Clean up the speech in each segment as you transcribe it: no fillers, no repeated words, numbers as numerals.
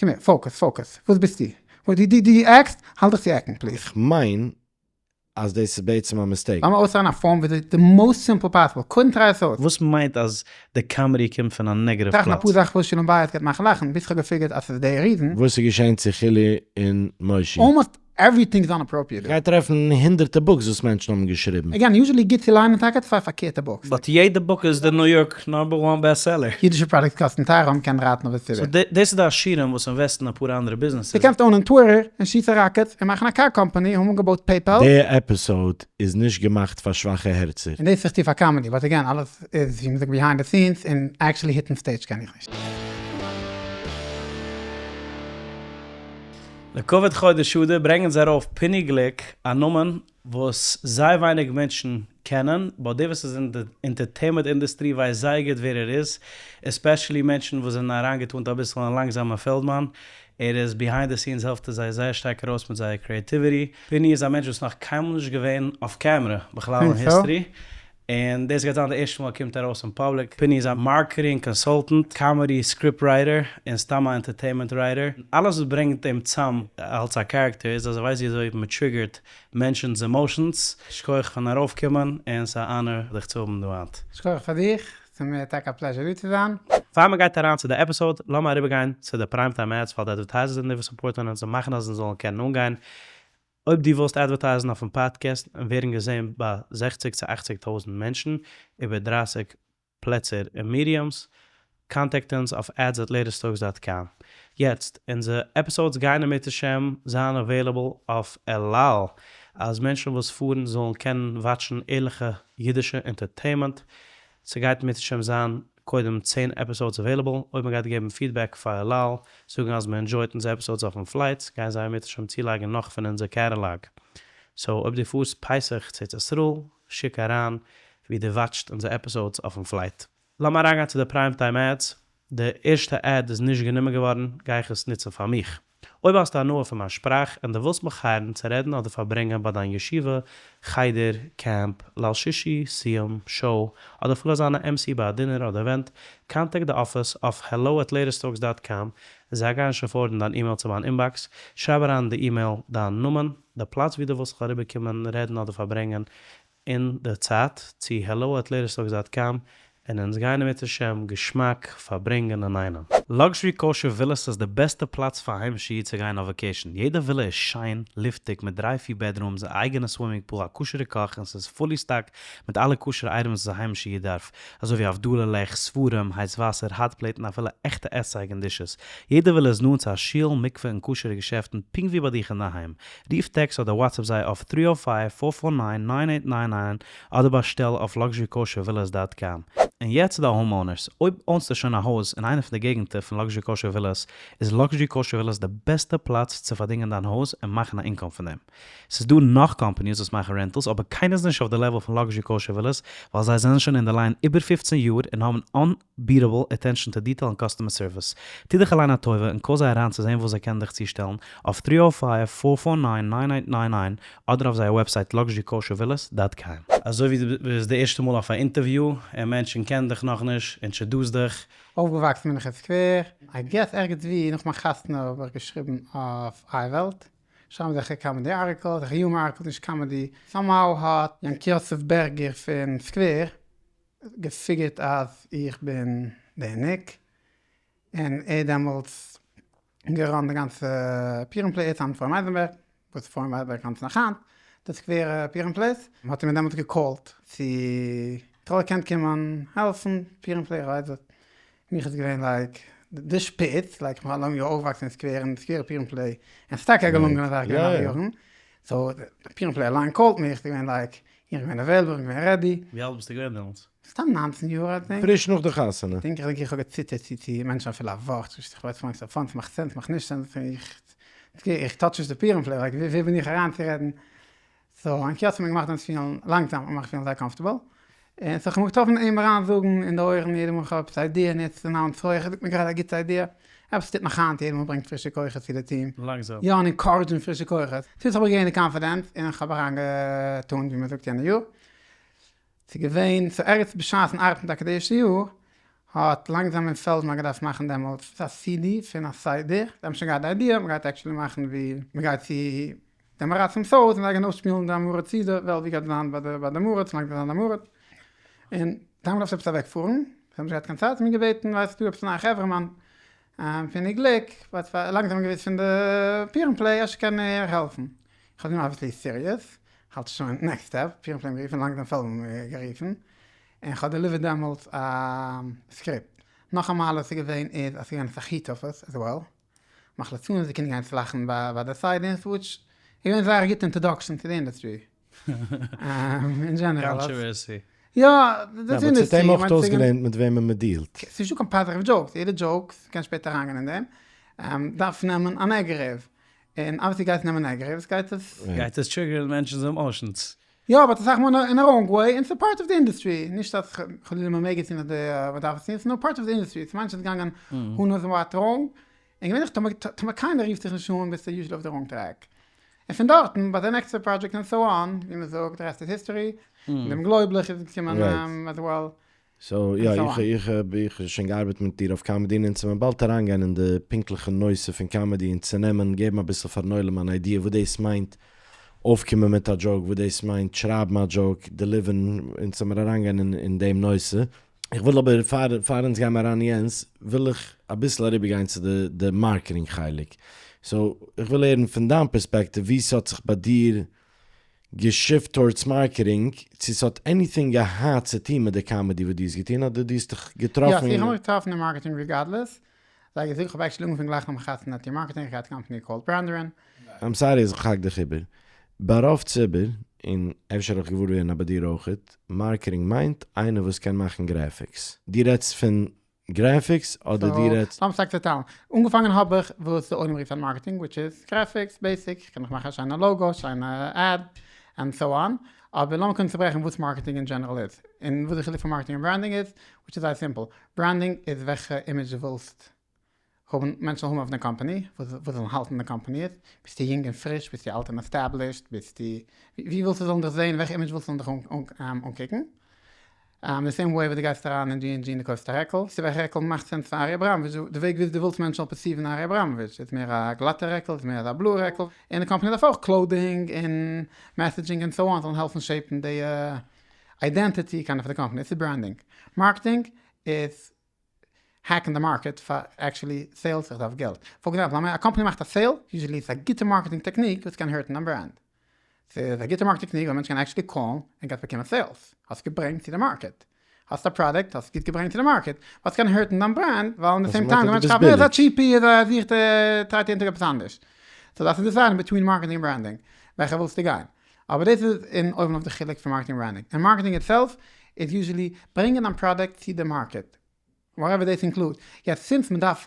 קום הער, focus, focus, וואס ביסטו? דו דו עקסט? האלט דיך צו עקן please. כ'מיין אז דאס איז בעצם א mistake. לאמיר אויסטרייען א form וויאזוי די most simple possible, קודם try עס אויס. וואס מיינט אז די comedy קומט פון א negative טראכטן פלאץ? אפאר זאכן וואס שלום בית גייט מאכן לאכן, ביז כ'האב געפיגערט אז ס'איז די reason. וואס איז געשען צו חילי און מושי? Almost everything איז inappropriate דא. כ'גיי טרעפן הונדערטע books וואס מענטשן האבן געשריבן. Again, usually גוט צו ליינען טאקע צוויי פארקערטע books. But יעדע book איז די ניו יארק number one best seller. אידישע products קאסטן טייער אבער מ'קען רייטן אויף די ציבור. So דאס איז די עשירים וואס אינוועסטן אפאר אנדערע ביזנעסער. דו קענסט אונען Twitter און שיסן rockets און מאכן א car company און האבן געבויט PayPal. די episode איז נישט געמאכט פאר שוואכע הערצער. און דאס איך טו פאר comedy, but again אלעס איז ווי מ'זאגט behind the scenes און actually היטן stage קען איך נישט. לכבוד חודש אדר ברענגען זיי ארויף פיני גליק, א נאמען וואס זייער ווייניג מענטשן קענען, but דער וואס איז אין די entertainment industry ווייסט זייער גוט ווער ער איז, especially מענטשן וואס זענען אריינגעטאנט אביסל אין לאנגזאמע פעלדמאן, ער איז behind the scenes העלפט ער זיי זייער שטארק ארויס מיט זייער creativity. פיני איז א מענטש וואס נאך קיינמאל נישט געווען אויף קעמרע בכלל אין history, און דאס גייט זיין די ערשטע מאל ער קומט ארויס אין public. פיני איז א marketing consultant, comedy script writer, און סתם א entertainment writer. אלעס וואס ברענגט אים צאם אלס א character איז אז ער ווייסט ווי אזוי מען טריגערט מענטשנ'ס emotions. שכוח פארן ארויפקומען, און ס'איז א honor דיך צו האבן דא היינט. שכוח פאר דיך, ס'איז מיר טאקע א pleasure דא צו זיין. פאר מען גייט אריין צו די episode, לאמיר אריבערגיין צו די prime time ads, ווייל די advertisers זענען די וואס סופארטען אונז און מאכן אז אונז זאלן קענען אנגיין. אויב דו ווילסט אדווערטייזן אויפן פאדקעסט און ווערן געזען ביי זעכציג צו אכציג טויזנט מענטשן איבער דרייסיג פלעצער און mediums, contact אונז אויף ads at latesttalks dot com. יעצט, אונזער episodes גייען אם ירצה השם זיין available אויף אל על, אז מענטשן וואס פארן זאלן קענען וואטשן ערליכע אידישע entertainment. ס'גייט אם ירצה השם זיין קודם צען episodes available, אויב מ'גייט געבן feedback פאר אל על, זאגן אז מ'ענדזשויט אונזער episodes אויפן flights, גייען זיי אם ירצה השם צולייגן נאך פון אונזער catalog. So אויב דו פארסט פסח צו ארץ ישראל, שיק אריין ווי דו וואטשט אונזער episodes אויפן flight. לאמיר אריינגיין צו די prime time ads, די ערשטע ad איז נישט גענומען געווארן, גיי איך עס נוצן פאר מיך. אויב האסטו הנאה פון מיין שפראך און דו ווילסט מיך הייערן צו רעדן אדער פארברענגען ביי דיין ישיבה, חדר, קעמפ, ליל שישי, סיום, show, אדער אפילו זיין א MC ביי א dinner אדער event, contact די אפיס אויף hello at latesttalks dot com, זיי גייען שוין פארווארדן דיין אימעיל צו מיין inbox, שרייב אריין אין די אימעיל דיין נאמען, די פלאץ וואו דו ווילסט זיך אריבערקומען רעדן אדער פארברענגען, אין די צייט צו hello at latesttalks dot com און אונז גייען אם ירצה השם געשמאק פארברענגען אינאיינעם. Luxury Kosher Villas איז די בעסטע פלאץ פאר א היימישע איד צו גיין אויף vacation, יעדע ווילע איז שיין, לופטיג, מיט דריי פיר bedrooms, א אייגענע swimming pool, א כשר'ע קאך און ס'איז fully stocked מיט אלע כשר'ע items וואס א היימישע איד דארף, אזוי ווי הבדלה לעכט, ספרים, הייס וואסער, hot plate און אפילו עכטע עסצייג און dishes. יעדע ווילע איז נאנט צו א שול, מקווה און כשר'ע געשעפטן פונקט ווי ביי דיך אינדערהיים. רוף טעקסט אדער WhatsApp זיי אויף three o five four four nine nine eight nine nine אדער באשטעל אויף Luxury Kosher Villas dot com. און יעצט צו די homeowners, אויב אונסטו שוין א הויז אין איינע פון די געגנטער פון Luxury Kosher Villas, איז Luxury Kosher Villas די בעסטע פלאץ צו פארדינגען דיין הויז און מאכן א income פון דעם. ס'איז דא נאך companies וואס מאכן rentals אבער קיינער איז נישט אויף די level פון Luxury Kosher Villas ווייל זיי זענען שוין אין די line איבער 15 יאר און האבן unbeatable attention to detail און customer service. טו דיך אליין א טובה און call זיי אריין צו זען וואס זיי קענען דיך צושטעלן אויף three o five four four nine nine eight nine nine אדער אויף זייער website Luxury Kosher Villas dot com. אזוי ווי דו ביסט די ערשטע מאל אויף א אינטערוויו און מענטשן קענען דיך נאכנישט, introduce דיך. אויפגעוואקסן בין איך אין סקווער, I guess ערגעץ ווי נאך מיין חתונה האב איך געשריבן אויף אייוועלט, שרייבן אזעלכע comedy articles, אזעלכע humor articles, נישט comedy, somehow האט יענקי יוסף בערגער פון סקווער געפיגערט אז איך בין דער ניק, און ער האט דעמאלטס געראנט די גאנצע פורים play, ער צוזאמען מיט פרוים אייזענבערג, וואס פרוים אייזענבערג ראנט נאך היינט די סקווערע פורים plays, האט ער מיר דעמאלטס געקאלט צו איך וואלט געקענט קומען העלפן פורים play, איך ווייס וואס, מיך איז געווען like די שפיץ, like כ'בין אלע יאר אויפגעוואקסן אין סקווער און סקווערע פורים play, און ס'איז טאקע א געלונגענע זאך געווען אלע יארן, so די פורים play אליין קאלט מיך, ס'איז געווען like איך בין געווען available, איך בין געווען ready. ווי אלט ביסטו געווען דעמאלטס? סתם ניינצן יאר I think. פריש נאך די חתונה. think איך איך האב געציטערט צו צו מענטשן אפילו א ווארט, איך ווייס פון ס'איז fun, ס'מאכט sense, ס'מאכט נישט sense, איך איך touch נישט די פורים play, like ווער בין איך אריינצורעדן, so יענקי האט מיר געמאכט דעמאלטס פילן לאנגזאם געמאכט פילן זייער comfortable, און so כ'האב מיך געטראפן אים אריין זאגן אין די אויערן יעדע מאל כ'האב עפעס א idea און ער האט אנאונסט הויך, ער זאגט מיר גראדע א גוטע idea, עפעס טוט נאך היינט יעדע מאל ברענגט פרישע כוחות צו די טיעם. לאנגזאם. יא און encourage ן פרישע כוחות. so יעצט האב איך געגעינט די confidence און כ'האב אריין געטאן ווי מ'זאגט יענע יאר. ס'איז געווען, ס'איז ערגעץ בשעת'ן ארבעטן טאקע די ערשטע יאר. האט לאנגזאם און פעלדמאן געדארפט מאכן דעמאלטס א סידי פון א סדר, זיי האבן שוין געהאט די idea, מ'גייט actually מאכן ווי מ'גייט צו די עם הארצים'ס הויז און זיי גייען אויסשפילן די עם הארץ סידי, וועלווי גייט זיין ביי די ביי די עם הארץ, לאנגזאם זיין די עם הארץ, און זיי האבן געדארפט עפעס אוועק פארן, זיי האבן נישט געהאט קיין צייט, זיי האבן געבעטן ווייסט דא עפעס א נייע חברה'מאן פיני גליק, ווייסט לאנגזאם געוואוסט פון די פורים play, אפשר קען ער העלפן, איך האב גענומען obviously serious, כ'האלט שוין next step, פורים play גערופן, לאנגזאם פעלדמאן גערופן, און כ'האב delivered דעמאלטס א script. נאך א מעלה וואס איז געווען איז אז ס'איז געווען אסאך היט-אפערס as well. מאך ליצנות די קינדער גייען צו לאכן ביי די side און סוויטש. איז געווען זייער א גוטע introduction צו די industry. אין general. Controversy. יא, די industry. ס'האט אים אויך אויסגעלערנט מיט וועמען מ'דילט. ס'איז נישטא קיין positive jokes, יעדע joke, מ'קען שפעטער אריינגיין אין דעם, דארף נעמען א negative. און obviously גייט עס נעמען negatives גייט עס. גייט עס trigger ן מענטשנ'ס emotions. יא but אסאך מאל אין א wrong way און ס'איז part of די industry, נישט אז חלילה מ'מעג עס טון אדער מ'דארף עס טון, ס'איז נאר part of די industry, ס'מיינט נישט אז געגאנגען who knows what wrong, און געווענליך טאמער קיינער רופט זיך נישט אן ביסטו usually אויף די wrong track, און פון דארטן ביי די נעקסטע project און so on, ווי מ'זאגט די rest איז history, און דעם גלויבליך איז געקומען as well. So יא, איך איך האב איך שוין געארבעט מיט דיר אויף comedy און אונז וועלן באלד אריינגיין אין די פונקטליכע נושא פון comedy און צונעמען געבן אביסל פארן עולם אן idea וואס דאס מיינט אויפקומען מיט א joke, וואס דאס מיינט שרייבן א joke, deliver ן, אונז וועלן מיר אריינגיין אין דעם נושא. איך וויל אבער פאר פאר אונז גיימער אריין יענס וויל איך אביסל אריבערגיין צו די די marketing חלק. So איך וויל הערן פון דיין perspective ווי ס'האט זיך ביי דיר גע shift towards marketing, צו ס'האט anything געהאט צו טון מיט די comedy וואס דו האסט געטון אדער דו האסט דיך געטראפן יא, איך האב מיך געטראפן אין marketing regardless, זיי געזאגט, כ'האב actually אנגעפאנגען גלייך נאך מיין חתונה טון marketing, איך געהאט company called ברענדערין. I'm sorry אז איך האק דיך איבער. ביי רוב ציבור, און אפשר האב איך געוואר ווערן אז ביי דיר אויכעט, marketing מיינט איינער וואס קען מאכן graphics. דו רעדסט פון graphics אדער דו רעדסט. לאמיר שטארק צעטיילן. אנגעפאנגען האב איך וואס די עולם רופט אן marketing which איז graphics basic, איך קען נאך מאכן א שיינע logo, שיינע ad, and so on, אבער לאמיר קודם צוברעכן וואס marketing אין general איז, און וואס די חילוק פון marketing און branding איז, which איז זייער simple, branding איז וועלכע image דו ווילסט האבן, מענטשן זאלן האבן אויף דיין קאמפאני, וואס זאלן האלטן די קאמפאני איז, ביסטו יונג און פריש, ביסטו אלט און established, ביסטו, ווי ווילסטו זאלן דיך זען, וועלכע image ווילסטו זאלן דיך אנקוקן. די same way וואס דו גייסט אריין אין דזשי ענד דזשי און דו קויפסט א רעקל, צו וועלכע רעקל מאכט sense פאר ארי אבראמאוויטש, די וועג וויאזוי דו ווילסט מענטשן זאלן perceive ן ארי אבראמאוויטש, איז מער א גלאטע רעקל, איז מער אזא בלויע רעקל, און די קאמפאני דארף אויך clothing און messaging און so on זאלן העלפן shape ן די identity kind of די קאמפאני, דאס איז branding. Marketing איז hack ן די market פאר actually sales, איך דארף געלט. For example, א קאמפאני מאכט א sale, usually איז עס א גוטע marketing technique וואס קען hurt ן דיין brand. ס'איז א גוטע marketing technique ווייל מענטשן קענען actually call ן און גייסט באקומען sales. האסט געברענגט צו די market. האסט א product, האסט גוט געברענגט צו די market. באט ס'קען hurt ן דיין brand ווייל אין די same time די מענטשן כאפן איז א cheapie איז א זוכט try ט אונטער עפעס אנדערש. So דארפסטו decide ן between marketing און branding וועלכע ווילסטו גיין. אבער דאס איז אין אויבן אויף די חילוק פון marketing און branding. און marketing itself איז usually ברענגען דיין product צו די market. Whatever דאס include. יעצט since מ'דארף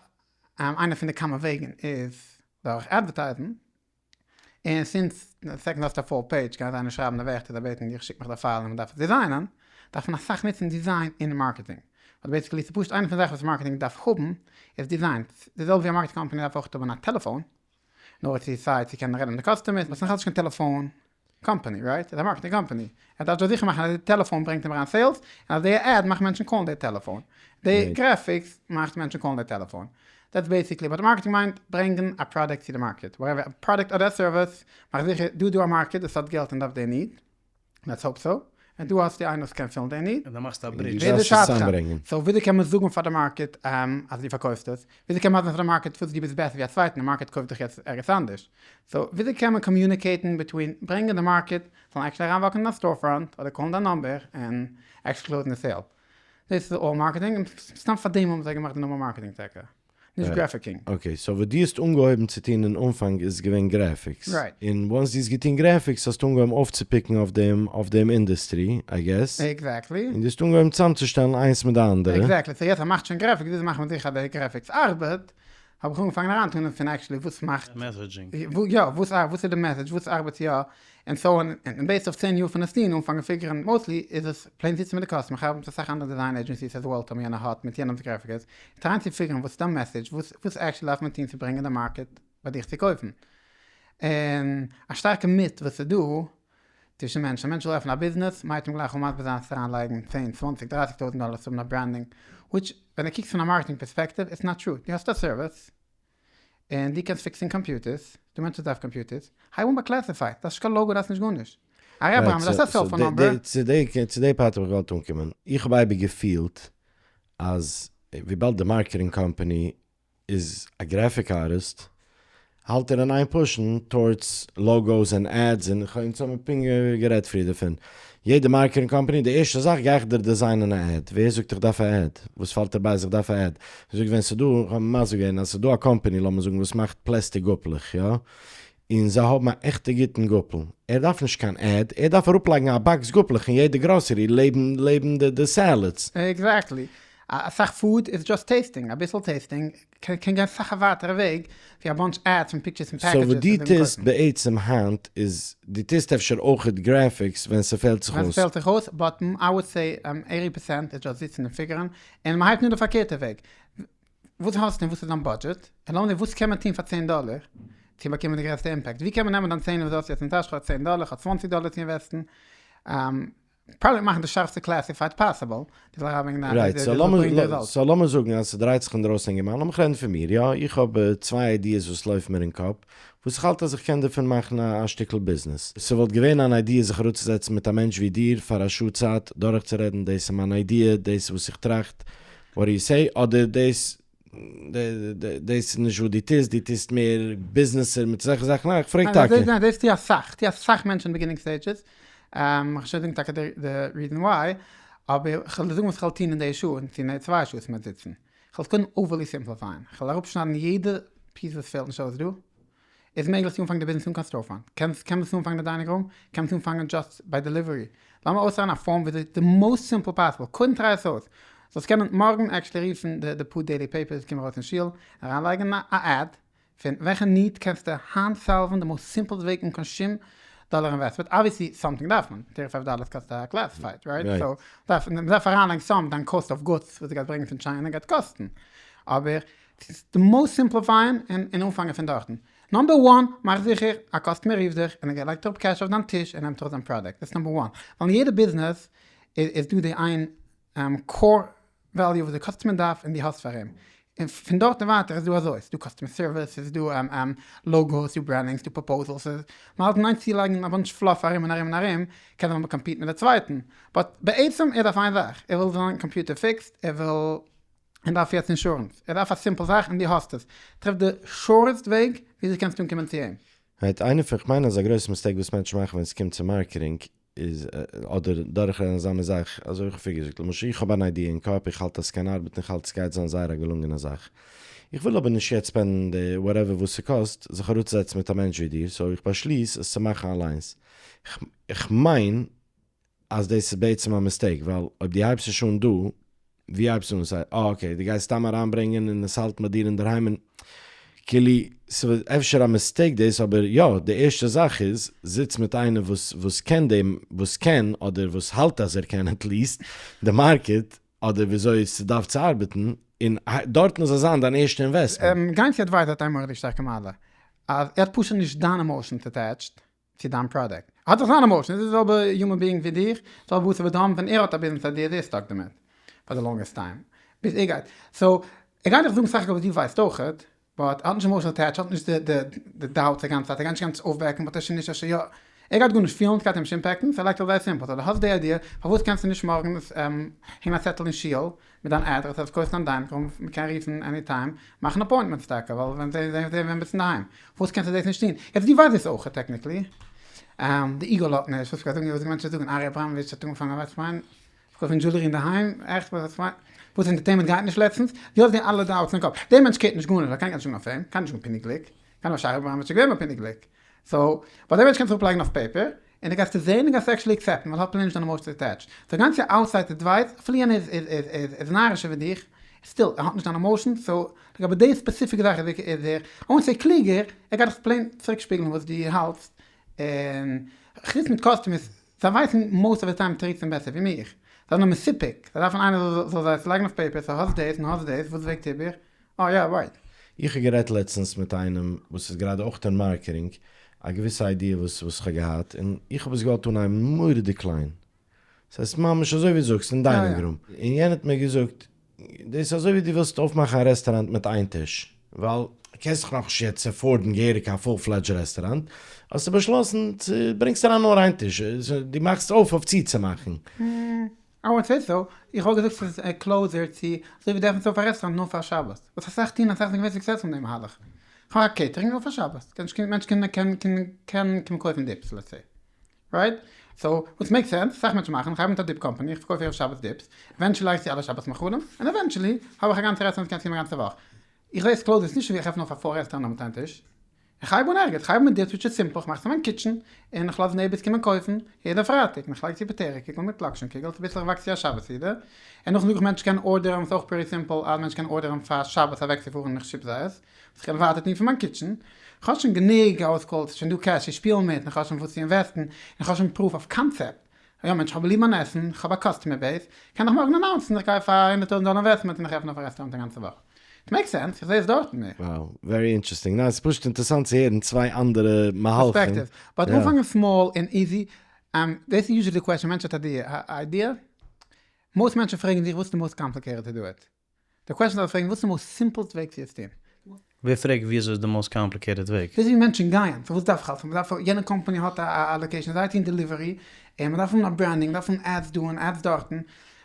איינע פון די כמה וועגן איז דורך advertise ן. און since די second האסטו א full page קען איינער שרייבן די ווערטער זיי בעטן דיך שיק מיך די file און מ'דארף עס design ען, דארף מען אסאך נוצן design אין marketing. ווייל basically ס'איז פשוט איינע פון די זאכן וואס marketing דארף האבן איז design. די זעלבע ווי א marketing company דארף אויך האבן א טעלעפאן נאר צו סיי צו קענען רעדן מיט די customers, באט ס'איז נאכאלץ נישט קיין טעלעפאן קאמפאני, right? ס'איז א marketing company. ער דארף דאך זיכער מאכן אז די טעלעפאן ברענגט אים אריין sales, און אז די ad מאכט מענטשן call ן די טעלעפאן. די graphics מאכט מענטשן call ן די טעלעפאן. That's basically וואט marketing מיינט, ברענגן א product צו די market. Whatever, א product אדער א service, מאך זיכער דא דא א market וואס האט געלט און דארף די need, Let's hope so, און דא האסטו איינער וואס קען fill ן די need. און דו מאכסט א bridge. ווער איז די שדכן? So וויאזוי קען מען זאגן פאר די market אז דו פארקויפסט עס? וויאזוי קען מען ווייזן פאר די market וואס דו ביסט בעסער ווי א צווייטן? די market קויפט דיך יעצט ערגעץ אנדערש. So וויאזוי קען מען communicate ן between ברענגען די market זאלן actually אריינוואק ן אין א store front אדער call ן דיין number און actually close ן די sale? דאס איז all marketing און סתם פאר דעם האבן זיי געמאכט די נאמען marketing טאקע. נישט graphicing. Okay, so וואס דו האסט אנגעהויבן צו טון אין אנפאנג איז געווען graphics. Right. און once דו האסט געטון graphics האסטו אנגעהויבן אויפצו pick ן אויף דעם אויף דעם industry, I guess. Exactly. און דו האסט אנגעהויבן צאמצושטעלן איינס מיט די אנדערע. Exactly. So יעצט אז מ'מאכט שוין graphics, וויאזוי מאכט מען זיכער אז די graphics ארבעט, האב איך אנגעפאנגען אריינטון פון actually וואס מאכט. Messaging. יא, וואס וואס איז די message, וואס ארבעט יא, און so on, און based אויף 10 יאר פון עס טון, אנפאנגען figure ן, mostly איז עס plain זיצן מיט די customer, כ'ארבעט מיט אסאך אנדערע design agencies as well, טאמער יענער האט מיט יענעמ'ס graphics, try ען צו figure ן וואס איז דיין message, וואס וואס actually דארף מען טון צו ברענגען די market ביי דיך צו קויפן. און א שטארקע myth וואס איז דא צווישן מענטשן, א מענטש וויל עפענען א ביזנעס, מ'הייבט אים גלייך אן מסביר זיין צו אריינלייגן צען, צוואנציג, דרייסיג טויזנט דאלער צו האבן א branding, which. ווען דו קוקסט פון א marketing perspective it's not true, דו האסט א service און דו קענסט fix ן computers, דא מענטשן דארף computers, הייב אן ביי classified, דארפסט נישט קיין logo דארפסט נישט גארנישט, ארי אברהם דארפסט א cellphone number. צו די part האב איך געוואלט אנקומען, איך האב אייביג געפילט אז וויבאלד די marketing company איז א graphic artist, האלט ער אין איין push ן towards logos און ads און אונז האבן פונקט גערעדט פריער דערפון, יעדע marketing company די ערשטע זאך גיי איך דיר design ען א ad, ווער זאגט איך דארף א ad? וואס פאלט דיר ביי אז איך דארף א ad? זאג ווען ס'דא, איך האב מסביר געווען אז ס'דא א קאמפאני לאמיר זאגן וואס מאכט פלעסטיק גאפלעך יא, און זיי האבן א עכטע גוטן גאפל, ער דארף נישט קיין ad, ער דארף אראפלייגן א box גאפלעך אין יעדע גראסערי לעבן לעבן די salads. Exactly. אסאך food איז just tasting, אביסל tasting קען גיין סאך א ווייטערע וועג ווי א bunch ads און pictures און so וואס packages דו טוסט בעצם היינט איז, דו טוסט אפשר אויכעט graphics ווען ס'פעלט זיך ווען אויס. ס'פעלט זיך אויס, but I would say eighty percent איז just זיצן און figure ן, און מ'הייבט אן די פארקערטע וועג, וואס האסטו און וואס איז דיין budget, און לאמיר זען וואס קען מען טון פאר צען דאלער צו באקומען די גרעסטע impact, ווי קען מען נעמען דיין צען וואס דו האסט יעצט אין טאש, כ'האב צען דאלער, כ'האב צוואנציג דאלער צו invest ן, probably מאכן די שארפסטע classified possible, די זאל אריינברענגען די right, די זאל ברענגען די results. So לאמיר זאגן אז ס'דרייט זיך אינדרויסן א אינגערמאן, לאמיך רעדן פון מיר, יא, איך האב צוויי ideas וואס לויפן מיר אין קאפ, וואס איך האלט אז איך קען דערפון מאכן א שטיקל ביזנעס. ס'וואלט געווען אן idea זיך אראפצוזעצן מיט א מענטש ווי דיר פאר א שעה צייט דורכצורעדן, דאס איז מיין idea, דאס איז וואס איך טראכט, what do you say, אדער דאס דאס איז נישט וואס דו טוסט, דו טוסט מער ביזנעסער מיט אזעלכע זאכן, ניין איך פרעג טאקע. ניין דאס טו אסאך, טו אסאך מענטשן אין beginning stages, איך שוין זאגן טאקע די reason why, אבער איך וועל דיר זאגן וואס איך וועל טון אין די שעה, און צו אין די צוויי שעה וואס מ'וועט זיצן, איך וועל עס קודם overly simplify ען, איך וועל אראפשניידן יעדע piece וואס פעלט נישט אויס דא, איז מעגליך צו אנפאנגען די ביזנעס אן קיין storefront? קענסט קען מען עס אנפאנגען אין די dining room? קען מען עס אנפאנגען just ביי delivery? לאמיר אויסרעכענען א form וויאזוי די most simple possible, קודם try עס אויס, זאלסט קענען מארגן actually רופן די די פאר daily papers קומען ארויס אין שול, אריינלייגן א ad פון וועלכע need קענסטו היינט solve ן די most simple וועג אן קיין שום דאלער investment, obviously something דארף מען, thirty five דאלער קאסט א classified, right? So דארף מען דארף אריינלייגן some, דיין cost of goods וואס דו גייסט ברענגען פון טשיינע גייט קאסטן, אבער ס'איז די most simplify ען און אנפאנגען פון דארטן. number one, מאך זיכער א customer רופט דיך און ער לייגט אראפ קעש אויף דיין טיש און נעמט ארויס דיין product. דאס איז number one. ווייל אין יעדע ביזנעס איז דא די איין core value וואס די customer דארף און דו האסט פאר אים. און פון דארט און ווייטער איז דא אזוי, ס'איז דא customer service, ס'איז דא logos, ס'איז דא branding, ס'איז דא proposals, ס'איז, מ'האלט אין איין צולייגן א bunch fluff ארום און ארום און ארום, קען זיין מ'קאמפיט מיט די צווייטן. But בעצם ער דארף איין זאך, ער וויל זיין computer fixed, ער וויל. ער דארף יעצט אינשורענס, ער דארף א simple זאך און דו האסט עס, טרעף די shortest וועג וויאזוי קענסטו אנקומען צו אים. Right, איינע פון, כ'מיין אז א גרויסע mistake וואס מענטשן מאכן ווען ס'קומט צו marketing איז, אדער דורכרעדן אזא מין זאך, אזוי ווי כ'האב פריער געזאגט, למשל איך האב אן idea אין קאפ, איך האלט אז ס'קען ארבעטן, איך האלט ס'גייט זיין זייער א געלונגענע זאך. איך וויל אבער נישט יעצט spend ן די whatever וואס ס'קאסט זיך אראפצוזעצן מיט א מענטש ווי דיר, so איך באשליס עס צו מאכן אליינס. כ'מיין אז דאס איז בעצם א mistake, ווייל אויב דו הייבסט נישט אן דא, ווי הייבסטו אן? ס'הייסט, אה okay, דו גייסט סתם אריינברענגען און עס האלטן ביי דיר אינדערהיים און כאילו, ס'איז אפשר א mistake דאס, אבער יא, די ערשטע זאך איז, זיץ מיט איינער וואס וואס קען דעם, וואס קען, אדער וואס האלט אז ער קען at least, די market, אדער וויאזוי ס'דארף צו ארבעטן, און דארטן זאל זיין דיין ערשטע investment. גיין צו advisor האט איין מורא'דיג שטארקע מעלה, אז ער האט פשוט נישט דיין emotions attached, צו דיין product. ער האט דאך זיין emotion, ער איז די זעלבע human being ווי דיך, זעלבע בשר ודם, ווען ער האט א ביזנעס idea איז ער stuck דערמיט פאר די longest time, ביז ער גייט, so ער גייט דיך זאגן סך הכל וואס דו ווייסט אויכעט, but ער האט נישט emotional attach, ער האט נישט די doubts די גאנצע צייט, ער גייט נישט גאנץ אויפוועקן, but אפשר נישט אפשר יא, ער גייט גארנישט פילן, ס'גייט אים נישט impact ן, so ער לייגט אויף זייער simple, so דו האסט די idea, פארוואס קענסטו נישט מארגן הענגן א צעטל אין שול, מיט דיין אדרעס אז קויפסט דיין dining room, מ'קען רופן any time, מאכן appointments טאקע, ווייל ווען זיי זעהן ווען ביסט אינדערהיים, פארוואס קענסטו דאס נישט טון? יעצט דו ווייסט דאס אויך technically, די ego לאזט נישט, וואס כ'גיי זאגן, וואס מענטשן זאגן, ארי אבראמאוויטש האט אנגעפאנגען ווייסט כ'מיין, פארקויפן jewelry אינדערהיים, עכט וואס כ'מיין, וואס entertainment גייט נישט לעצטנס, דו האסט די אלע doubts אין קאפ, דער מענטש care ט נישט גארנישט, ווייל קיינער גייט נישט זאגן אויף אים, קיינער נישט זאגן פיני גליק, קיינער ווייסט ארי אבראמאוויטש איז געווען ביי פיני גליק, so, ווייל דער מענטש קען עס אראפלייגן אויף paper, און דו גייסט עס זעהן און גייסט actually accept ן, ווייל האט plain נישט דיין emotions attached. So גיין צו outside advice, אפילו יענער איז איז איז איז נארישער ווי דיך, still, ער האט נישט דיין emotions, so, לגבי די ספעציפישע זאך איז איז ער, I won't say קלוגער, ער גייט דיך plain צוריק שפיגלן וואס דו האלטסט, און חוץ מיט customers, זיי ווייסן most of the time תירוצים בעסער ווי מיך, זיי זענען מסופק, זיי דארפן איינער זאל זיי עס לייגן אויף paper, so האסט דאס און האסט דאס, וואס וועגט איבער? אה יא right. איך האב גערעדט לעצטנס מיט איינעם וואס איז גראדע אויך אין marketing, א געוויסע idea וואס וואס איך האב געהאט, און איך האב עס געוואלט אנהייבן מורא'דיג קליין, ס'הייסט ממש אזוי ווי דו זאגסט אין dining room, און יענער האט מיר געזאגט. דאס איז אזוי ווי דו ווילסט אויפמאכן א רעסטאראנט מיט איין טיש, ווייל קענסט דאך נאכנישט יעצט afford ן געהעריג א full fledged רעסטאראנט, האסטו באשלאסן צו ברענגסט אריין נאר איין טיש, דו מאכסט אויף אויף צוצומאכן. I won't say so, איך וואלט געזאגט ס'איז closer צו אזוי ווי דו עפנסט אויף א רעסטוראנט נאר פאר שבת, וואס אסאך טוהן אסאך זענען געווען successful אין דעם מהלך, כ'מאך א catering נאר פאר שבת, קען נישט מענטשן קענען קענען קענען קומען קויפן dips let's say, right? so וואס make sense, אסאך מענטשן מאכן, כ'הייב מיט א dip company, איך פארקויף ערב שבת dips, eventually לייג איך צו אלע שבת מאכלים, און eventually האב איך א גאנצע רעסטוראנט וואס קענסט קומען א גאנצע וואך. איך זעה עס closer, ס'נישט ווי איך עפן אויף א פאר רעסטוראנט נאר מיט איין טיש. איך הייב אן ערגעץ, איך הייב אן מיט dips which איז simple, איך מאך עס אין מיין kitchen, און איך לאז neighbors קומען קויפן יעדע פרייטאג, און איך לייג צו פוטערע קוגל מיט לאקשן קוגל, צוביסלעך וואקסט צו א שבת סעודה, און נאכדעם זאג איך מענטשן קענען order ן, וואס איז אויך pretty simple אז מענטשן קענען order ן פאר שבת אוועקצופארן און איך ship זיי עס, וואס איך קען ווייטער טון פון מיין kitchen, איך האב שוין גענוג אויסקוילט, ס'איז שוין דא קעש צו שפילן מיט, און איך האב שוין וואס צו invest ן, און איך האב שוין proof of concept, יא מענטש איך האב ליב מיין עסן, איך האב א customer base, קען איך מארגן announce ן איך גיי פאר 100,000 דאלער investment און איך עפן אויף א רעסטוראנט א גאנצע וואך. It makes sense, איך זעה עס דארטן מער. Wow, very interesting. ניין, ס'איז פשוט אינטערעסאנט צו הערן צוויי אנדערע מהלכים. Perspective. But אנפאנגען small און easy, דאס איז usually די question, מענטש האט א idea, most מענטשן פרעגן זיך וואס איז די most complicated to do it? די question דארף פרעגן וואס איז די most simplest וועג צו עס טון? ווער פרעגט ווי אזוי איז די most complicated וועג? דאס איז ווי מענטשן גייען, פארוואס דארף איך אלס, מ'דארף יענע קאמפאני האט א location זיי טוען delivery, און מ'דארף האבן א branding, מ'דארף האבן ads דא און ads דארטן,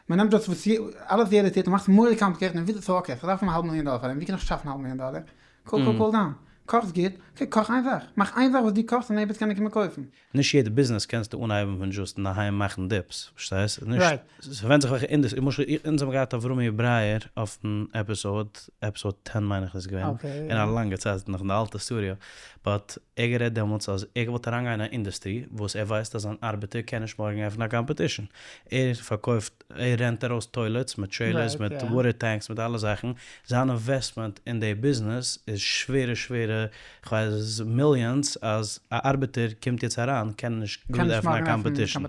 מ'נעמט דאס וואס אלעס יעדער טוט און מאכט עס מורא'דיג complicated און וויאזוי so okay כ'דארף האבן א האלב מיליאן דאלער פאר דעם, ווי קען איך שאפן א האלב מיליאן דאלער? Cool cool cool down, קאכסט גוט, okay קאך איין זאך, מאך איין זאך וואס דו קאכסט און neighbors קענען קומען קויפן. נישט יעדע ביזנעס קענסטו אנהייבן פון just אינדערהיים מאכן dips, פארשטייסט? נישט, ס'ווענדט זיך וועלכע industry, למשל אונז האבן געהאט אברומי ברייער אויפן episode, episode ten מיין איך איז געווען, אין א לאנגע צייט נאך אין די אלטע studio, but ער גערעדט דעמאלטס אז ער געוואלט אריינגיין אין א industry וואס ער ווייסט אז זיין ארבעטער קען נישט מארגן עפענען א competition, ער פארקויפט, ער rent ארויס toilets מיט trailers מיט water tanks מיט אלע זאכן, זיין investment אין די ביזנעס איז שווערע שווערע כ'ווייס millions אז א ארבעטער קומט יעצט אריין קען ער נישט גראד עפענען א competition.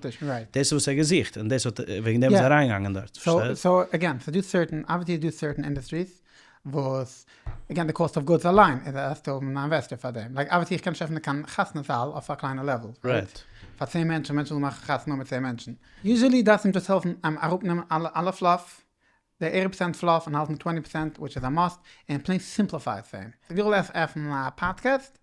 דאס איז וואס ער האט געזוכט און דאס האט וועגן דעם איז ער אריינגעגאנגען דארט. פארשטייסט? So again, ס'איז דא certain, obviously איז דא certain industries וואס again די cost of goods אליין איז האסטו האבן א investor פאר דעם. Like obviously איך קען נישט עפענען קיין חתונה זאל אויף א קליינע level. Right. פאר צען מענטשן, מענטשן זאלן מאכן חתונה מיט צען מענטשן. Usually דארפסטו אים just העלפן אראפנעמען אלע fluff די eighty percent fluff און האלטן twenty percent which איז א must, און plain simplify עס פאר אים. סאו ווי איך וועל עפענען א פאדקעסט,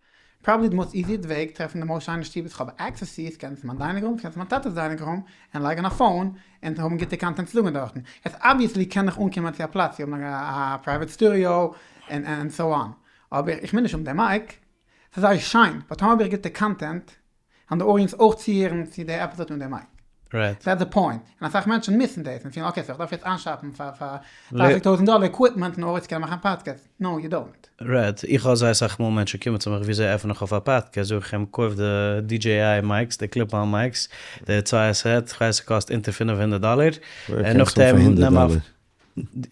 probably די most easiest וועג, טרעפן די most שיינע שטוב וואס איך האב access צו, ס'קען זיין מיין dining room, ס'קען זיין מיין טאטע'ס dining room, און לייגן א phone, און האבן גוטע content צו זאגן דארטן. יעצט obviously קען איך אנקומען צו א פלאץ צו האבן א private studio, און so on. אבער איך מוז נישט האבן די mic, ס'איז זייער שיין, but טאמער האב איך גוטע content, און די audience אויך צוהערן צו די episode אן די mic. Right. That's the point. און אסאך מענטשן miss ן דאס און פילן okay so איך דארף יעצט איינשאפן פאר פאר דרייסיג טויזנט דאלער equipment in order צו קענען מאכן א פאדקעסט. No you don't. Right. איך האב זייער אסאך מאל מענטשן קומען צו מיך וויאזוי עפן איך אויף א פאדקעסט זאג איך אים קויף די DJI mics די clip on mics די צוויי set כ'ווייס ס'קאסט אונטער 500 דאלער און נאכדעם נעם א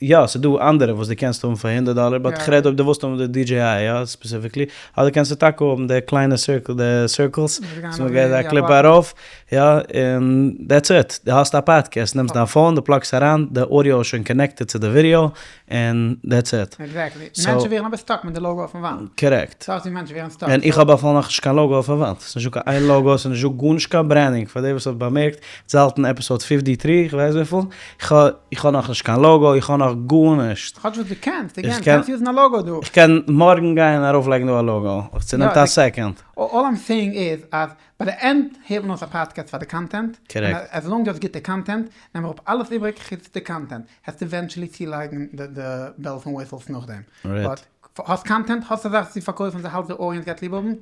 יא, ס'איז דא אנדערע וואס דו קענסט האבן פאר הונדערט דאלער, but כ'רעד אויב דו ווילסט האבן די DJI יא, specifically, אדער קענסטו טאקע האבן די קליינע circle, די circles, וואס מ'געט א clip ארויף, יא, און that's it, דו האסט א פאדקעסט, נעמסט דיין phone, דו plug סט אריין, די audio איז שוין connected צו די ווידיאו, און that's it. Exactly. מענטשן ווערן אבער stuck מיט די logo אויפן וואנט. Correct. סאו ווי מענטשן ווערן stuck. און איך האב אפילו נאכנישט קיין logo אויפן וואנט, ס'איז נישטא קיין איין logo, ס'איז נישטא גארנישט קיין branding, פאר די וואס האט באמערקט, זיי האלטן episode fifty three, איך ווייס וויפיל, איך האב נאכנישט קיין logo, איך האב נאך גארנישט. כאטש וואס דו קענסט, again, קענסט use ן א logo דא. איך קען מארגן גיין ארויף לייגן דא א logo, ס'נעמט א second. All I'm saying איז אז ביי די end הערט מען אויס א פאדקעסט פאר די content, און as long דו האסט גוטע content, נעם אראפ אלעס איבריג חוץ די content, העסטו eventually צולייגן די bells און whistles נאכדעם. But האסט content, האסט א זאך צו פארקויפן, זיי האלט די audience גייט ליב האבן,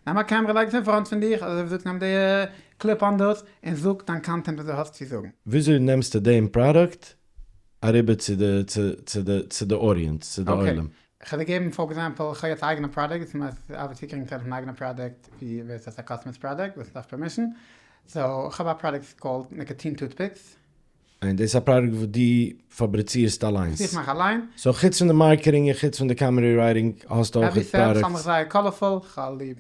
נעם א קעמרע לייג עס אין front פון דיך, אזוי ווי זאגסט נעם די clip on דאס, און זאג דיין content וואס דו האסט צו זאגן. וויאזוי נעמסטו דעם פראדוקט אריבער צו די צו די צו די audience צו די עולם? כ'וועל דיר געבן for example, כ'האב יעצט א אייגענע פראדוקט, דאס מיינט אבער צו קריגן credit פון אייגענע פראדוקט ווי ווער עס האט א customer's פראדוקט וואס דארף permission, so כ'האב א פראדוקט called nicotine toothpicks. און דאס איז א פראדוקט וואס דו פאבריצירסט אליינס? איך מאך אליין. So חוץ פון די marketing און חוץ פון די comedy writing האסטו אויך פראדוקטס? כ'האב מיך זייער colorful, כ'האב ליב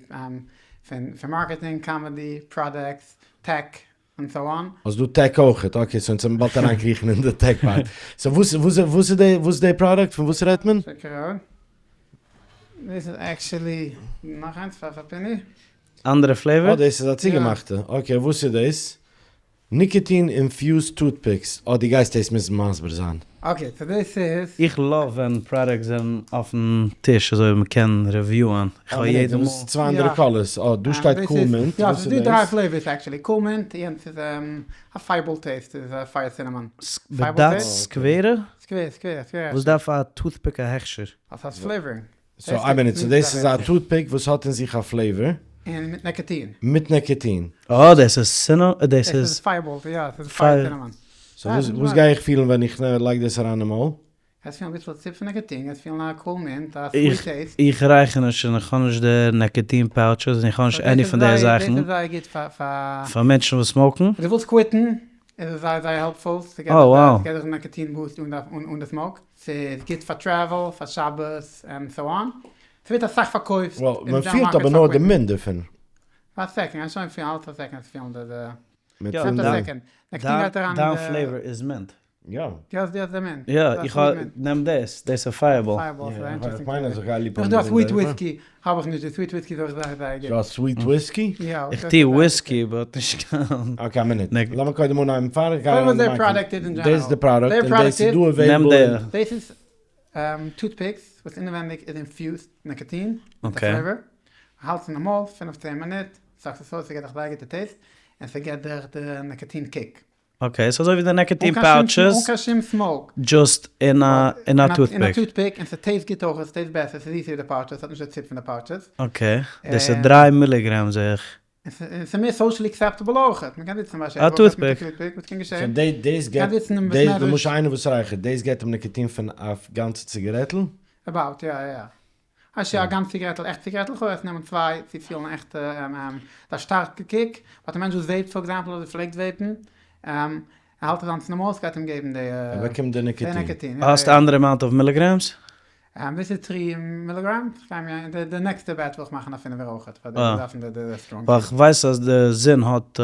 פון marketing, comedy, products, tech, און so on. האסט דא tech אויכעט? Okay, so אונז וועלן באלד אריינקריכן אין די tech part. So וואס וואס איז די פראדוקט? פון וואס רעדט מען? דאס איז actually נאך איינס פאר פיני. אנדערע flavor? אה דאס איז א צוגעמאכטע. Okay וואס איז דאס? Nicotine infused toothpicks, אה דו גייסט דאס מוזן מסביר זיין. Okay, so דאס איז. איך love ווען products זענען אויפן טיש אזוי ווי מ'קען review ען. איך האב יעדע מאל. דאס איז צוויי אנדערע colors. אה, דא שטייט Cool Mint. יא, ס'איז דא דריי flavors actually. Cool Mint, יענץ איז א Fireball taste, איז fire cinnamon. בד"ץ סקווערע? סקווער, סקווער, סקווער. וואס דארף א toothpick א הכשר? ווייל ס'האט flavoring. So איין מינוט, so דאס איז א toothpick וואס האט אין זיך א flavor. און מיט ניקאטין. מיט ניקאטין. אה, דאס איז cinna, דאס איז. Fireball, יא, ס'איז fire cinnamon. So וואס גיי איך פילן ווען איך לייג דאס אריין אין מויל? גייסט פילן אביסל ציפ פון ניקאטין, גייסט פילן א cool mint, א sweet taste. איך רייכער נישט און איך האב נישט די ניקאטין pouches און איך האב נישט any פון די זאכן. דאס איז זייער גוט פאר. פאר מענטשן וואס smoke ן. אויב דו ווילסט quit ן, איז עס זייער זייער helpful, ס'געט דיך ניקאטין boost אן די smoke. ס'איז גוט פאר travel, פאר שבת, and so on. ס'ווערט אסאך פארקויפט. Well, מען פילט אבער נאר די mint דערפון. פאר א second, גייסט שוין פילן, אלץ א second פילן די די. נעמט א second. ניקאטין גייט אריין אין די. דיין flavor איז mint. יא. דו האסט די mint. יא, איך האב, נעם דאס, דאס איז Fireball. Fireball, ס'איז א interesting. איך מיין אז איך גיי ליב האבן די sweet whiskey האב איך נישט, די sweet whiskey איז אויך זייער זייער גוט. יא, sweet whiskey? יא. איך טוה whiskey but נישט קיין. Okay, א מינוט. לאמיר קודם אנהייבן פאר איך גיי אריין אין די marketing. דאס איז די product און דאס איז דא available. נעם די. דאס איז toothpicks וואס אינעווענדיג איז infused ניקאטין מיט א flavor. האלטס אין די מויל פינף צען מינוט, suck סט עס אויס, ס'געט דיך זייער גוטע taste, און ס'געט דיך די ניקאטין kick. Okay, ס'איז אזוי ווי די ניקאטין pouches. אן קיין שום smoke. Just אין א אין א toothpick. אין א toothpick, און ס' taste גוט אויך, עס taste בעסער, ס'איז זיסער ווי די pouches, ס'האט נישט די ציפ פון די pouches. Okay, דאס איז דריי מיליגראם זעה איך. און ס'איז מער socially acceptable אויך, מ'קען זיצן ביי א toothpick. וואס קען געשען? So דאס געט, למשל איינער וואס רייכערט, דאס געט אים ניקאטין פון א גאנצע ציגערעטל? About, יא יא. אפשר א גאנץ ציגרעטל, עכט ציגרעטל, כ'וועל עס נעמען צוויי צו פילן עכט א שטארקע kick, but א מענטש וואס vape ט for example אדער פלעגט vape ן, ער האלט עס אן צום מויל, ס'גייט אים געבן די ער באקומט די ניקאטין. האסט אנדערע amount of milligrams? דאס איז three milligram, די נעקסטע batch וויל איך מאכן א פינעווער אויכעט, פאר די וואס דארפן די strong. ווייל כ'ווייס אז די זון האט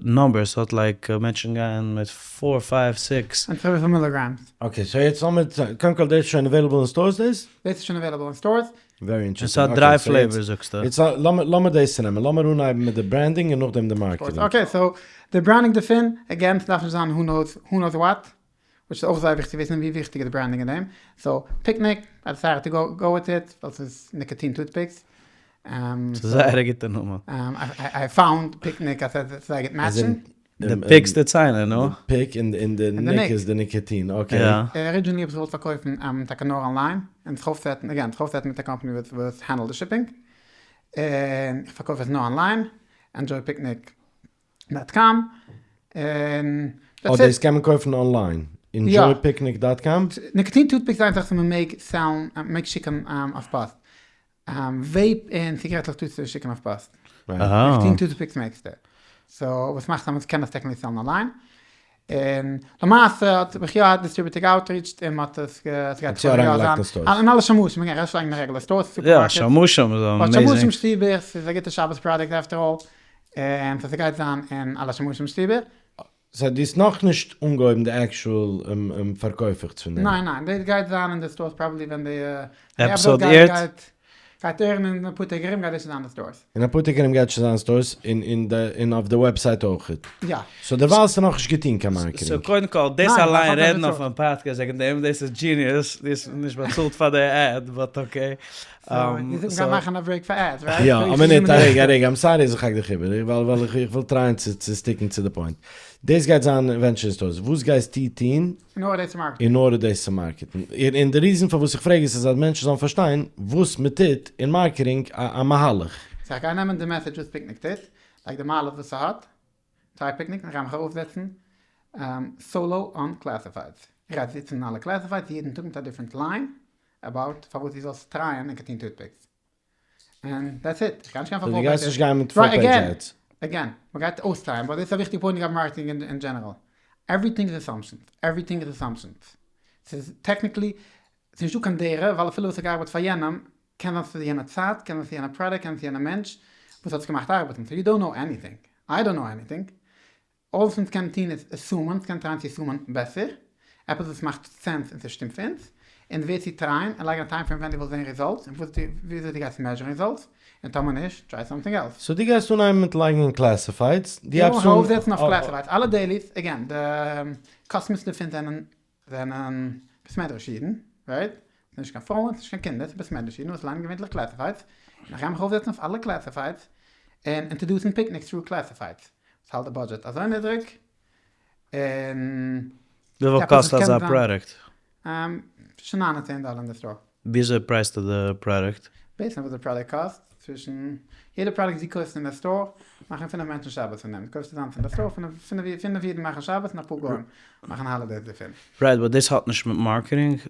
numbers, האט like מענטשן גייען מיט four five six. און וויפיל milligrams? Okay, so יעצט לאמיר, קודם כל דאס איז שוין available אין stores דאס? דאס איז שוין available אין stores. Very interesting. עס האט דריי flavors זאגסטו. יעצט לאמיר דאס צונעמען, לאמיר אנהייבן מיט די branding און נאכדעם די marketing. Okay, so די branding דערפון, again, ס'דארף נישט זיין who knows who knows what, which איז אויך זייער וויכטיג צו וויסן ווי וויכטיג איז די branding אין דעם, so Picnic, I decided to go with it, ווייל ס'איז ניקאטין toothpicks. ס'איז זייער א גוטע נאמען. I found Picnic אז ס'איז זייער גוט match ן. די picks די ציינער, נו? די pick און די nic איז די ניקאטין, okay. Originally האב איך געוואלט פארקויפן טאקע נאר אנליין, און זיך אויפ set ן, again, זיך אויפ set ן מיט א קאמפאני וואס handle ט די shipping, און איך פארקויף עס נאר online, enjoypicnic dot com, און that's it. דאס קען מען קויפן online? enjoypicnic dot com? ניקאטין toothpicks איז איין זאך וואס מען מעג sell ן, מען מעג שיקן אויף פאסט. Vape און ציגרעטלעך טארסטו נישט שיקן אויף פאסט. ניקאטין toothpicks מעגסטו. So וואס מאכט אז מען קען עס technically sell ן אליין. און למעשה האט מיך יא א distributor גע outreach ט און מען האט עס געהאט יא אריינגעלייגט אין stores. אין אלע שמשים, מען קען ארויסלייגן אין רעגולער stores, סופערמארקעטס. יא, שמשים איז amazing. שמשים שטיבער, ס'איז א גוטע שבת product after all. און סאו ס'גייט זיין אין אלע שמשים שטיבער. So דו האסט נאכנישט אנגעהויבן די actual פארקויפעכטס פון דעם? ניין ניין, דאס גייט זיין אין די stores probably ווען די episode airt. גייט air ן אין אפאר טעג ארום גייט דאס שוין זיין אין די stores. אין אפאר טעג ארום גייט שוין זיין אין stores און אויף די website אויכעט. יא. So דערווייל האסטו נאכנישט געטון קיין marketing. So קודם כל, דאס אליין רעדן אויפן פאדקעסט וועגן דעם, דאס איז genius, דו האסט נישט באצאלט פאר די ad, but okay. מ'גייט מאכן א break פאר ads, right? יא, א מינוט, א רגע, א רגע, I'm sorry אז איך האק דיך איבער, ווייל איך וויל try ען צו stick ן צו די point. דאס גייט זיין eventually אין stores, וואס גייסטו טון אין order דאס צו market ן? אין order דאס צו market ן. און די reason פארוואס איך פרעג עס איז אז מענטשן זאלן פארשטיין וואס מ'טוט אין marketing, א מהלך. So איך גיי נעמען די message וואס Picnic טוט, like די מעלות וואס ס'האט, try Picnic, איך גיי מיך ארויפזעצן solo on classifieds. איך גיי זיצן אין אלע classifieds יעדן טאג מיט א different line about פארוואס דו זאלסט try ען ניקאטין toothpicks. און that's it. איך גיי נישט גיין פאר דו full גייסט פעידזש. נישט גיין מיט full page ads. Again, מ'גייט אויס try ען, but דאס איז א וויכטיגע point לגבי marketing אין general. Everything איז assumptions. Everything איז assumptions. ס'איז technically, ס'איז נישטא קיין דרך, ווייל אפילו וואס האט געארבעט פאר יענעם, קען זיין ס'איז יענע צייט, קען זיין ס'איז יענע product, קען זיין ס'איז יענע מענטש וואס האט עס געמאכט ארבעטן. So you don't know anything. I don't know anything. אלעס אונז קענען טון איז assume ען, אונז קענען try ען צו assume ען בעסער, עפעס וואס מאכט sense און ס'שטימט פאר אונז, און ווער צו try ען און לייגן א time frame ווען דו ווילסט זען results און וואס דו וויאזוי דו גייסט measure ן results, און טאמער נישט, try something else. So דו גייסט אנהייבן מיט לייגן אין classifieds, דו איך הייבסט וויל אן. מיך אויפזעצן אויף classifieds, אלע dailies, again, די customers דערפון זענען. זענען בית מדרש אידן, רייט? ס'איז נישט קיין פרויען, ס'איז נישט קיין קינדער, ס'איז בית מדרש אידן וואס ליינען געווענטליך קלעסיפיידס, און איך גיי מיך אויפזעצן אויף אלע קלעסיפיידס און אינטערדוסן פיקניקס טרו קלעסיפיידס, וואס האלט די בודזשעט אזוי נידריג, און וויפיל קאסט אזא פראדוקט? צווישן ניין און צען דאלער אין די סטאר. וויאזוי פרייסטו די פראדוקט? בעיסד אויף וואס די פראדוקט קאסט, צווישן יעדע פראדוקט וואס דו קויפסט אין די סטאר, מאכן פינף מענטשן שבת פון דעם, דו קויפסט אזאנס אין די סטאר, פינף אידן מאכן שבת און אפאר גוים מאכן האלידעיס דערפון. רייט, באט דאס האט נישט מיט מארקעטינג,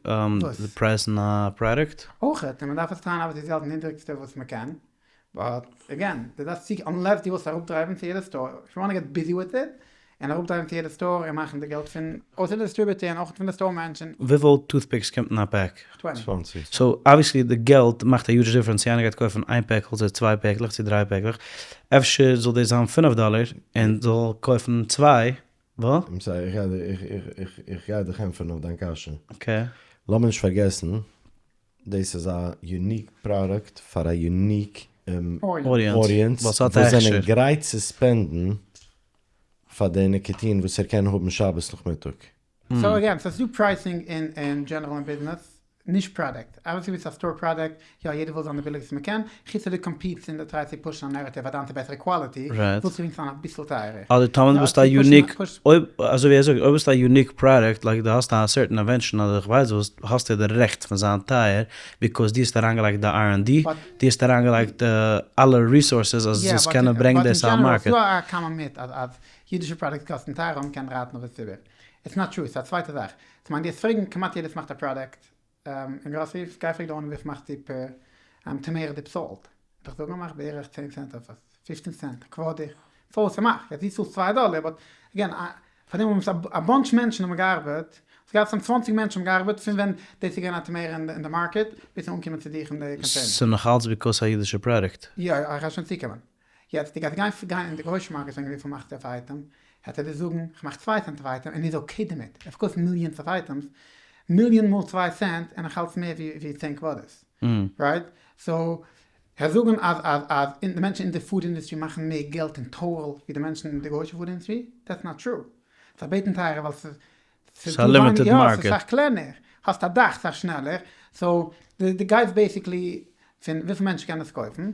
די פרייסן א פראדוקט. אויכעט, און מען דארף עס טרייען אבער צו האלטן נידריגסטע וואס מען קען, באט עגעין, דו דארפסט צו, אנלעס דו ווילסט אראפדרייוון צו יעדע סטאר, איף יו וואנט געט ביזי וויט איט, און אראפדרייוון צו יעדע סטאר און מאכן די געלט פון אויסער די דיסטריביוטער און אויך פון די סטאר מענטשן. וויפיל טוטפיקס קומט אין א פעק? צוואנציג. סאו אבוויעסלי די געלט מאכט א huge difference צו איינער גייט קויפן איין פעקל צו צוויי פעקלעך צו דריי פעקלעך, אפשר זאל דאס זיין פינף דאלער און זאל קויפן צוויי, ווא? איך גיי דיך ענטפערן אויף דיין קשיא. okay. לאמיר נישט פארגעסן דאס איז א unique פראדוקט פאר א unique audience וואס זענען גרייט צו ספענדן פאר די ניקאטין וואס ער קען האבן שבת נאכמיטאג. סאו אגעין, סאיז דא פרייסינג אין דזשענעראל אין ביזנעס, נישט פראדוקט. אבוויעסלי ווי ס'איז א סטאר פראדוקט, יא יעדער וויל זיין די ביליגסטע מ'קען, חוץ אויב דו קאמפיטסט און דו טרייסט צו פושן א נערעטיוו אז דיינס איז בעסערע קוואליטי, ווילסטו זיין אביסל טייערער. אדער טאמער דו ביסט א unique, אויב, אזוי ווי ער זאגט, אויב ביסטו א unique פראדוקט, like דו האסט א certain invention אדער איך ווייס וואס, האסטו די רעכט פון זיין טייער, because דו האסט אריינגעלייגט די R and D, דו האסט אריינגעלייגט אלע resources אז זאלסט קענען ברענגן דאס אויף מארקעט. ס'דא א קאמאן מיט אז אידישע פראדוקטס קאסטן טייער און מ'קען רייטן אויף די ציבור. It's not true, ס'איז א צווייטע זאך. כ'מיין דו וועסט פרעגן כמעט יעדער וואס מאכט א פראדוקט אין גראסערי, גיי פרעג די owner וויפיל מאכסטו פער טאמעיטא דיפ סאלט, וועט דיך זאגן מאך בערך צען סענט אויף פופצן סענט א קוואדער, סאו ס'מאכט, יעצט דו צאלסט צוויי דאלער באט אגעין פאר דעם האבן עס א באנטש מענטשן האבן געארבעט, האסט געהאט סתם צוואנציג מענטשן האבן געארבעט פון ווען דאס איז געווען א טאמעיטא אין די מארקעט ביז ס'איז אנגעקומען צו דיך אין די קאנטעינער. ס'איז נאכאלץ because א אידישע פראדוקט. יא יא איך גיי שוין צוקומען. יעצט דו גייסט גיין גיין אין די גרויסע מארקעט פרעגן וויפיל מאכסטו אויף א אייטעם, העט ער דיר זאגן כ'מאך צוויי סענט אויף א אייטעם און איז okay דערמיט, ער פארקויפט millions אוו items, מיליאן מאל צוויי סענט און איך האלט מער ווי צען קוואדערס, right? So הער זאגן אז אז אז די מענטשן אין די food industry מאכן מער געלט אין total ווי די מענטשן אין די גוישע food industry, that's not true. זיי בעטן טייערער ווייל ס'איז ס'איז א limited market. יא, ס'איז סאך קלענער, האסט א דאך סאך שנעלער, so די גייסט basically פון וויפיל מענטשן קענען עס קויפן,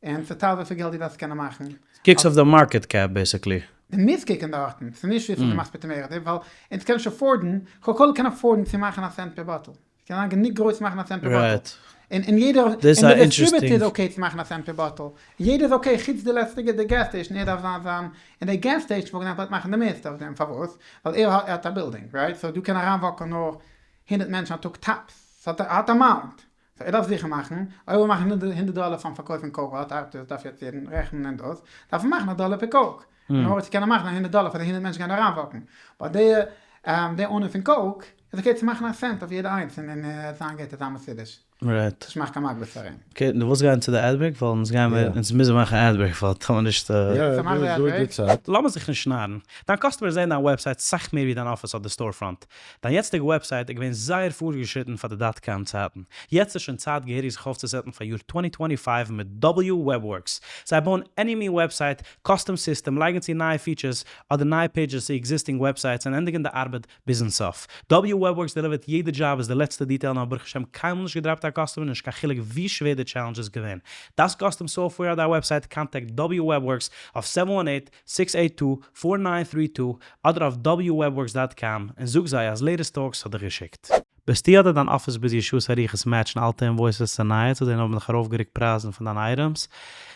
און צוטייל וויפיל געלט דו דארפסט קענען מאכן. קוקסט אויף די market cap basically. דו מוזט קוקן דארטן, ס'איז נישט וויפיל דו מאכסט פער טאמעיטא, ווייל אונז קענען נישט עפארדן, קוקא קאלע קען עפארדן צו מאכן א סענט פער באטל, ס'קען זיין גענוג גרויס צו מאכן א סענט פער באטל, און יעדער, און די דיסטריביוטער איז okay צו מאכן א סענט פער באטל, יעדער איז okay חוץ די לעצטיגע די gas station, ער דארף זיין זיין, און די gas station וואלט געדארפט מאכן די מערסטע אויף דעם, פארוואס? ווייל ער האט א בילדינג, right? So דא קען אריינוואקן נאר הונדערט מענטשן א טאג tops, ס'האט א amount, so ער דארף זיכער מאכן, אויב ער וויל מאכן הונדערט דאלער פארן פארקויפן קאוק ווייל האט ארבעטער דארף יעצט יעדן רעכענען און דאס, דארף ער מאכן א דאלער פער קאוק, אין ארדער צו קענען מאכן א הונדערט דאלער פאר די הונדערט מענטשן גייען אריינוואקן, באט די די owner פון קאוק איז okay צו מאכן א סענט אויף יעדע איינס און זיין גוט און זיין מסודר. Right. נישט מאכן קיין מגבית פאר אים. Okay, דו ווילסט גיין צו די ad break? ווייל אונז גייען מיר, אונז מוזן מאכן ad break ווייל טאמער נישט. יא, דא איז די צייט. לאמיר זיך נישט נארן, דיין קאסטומער זעהן דיין website סאך מער ווי דיין אפיס אדער store front. דיין יעצטיגע website איז געווען זייער פארגעשריטן פאר די dot com צייטן. יעצט איז שוין צייט געהעריג זיך אויפצוסעטן פאר יאר twenty twenty five מיט W WebWorks. זיי בויען עני מין website, custom system, לייגן צו נייע features אדער נייע pages צו existing websites און ענדיגן די ארבעט ביזן סוף. W WebWorks דעליווערט יעדע דזשאב ביז די לעצטע detail און האט ברוך השם קיינמאל נישט געדראפט א קאסטומער נישט קיין חילוק ווי שווער די challenge איז געווען. דארפסט custom software אדער א website contact W WebWorks אויף seven one eight, six eight two, four nine three two אדער אויף wwebworks dot com און זאג זיי אז לעיטעסט טאלקס האט דיך געשיקט. ביסטו אדער דיין אפיס ביזי שעות אריכות מעטשן אלטע invoices צו נייע צו זען אויב מ'האט ארויפגערוקט פרייזן פון דיינע items?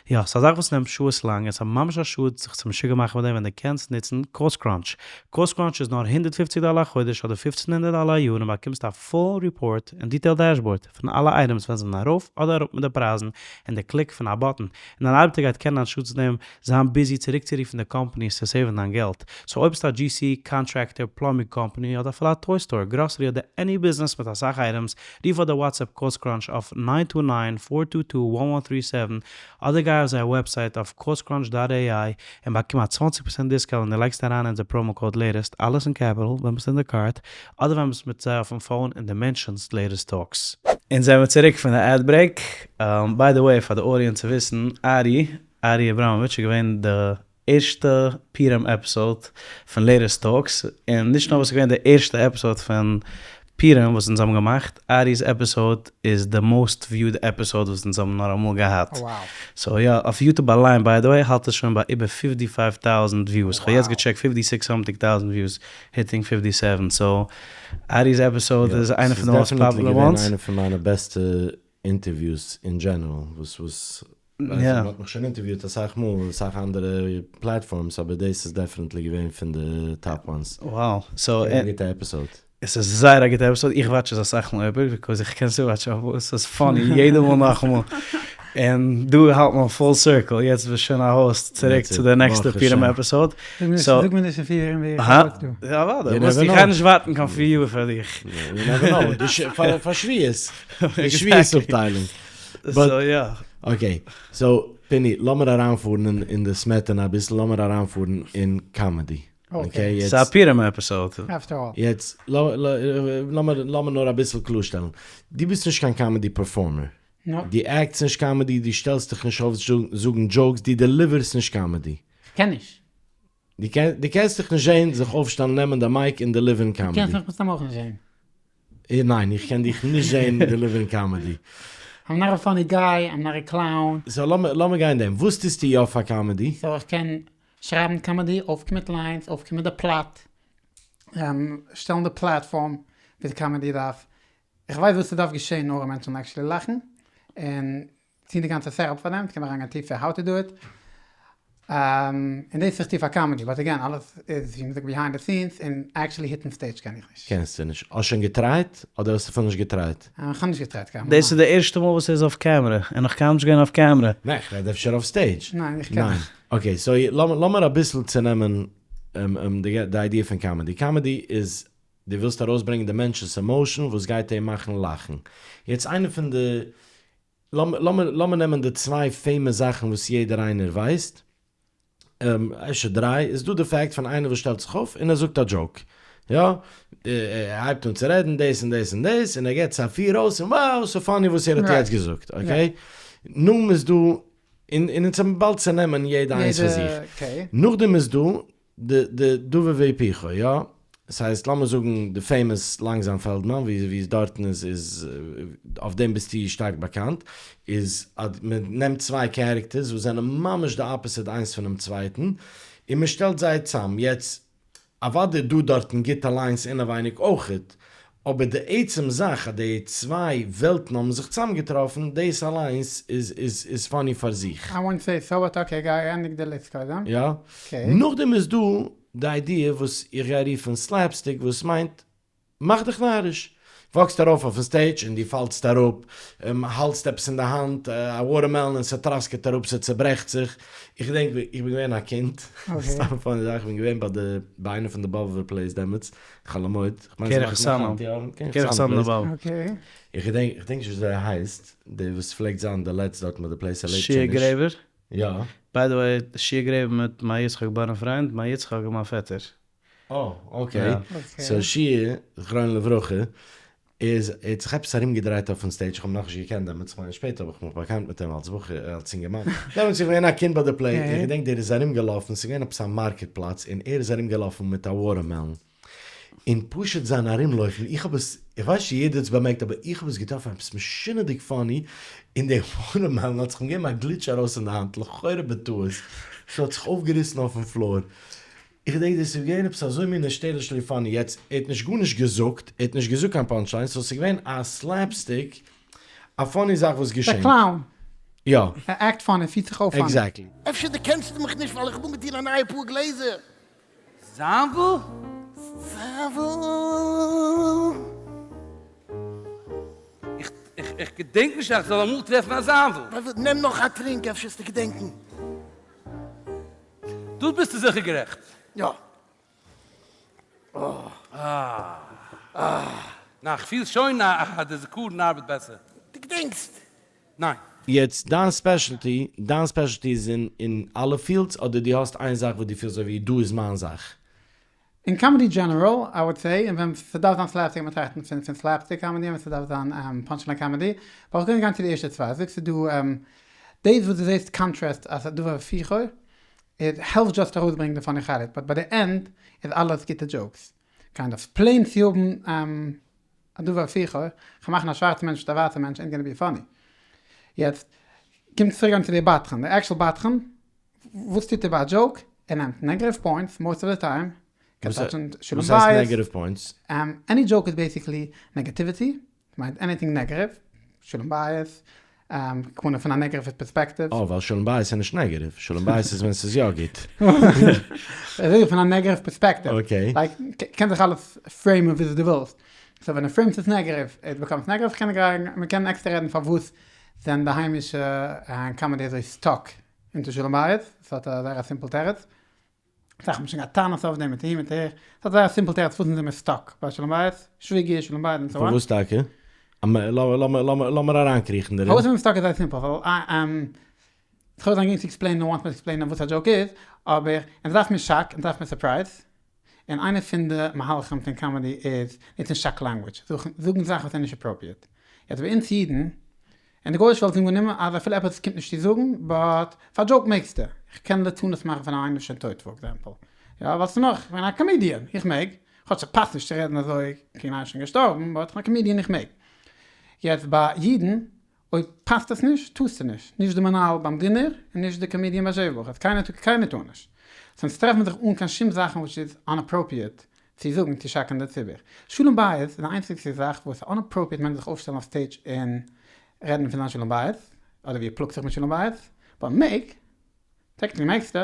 יא, ס'איז א זאך וואס נעמט שעות לאנג און ס'איז ממש א שאד זיך צו משוגע מאכן מיט דעם ווען דו קענסט נוצן Cost Crunch. Cost Crunch איז נאר הונדערט פופציג דאלער א חודש אדער פופצן הונדערט דאלער א יאר און באקומסט א full report און detailed dashboard פון אלע items ווען זיי זענען ארויף אדער אראפ מיט די פרייזן אין די click פון א button און דיין ארבעטער גייט קענען אנשטאטס דעם זיין ביזי צוריקצורופן די קאמפאניס צו סעיוון דיין געלט. So אויב ביסטו א GC, contractor, plumbing company, אדער אפילו א toy store, גראסערי אדער any ביזנעס מיט אסאך items, רוף אדער WhatsApp Cost Crunch אויף nine two nine, four two two, one one three seven, אדער גיי אויף זייער website אויף costcrunch dot AI און באקום א צוואנציג פראצענט discount ווען דו לייגסט אריין אונזער promo code לעיטעסט, אלעס אין capital, ווען ביסט אין די cart, אדער ווען ביסט מיט זיי אויפן phone און דו מענשענסט לעיטעסט טאלקס. אונז זעמיר צוריק פון די ad break. By the way פאר די audience צו וויסן, ארי, ארי אבראמאוויטש איז געווען די ערשטע פורים עפיסאוד פון לעיטעסט טאלקס, און נישט נאר וואס ס'איז געווען די ערשטע עפיסאוד פון פורים וואס אונז האבן געמאכט, ארי'ס עפיסאוד איז די מאוסט וויוד עפיסאוד וואס אונז האבן נאר אמאל געהאט. סאו יא, אויף יוטוב אליין ביי די וועי האלט עס שוין ביי איבער פיפטי פייוו טאוזענט וויוס, כ'האב יעצט געטשעקט פיפטי סיקס סאמטינג טאוזענט וויוס, היטינג פיפטי סעווען, סאו ארי'ס עפיסאוד איז איינע פון די מאוסט פאפולער וואנס. ס'איז דעפענעטלי געווען איינע פון מיינע בעסטע אינטערוויוס אין דזשענעראל, וואס וואס ווייס איך, מ'האט מיך שוין אינטערוויוט אסאך מאל אין אסאך אנדערע פלאטפארמס אבער דאס איז דעפענעטלי געווען פון די טאפ וואנס. וואו, סאו. געווען א גוטע עפיסאוד. עס איז זייער א גוטע עפיסאוד, איך וואטש עס אסאך מאל איבער ביקאוז איך קען עס וואטשן אויף וואס ס'איז פאני יעדע מאל נאכאמאל, און דא האלט מען פול סירקל, יעצט ביסט שוין א האוסט צוריק צו די נעקסטע פורים עפיסאוד. זאג מיר נישט אין פיר יאר ווי איך האלט דא. אוודאי, איך גיי נישט ווארטן קיין פיר יאר פאר דיך. יו נעווער נאו, פאר שבועות, די שבועות אפטיילונג. סאו יא. אקעי, סאו פיני, לאמיר אריינפארן אין די סמעטענע אביסל, לאמיר אריינפארן אין קאמעדי. אקעי, יעצט. ס'איז א פורים עפיסאוד. אפטער אלל. יעצט, לאמיר נאר אביסל קלארשטעלן. דו ביסט נישט קיין קאמעדי פערפארמער. נאופ. דו עקטסט נישט קאמעדי, דו שטעלסט דיך נישט אויף זאגן דזשאוקס, דו דעליווערסט נישט קאמעדי. כ'קען נישט. דו קענסט דיך נישט זען זיך אויפשטעלן נעמען די מייק און דעליווערן קאמעדי. דו קענסט מיך מסתם אויך נישט זען. ניין, איך קען דיך נישט זען דעליווערן קאמעדי. איים נאט א פאני גיי, איים נאט א קלאון. סאו לאמיר גיין אין דעם, וואס טוסטו יא פאר קאמעדי? סאו איך קען שרייבן קאמעדי, אויפקומען מיט ליינס, אויפקומען מיט די פלאט, שטעלן די פלאטפארם ווי די קאמעדי דארף, איך ווייס וואס ס'דארף געשען נאר אז מענטשן זאלן עקטשעלי לאכן, און טון די גאנצע סעטאפ פאר דעם, ס'קען אריינגיין טיפער האו טו דו איט, און דאס איך טו פאר קאמעדי, באט אגעין אלעס איז ווי מ'זאגט ביהיינד די סינס, און עקטשעלי היטן סטעידזש קען איך נישט. קענסטו נישט? האסט שוין געטרייט אדער האסט אפילו נישט געטרייט? איך האב נישט געטרייט קיינמאל. דאס איז די ערשטע מאל וואס ער איז אויף קעמרע, ער איז נאך קיינמאל נישט געווען אויף קעמרע. ניין, איך רעד אפשר אויף סטעידזש. ניין, איך קען נישט. אקעי, סאו לאמיר אביסל צונעמען די איידיע פון קאמעדי. קאמעדי איז דו ווילסט ארויסברענגען די מענטש'ס עמאושען וואס גייט אים מאכן לאכן. יעצט איינע פון די, לאמיר נעמען די צוויי פעימאס זאכן וואס יעדער איינער ווייסט, אפשר דריי, איז דא די פעקט פון איינער וואס שטעלט זיך אויף און ער זאגט א דזשאוק, יא, ער הייבט אן צו רעדן דאס און דאס און דאס, און ער געבט עס א פיר אויס און wow ס'איז פאני וואס ער האט יעצט געזאגט, אקעי? נאכדעם איז דא, און אונז האבן באלד צונעמען יעדע איינס פאר זיך, נאכדעם איז דא די די דבר והיפוכו, יא? ס'הייסט לאמיר זאגן די פעימאס לאנגזאם פעלדמאן ווי ווי דארטן איז איז אויף דעם ביסטו שטארק באקאנט, איז אז מען נעמט צוויי קערעקטערס וואס זענען ממש די אפעסיט איינס פונעם צווייטן און מען שטעלט זיי צאם, יעצט אוודאי דא דארטן גוטע ליינס אינעווייניג אויכעט, אבער די עצם זאך אז די צוויי וועלטן האבן זיך צאמגעטראפן, דאס אליינס איז איז איז פאני פאר זיך. איי וואנט סעי סאו באט אקעי גיי ענדיג די ליסט קודם. יא. נאכדעם איז דא די איידיע וואס איך גיי רופן סלעפסטיק וואס מיינט מאך דיך נאריש. וואקסט ארויף אויפן סטעידזש און דו פאלסט אראפ, האלטסט עפעס אין די האנט, א וואטערמעלאן און ס'טראסקעט אראפ ס'צעברעכט זיך. איך געדענק ווי איך בין געווען א קינד, סתם א פאני זאך, איך בין געווען ביי די ביי איינע פון די באבובער פלעיס דעמאלטס, חול המועד, כ'מיין קרח ס'מאכט נאך היינט יא, קרח סאמען באבוב. איך געדענק, איך געדענק נישט וויאזוי ער הייסט, דער וואס פלעגט זיין די לעצט דארט מיט די פלעיס ער לעבט שיע שוין נישט. גרעבער? יא. ביי די וועי, שיע גרעבער מיט מאיר יצחק בארנפריינד, מאיר יצחק איז מיין פעטער. אה, אקעי. סאו שיע, זכרונו לברכה, איז ער האט זיך עפעס ארום געדרייט אויפן סטעידזש, איך האב אים נאכנישט געקענט דעמאלטס, כ'מיין שפעטער האב איך מיך באקאנט מיט אים אלס בחור, אלס אינגערמאן, דעמאלטס איז איך געווען א קינד ביי די פלעי, איך געדענק דער איז ארום געלאפן, ס'איז געווען עפעס א מארקעט פלאץ, און ער איז ארום געלאפן מיט א וואטערמעלאן, און פשוט זיין ארום לויפן, איך האב עס, איך ווייס נישט צו יעדער האט עס באמערקט, אבער איך האב עס געטראפן עפעס משונה'דיג פאני, און די וואטערמעלאן האט זיך אים געגעבן א גליטש ארויס אין די האנט, לכאורה בטעות, ס'האט זיך אויפגעריסן אויפן פלאר, איך געדענק דאס איז געווען עפעס אזוי מין היסטערישלי פאני, יעצט ער האט נישט גארנישט געזאגט, ער האט נישט געזאגט קיין פאנטש ליינס, סאו ס'איז געווען א סלעפסטיק, א פאני זאך וואס דער געשענט. קלאון. יא. ער עקט פאני, פירט זיך אויף פאני. עקזעקטלי. אפשר דערקענסטו מיך נישט ווייל איך האב אנגעטון א נייע פאר גלעזער? זאנוויל? זאנוויל. איך איך געדענק נישט אז איך זאל אמאל טרעפן א זאנוויל. נעם נאך א טרינק אפשר וועסטו געדענקן. דא ביסטו זיכער גערעכט. יא. אה. נא, כ'פיל שוין אז די זכרון ארבעט בעסער. דו געדענקסט? ניין. יעצט דיין ספעשעלטי, דיין ספעשעלטי איז אין אין אלע פיעלדס אדער דו האסט איין זאך וואס דו פילסט אזוי ווי דא איז מיין זאך? אין קאמעדי דזשענעראל, איי וואלד סעי, און ווען ס'דארף זיין סלעפסטיק וועט מען טראכטן פון פון סלעפסטיק קאמעדי און ווען ס'דארף זיין פאנטשליין קאמעדי, באט איך גיי גיין צו די ערשטע צוויי, זאגסטו דא דאס וואס דו זעסט קאנטראסט אז דבר והיפוכו. איט העלפט דזשאסט ארויסברענגן די funny חלק, but ביי די end איז אלעס גוטע jokes. kind of plain צו האבן א דבר הפוכו, כ'קען מאכן א שווארצע מענטש מיט א ווייסע מענטש ain't gonna be funny. יעצט קומט צוריק גיין צו די בדחן, די actual בדחן, וואס טוט ער ביי א joke? ער נעמט negative points most of the time, קען touch ן שלום וואס הייסט בית. negative points? Any joke איז basically negativity, מיינט anything negative, שלום בית, קונה פון א negative perspective. אה, ווייל שלום בית איז נישט negative, שלום בית איז ווען ס'איז יא גוט. איך רעד פון א negative perspective. Okay. Like, קען זיך אלעס frame ען וויאזוי דו ווילסט. So ווען דו frame סט עס negative, it becomes negative, מ'קען עקסטער רעדן פארוואס זענען די היימישע comedy אזוי stuck אונטער שלום בית, ס'האט א זייער א simple תירוץ. אסאך האבן שוין געהאט טענות אויף דעם מיט אהין מיט אהער, ס'האט זייער א simple תירוץ פארוואס זענען מיר stuck ביי שלום בית, שוויגער, שלום בית און so on. פארוואס טאקע? לאמיר אריינקריכן דערין. פארוואס זענען מיר stuck איז זייער simple, ווייל כ'וועל זיין גרינג צו explain ען once מ'וועט explain ען וואס א joke איז, אבער אונז דארף מיר שאק, אונז דארף מיר surprise, און איינע פון די מהלכים פון comedy איז נוצן shock language, זאגן זאכן וואס זענען נישט appropriate. יעצט ביי אונז אידן אין די גוי'אישע וועלט איז אנגענומען אז אפילו עפעס קומט נישט צו זאגן, but פאר joke מעגסטו. איך קען ליצנות מאכן פון איינער וואס איז שוין טויט for example. יא, ווייל ס'איז נאך, כ'בין א comedian, איך מעג. כאטש ס'פאסט נישט צו רעדן אזוי קעגן איינער שוין געשטארבן, but כ'בין א comedian איך מעג. יעצט ביי אידן, אויב פאסט עס נישט, טארסטו נישט. נישט די מנהל ביים dinner, און נישט די comedian ביי שבע ברכות. קיינער טאר, קיינער טאר נישט. So אונז טרעפן זיך אן קיין שום זאכן וואס איז inappropriate צו זאגן צו shock ען די ציבור. שלום בית איז די איינציגסטע זאך וואס איז inappropriate מענטשן זיך אויפשטעלן אויף stage און רעדן פון זיין שלום בית, אדער ווי ער פלאגט זיך מיט שלום בית, but מעג, technically מעגסטו.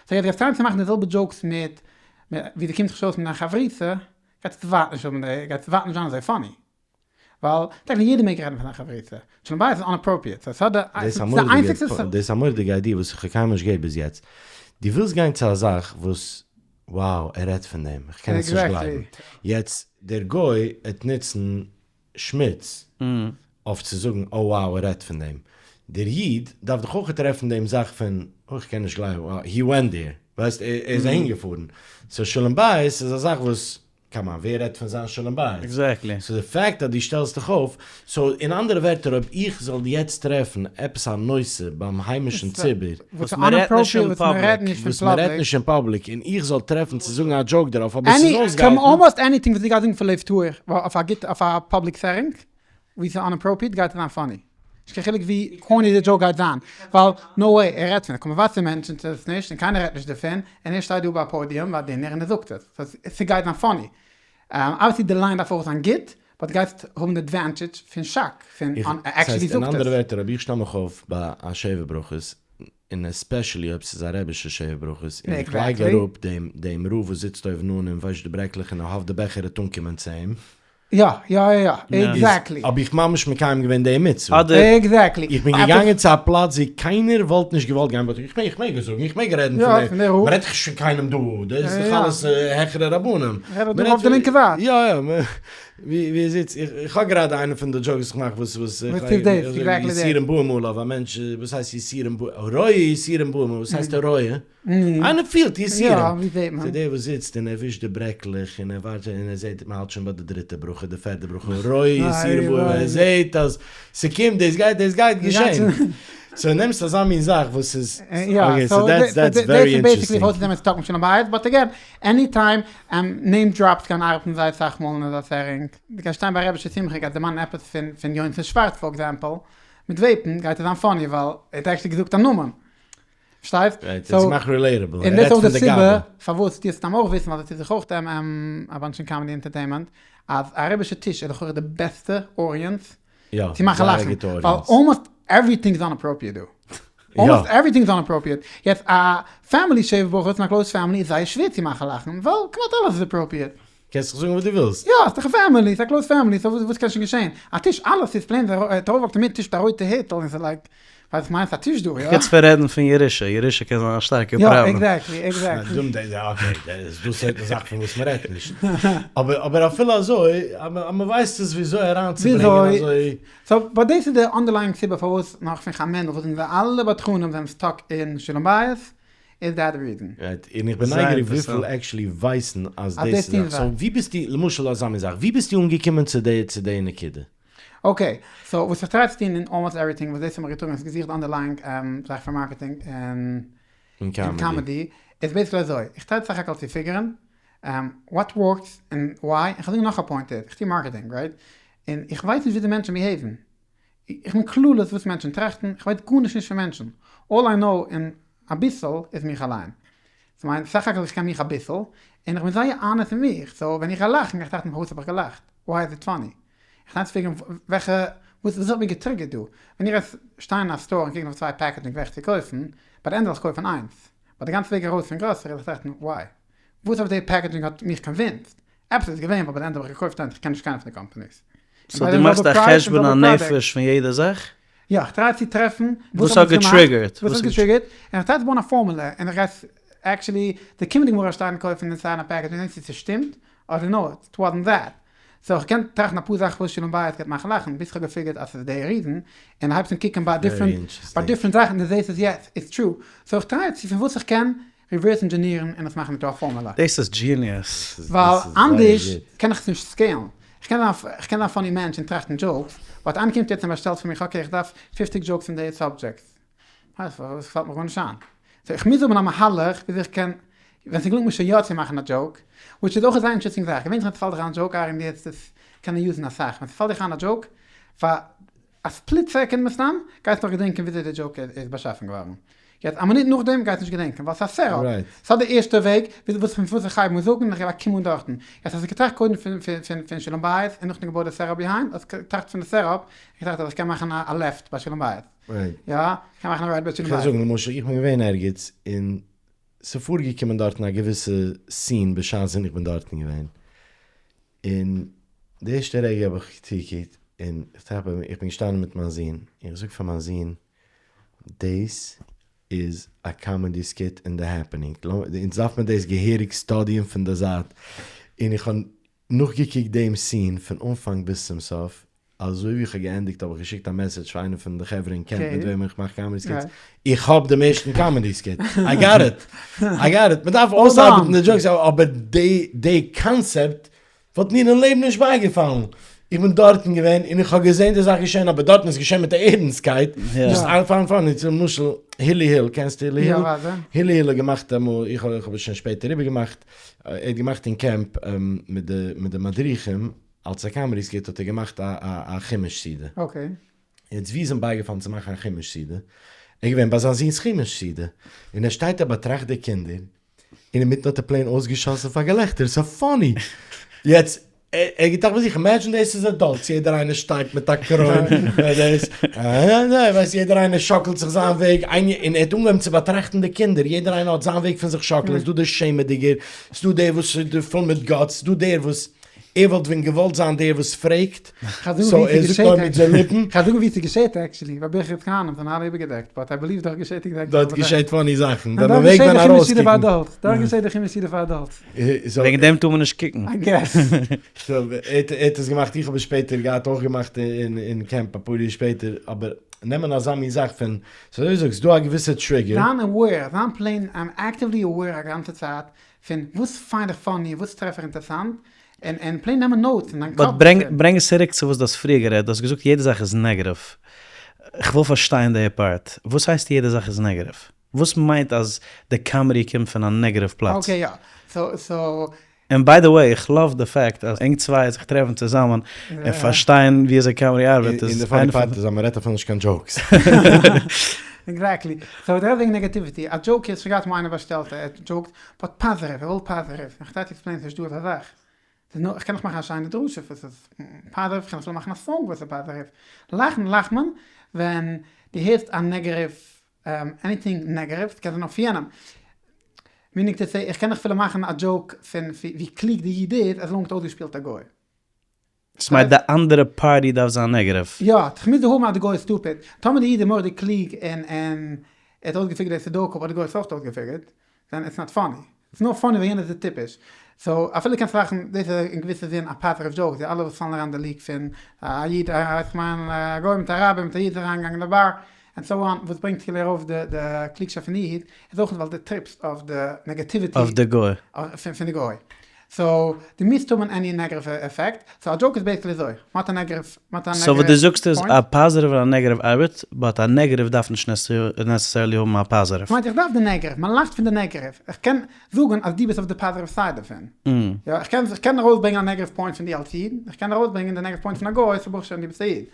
So יעצט גייסטו try ען צו מאכן די זעלבע jokes מיט ווי דו קומסט זיך אויס מיט דיין חברותא, גייט עס ווייט נישט האבן די, גייט עס ווייט נישט זיין אזוי funny. ווייל technically יעדער מעג רעדן פון זיין חברותא, שלום בית איז inappropriate, so ס'האט די, ס'איז די איינציגסטע. דאס איז א מורא'דיגע idea וואס איך האב קיינמאל נישט געהערט ביז יעצט. דו ווילסט גיין צו א זאך וואס wow ער רעדט פון דעם, איך קען עס נישט גלייבן. יעצט דער גוי העט נוצן שמוץ אויף צו זאגן oh wow ער רעדט פון דעם. דער איד דארף דאך אויך טרעפן דעם זאך פון oh איך קען נישט גלייבן wow he went there, ווייסט ער איז אהין געפארן. So שלום בית איז א זאך וואס come on, ווער רעדט פון זיין שלום בית? Exactly. So די fact אז דו שטעלסט דיך אויף, so אין אנדערע ווערטער אויב איך זאל יעצט טרעפן עפעס א נושא ביים היימישן ציבור, וואס מ'רעדט נישט אין public, וואס מ'רעדט נישט אין public, און איך זאל טרעפן צו זאגן א joke דערויף אבער ס'איז אויסגעהאלטן. Almost anything וואס דו גייסט זאגן פון לב טהור אויף א גוטע אויף א public setting ווי ס'איז inappropriate גייט עס זיין funny. נישט קיין חילוק ווי corny די joke גייט זיין, ווייל no way ער רעדט פון עס, קוים וואסער מענטשן טוט עס נישט און קיינער רעדט נישט דערפון, און ער שטייט דא ביי א podium ביי א dinner און ער זאגט עס, so ס'גייט זיין funny. Obviously די line דארף אויך זיין גוט, but גייסט האבן די advantage פון שאק, פון actually זאגט עס. אין אנדערע ווערטער אויב איך שטעל מיך אויף ביי א שבע ברכות, און especially אויב ס'איז א רעבישע שבע ברכות, און איך לייג אראפ דעם רב וואס זיצט אויבן אן און וואשט די ברעקלעך און איך האף די בעכער וועט אנקומען צו אים, יא יא יא יא exactly. האב איך ממש מקיים געווען די מצוה. אדער. Exactly. איך בין געגאנגען צו א פלאץ ווי קיינער וואלט נישט געוואלט גיין but איך מעג איך מעג עס זאגן איך מעג רעדן פון דעם. מ'רעדט דאך נישט פון קיינעם דא דאס איז דאך אלעס העכערע רבנים. מ'רעדט דא אויף די לינקע זייט. יא יא ווי ער זיצט איך האב גראדע איינע פון די jokes וואס איך מאך וואס וואס יסורים באים עליו א מענטש וואס הייסט יסורים באים הרואה יסורים באים וואס הייסט הרואה? איינער פילט יסורים. יא, ווי זעט מען? ס'איז דער וואס זיצט און ער ווישט די ברעקלעך און ער ווארט און ער זעט מ'האלט שוין ביי די דריטע ברכה, די פערטע ברכה, רואה יסורים באים, ער זעט אז ס'קומט, דאס גייט, דאס גייט געשען. So נעמסט אזא מין זאך וואס איז, okay, so that's that's very interesting. פארוואס זעמיר stuck מיט שלום בית, but again, any time name drops קען ארבעטן זייער סאך מאל אין אזא setting. דו קענסט שטיין ביי א רבישע שמחה גייסט דערמאנען עפעס פון פון יונתן שווארץ for example, מיט vape ן גייט עס זיין funny ווייל ער האט actually געזאגט א נאמען. פארשטייסט? Right, עס מאכט relatable, און דאס איז אויך די סיבה פארוואס דו סתם אויך וויסן ווייל דו טוסט זיך אויך א bunch אין comedy entertainment, אז א רבישע טיש איז לכאורה די בעסטע audience צו מאכן לאכן, ווייל almost everything איז inappropriate דא, almost everything איז inappropriate, יעצט א family שבע ברכות און א close family איז זייער שווער צו מאכן לאכן, ווייל כמעט אלעס איז appropriate. קענסט דאך זאגן וואס דו ווילסט. יא, ס'איז דאך א family, ס'איז א close family, so וואס קען שוין געשען? א טיש אלעס איז plain, ער walk ט אינמיטן טיש מיט א רויטע היטל און ס'איז like, ווייסט איך מיין ס'איז א טיש דא, יא? חוץ פון רעדן פון ירושה, ירושה קען זיין א שטארקע פראבלעם. יא, exactly, exactly. Okay, דאס איז א זאך פון וואס מ'רעדט נישט. אבער אבער אפילו אזוי, אז מ'ווייסט עס וויאזוי אריינצוברענגען אזוי. So, but דאס איז די underlying סיבה פארוואס נאך פון חמין וואס אונזער אלע בדחנים זענען stuck אין שלום בית, איז that reason. Right, און איך בין נייגעריג וויפיל actually ווייסן אז דאס איז א, so ווי ביסטו, למשל אזא מין זאך, ווי ביסטו אנגעקומען צו די צו די נקודה? Okay, so וואס איך try צו טון אין almost everything וואס דאס האט מיך געטראגן איז געזוכט underlying זאך פון marketing און. אין קאמעדי, איז בעיסיקלי אזוי, איך טריי סך הכל צו פיגערן וואט ווארקס און וויי, און כ'וועל זאגן נאך א פוינט איז, איך טו מארקעטינג רייט, און איך ווייס נישט וויאזוי מענטשן ביהעיוון, איך בין קלולעס וואס מענטשן טראכטן, איך ווייס גארנישט נישט פון מענטשן, אלל איי נאו און אביסל איז מיך אליין. ס'מיינט סך הכל איך קען מיך אביסל, און איך בין זייער אנעסט אין מיך, סאו ווען איך גיי לאכן גיי איך טראכטן פארוואס האב איך געלאכט? וויי איז איט פאני? איך טריי צו פיגערן וועלכע וואס וואס האט מיר געטריגערט דא? ווען איך גיי שטיין אין א סטאר און קוקן אויף צוויי פעקעדזשינג וועלכע צו קויפן, ביי די ענדע וועל איך קויפן איינס, באט די גאנצע וועג ארויס פון גראסערי וועל איך טראכטן וויי? וואס אויף די פעקעדזשינג האט מיך קאנווינסד? עפעס איז געווען ווייל ביי די ענדע האב איך געקויפט איינס איך קען נישט קיינע פון די קאמפאניס. סאו דו מאכסט א חשבון הנפש פון יעדע זאך? יא, איך טריי צו טרעפן וואס האט געטריגערט, וואס האט געטריגערט, און איך טריי צו בויען א פארמולע, און איך גיי עקטשעלי די קומענדיגע מאל איך שטיין קויפן און סיין א פעקעדזש און זען צו ס'שטימט אדער נאו איט וואזנט דעט, סאו איך קען טראכטן אפאר זאכן וואס שלום בית גייט מאכן לאכן, ביז כ'האב געפיגערט אז ס'איז די ריזען, און הייבסט אן קוקן ביי דיפרענט ביי דיפרענט זאכן דו זעסט אז יעס איטס טרו, סאו איך טריי צו פון וואס איך קען ריווערס אינדזשענירן און עס מאכן מיט א פארמולע. דאס איז דזשיניעס. ווייל אנדערש קען איך עס נישט סקעילן. איך קען זיין איך קען זיין א פאני מענטש און טראכטן דזשאוקס, באט איינער קומט יעצט און באשטעלט פון מיך אקעי איך דארף פופציג דזשאוקס אין די סאבדזשעקטס. ווייסט וואס עס פאלט מיך גארנישט איין. סאו איך מוז האבן א מהלך וויאזוי איך קען ווען ס'געלונגט מיר שוין יא צו מאכן א דזשאוק, וויטש איז אויך א זייער אינטערעסטינג זאך, געווענליך ווען ס'פאלט דיך איין א דזשאוק אהרן דו וועסט עס קענען יוזן אסאך, ווען ס'פאלט דיך איין א דזשאוק פאר א ספליט סעקאנד מסתם גייסט נאך געדענקען וויאזוי די דזשאוק איז באשאפן געווארן. יעצט א מינוט נאכדעם גייסט נישט געדענקען ווייל ס'איז א סעט אפ. ס'האט די ערשטע וועג וואס פון וואס איך הייב אן זאגן און איך גיי קום אן דארטן. יעצט האסטו געטראכט קודם פון פון שלום בית און נאכדעם געבויט די סעט אפ ביהיינד, האסט געטראכט פון די סעט אפ און געטראכט אז איך קען מאכן א לעפט ביי שלום בית. יא? איך קען מאכן א רייט ביי שלום בית. כ'וועל זאגן למשל איך בין געווען ערגעץ און ס'פארגעקומען דארטן א געוויסע סין בשעת ווען איך בין דארטן געווען. און די ערשטע רגע האב איך צוגעקוקט און איך טראכט ביי מיר, איך בין געשטאנען מיט מיין זון, און איך זאג פאר מיין זון, דאס איז א קאמעדי סקיט אין די העפענינג, אונז דארף מען דאס געהעריג סטאדיען פון די זייט, און איך האב נאכגעקוקט דעם סין פון אנפאנג ביז צום סוף, אזוי ווי איך האב געענדיגט האב איך געשיקט א מעסעדזש פאר איינער פון די חברה אין קעמפ מיט וועמען איך מאך קאמעדי סקיטס, איך האב דעם ערשטן קאמעדי סקיט, איי גאט איט, איי גאט איט, מען דארף אויסארבעטן די דזשאוקס, אבער די קאנסעפט וואלט מיר אין לעבן נישט בייגעפאלן, איך בין דארטן געווען און איך האב געזען די זאך געשען, אבער דארטן איז געשען מיט א ערנסטקייט, דזשאסט פאר פאן, למשל הילי היל, קענסט הילי היל? הילי היל האט געמאכט אמאל, איך האב עס שוין שפעטער איבערגעמאכט, ער האט געמאכט אין קעמפ מיט די מדריכים, אלס א קאמעדי סקיט האט ער געמאכט א א חומש סעודה. אקעי. יעצט ווי איז אים בייגעפאלן צו מאכן א חומש סעודה? ער איז געווען ביי זיין זון'ס חומש סעודה, און ער שטייט ער באטראכט די קינדער, און אינמיטן האט ער פלעין אויסגעשאסן פאר געלעכטער, סאו פאני! יעצט, ער האט געטראכט ביי זיך, אימעדזשין דאס איז עדאלטס, יעדער איינער שטייט מיט א קרוין, דאס, ווייסט יעדער איינער שאקלט זיך זיין וועג, און ער האט אנגעהויבן צו באטראכטן די קינדער, יעדער איינער האט זיין וועג פון זיך שאקלען, ס'דא דער שעמעדיגער, ס'דא דער וואס איז פול מיט גאטס, ס'דא דער וואס. ער וואלט ווען געוואלט זיין דער וואס פרעגט, סאו ער זאגט נאר מיט זיין ליפן. כ'וועל זאגן ווי ס'געשעט עקטשעלי, ביי ברכת כהנים זענען אלע איבערגעדעקט, באט איי בעליוו דארט געשעט עקזעקטלי דארט געשעט פאני זאכן, ווען מ'מעג ווען ארויסקוקן. דארט געשעט די חומש סעודה פאר אדאלטס. וועגן דעם טאר מען נישט קוקן. איי געס. סאו ער האט עס געמאכט, איך האב עס שפעטער געהאט אויך געמאכט אין קעמפ אפאר יאר שפעטער, אבער נעמען אזא מין זאך פון, סאו אזוי ווי דו זאגסט, ס'דא א געוויסע טריגער. זיין aware, זיין פלעין עקטיוולי aware א גאנצע צייט פון וואס פיינד איך פאני, וואס טרעף איך אינטערסאנט, און און פלעין נעמען נאוטס אין דיין קאפ. באט ברענג ברענג עס צוריק צו וואס דו האסט פריער גערעדט, דו האסט געזאגט יעדע זאך איז נעגעטיוו, כ'וויל פארשטיין די פארט, וואס הייסט יעדע זאך איז נעגעטיוו? וואס מיינט אז די קאמעדי קומט פון א נעגעטיוו פלאץ? אקעי יא, סאו סאו. און ביי די וועי איך לאוו די פעקט אז ענק צוויי זיך טרעפן צוזאמען און פארשטיין ווי אזוי קאמעדי ארבעט איז. און די פאני פארט איז אז מ'רעדט אפילו נישט קיין דזשאוקס. עקזעקטלי. סאו דו רעדסט וועגן נעגאטיוויטי. א דזשאוק איז, שוין געהאט אמאל איינער באשטעלט, ער האט געדזשאוקט, באט פאזעטיוו, ער וויל פאזעטיוו. איך טריי צו עקספלעינען ס'נישט דא אזא זאך. ס'איז נאר, איך קען נאך מאכן א שיינע דרשה וואס איז פאזעטיוו, איך קען אפילו מאכן א סאנג וואס איז פאזעטיוו. לאכן לאכט מען ווען דו הערסט א נעגעטיוו, עניטינג נעגעטיוו, ס'קען זיין אויף יענעם. מינינג טו סעי, איך קען אפילו מאכן א דזשאוק פון ווי קלוג די איד איז, עז לאנג האט אויסגעשפילט א גוי. ס'מיינט די אנדערע פארטי דארף זיין נעגעטיוו. יא, כ'מוז דא האבן אז די גוי איז סטופיד. טאמער די איד איז מורא'דיג קלוג און און ער האט אויסגעפיגערט די סודוקו אבער די גוי האט עס אויך אויסגעפיגערט, דען איטס נאט פאני. ס'איז נאר פאני ווייל יענער איז א טיפש. סאו אפילו קענסט מאכן, דאס איז אין געוויסע זין א פאזעטיוו דזשאוק, די אלע וואס פאלן אריין די ליעק פון א איד, איך מיין א גוי מיט א אראבער מיט א איד איז אריינגעגאנגען אין די באר, ענד סאו אן, וואס ברענגט כאילו ארויף די די קלוגשאפט פון די איד, איז אויך ווייל דו טריפסט אויף די נעגעטיוויטי אויף די גוי. פון די גוי. סאו דו מוזט האבן עני נעגעטיוו עפעקט, סאו א דזשאוק איז בעיסיקלי אזוי, מ'האט א נעגעטיוו, מ'האט א נעגעטיוו סאו וואס דו זאגסט איז פוינט. א פאזיטיוו און א נעגעטיוו ארבעט, באט א נעגעטיוו דארף נישט נעסעסערלי האבן א פאזיטיוו. כ'מיין איך דארף די נעגעטיוו, מען לאכט פון די נעגעטיוו, איך קען זאגן אז דו ביסט אויף די פאזיטיוו side דערפון, יא, איך קען איך קען ארויסברענגען א נעגעטיוו point פון דיר אלס איד, איך קען ארויסברענגען די נעגעטיוו point פון א גוי, סאו ברוך השם דו ביסט א איד,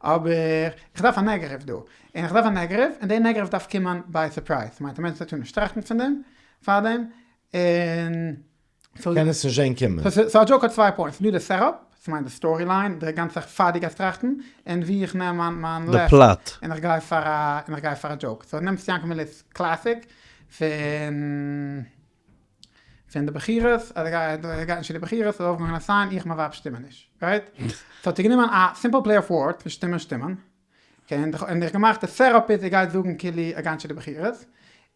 אבער איך דארף א נעגעטיוו דא, און איך דארף א נעגעטיוו, און די נעגעטיוו דארף קומען ביי surprise, ס'מיינט א מענטש טאר נישט טראכטן פון דעם פארדעם, און. קען עס נישט זען קומען. סאו א דזשאוק האט צוויי points, ס'דא די setup, ס'מיינט די story line, די גאנצע זאך פאר דו גייסט טראכטן, און ווי איך נעם מיין מיין די left plot. און איך גיי פאר א און איך גיי פאר א דזשאוק. סאו נעמסט יענקל מילער'ס classic פון פון די בחירות, אז ער גייט ער גייט נישט צו די בחירות, איז אויפגעגאנגען א sign איך מיין ווייב שטימען נישט, right? סאו האט ער גענומען א simple play of word פון שטימען שטימען, און איך געמאכט די setup איז ער גייט זאגן כאילו ער גייט נישט צו די בחירות,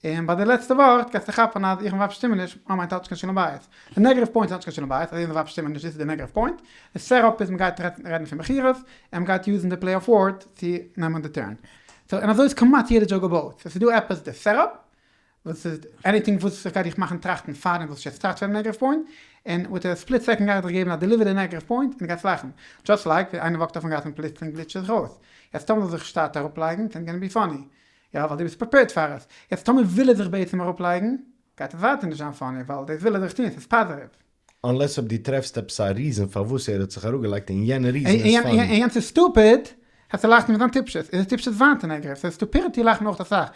און ביי די לעצטע ווארט גייסטו כאפן אז איך און ווייב שטימען נישט, אה מיינט האט נישט קיין שלום בית. די נעגעטיוו point האט נישט קיין שלום בית, אז איך און ווייב שטימען נישט דאס איז די נעגעטיוו point, די setup איז מ'גייט רעדן פון בחירות, און מ'גייט use ן די play of word צו נעמען די turn. סאו און אזוי איז כמעט יעדע דזשאוק געבויט, סאו ס'איז דא עפעס די setup, וואס איז anything וואס איך גיי דיך מאכן טראכטן פארדעם וואס יעצט טראכט פון די נעגעטיוו point, און with a split second גיי איך דיך געבן א deliver די נעגעטיוו point און דו גייסט לאכן. just like ווי איינער walk ט אויפן גאס און פלוצלינג גליטשט זיך אויס. יעצט טאמער זאל זיך שטאט אראפלייגן it's gonna be funny. יא ווייל דו ביסט prepared פאר עס. יעצט טאמער וויל ער זיך בעצם אראפלייגן גייט עס ווייטער נישט זיין funny ווייל דאס וויל ער זיך טון ס'איז פאזיטיוו. Unless אויב דו טרעפסט עפעס א reason פארוואס ער האט זיך אראפגעלייגט און יענע reason איז funny. און יענץ איז stupid, העסטו לאכן פון זיין טיפשות, איז טיפשות ווייטער נעגעטיוו, סאו stupidity לאכט מען אויך אסאך,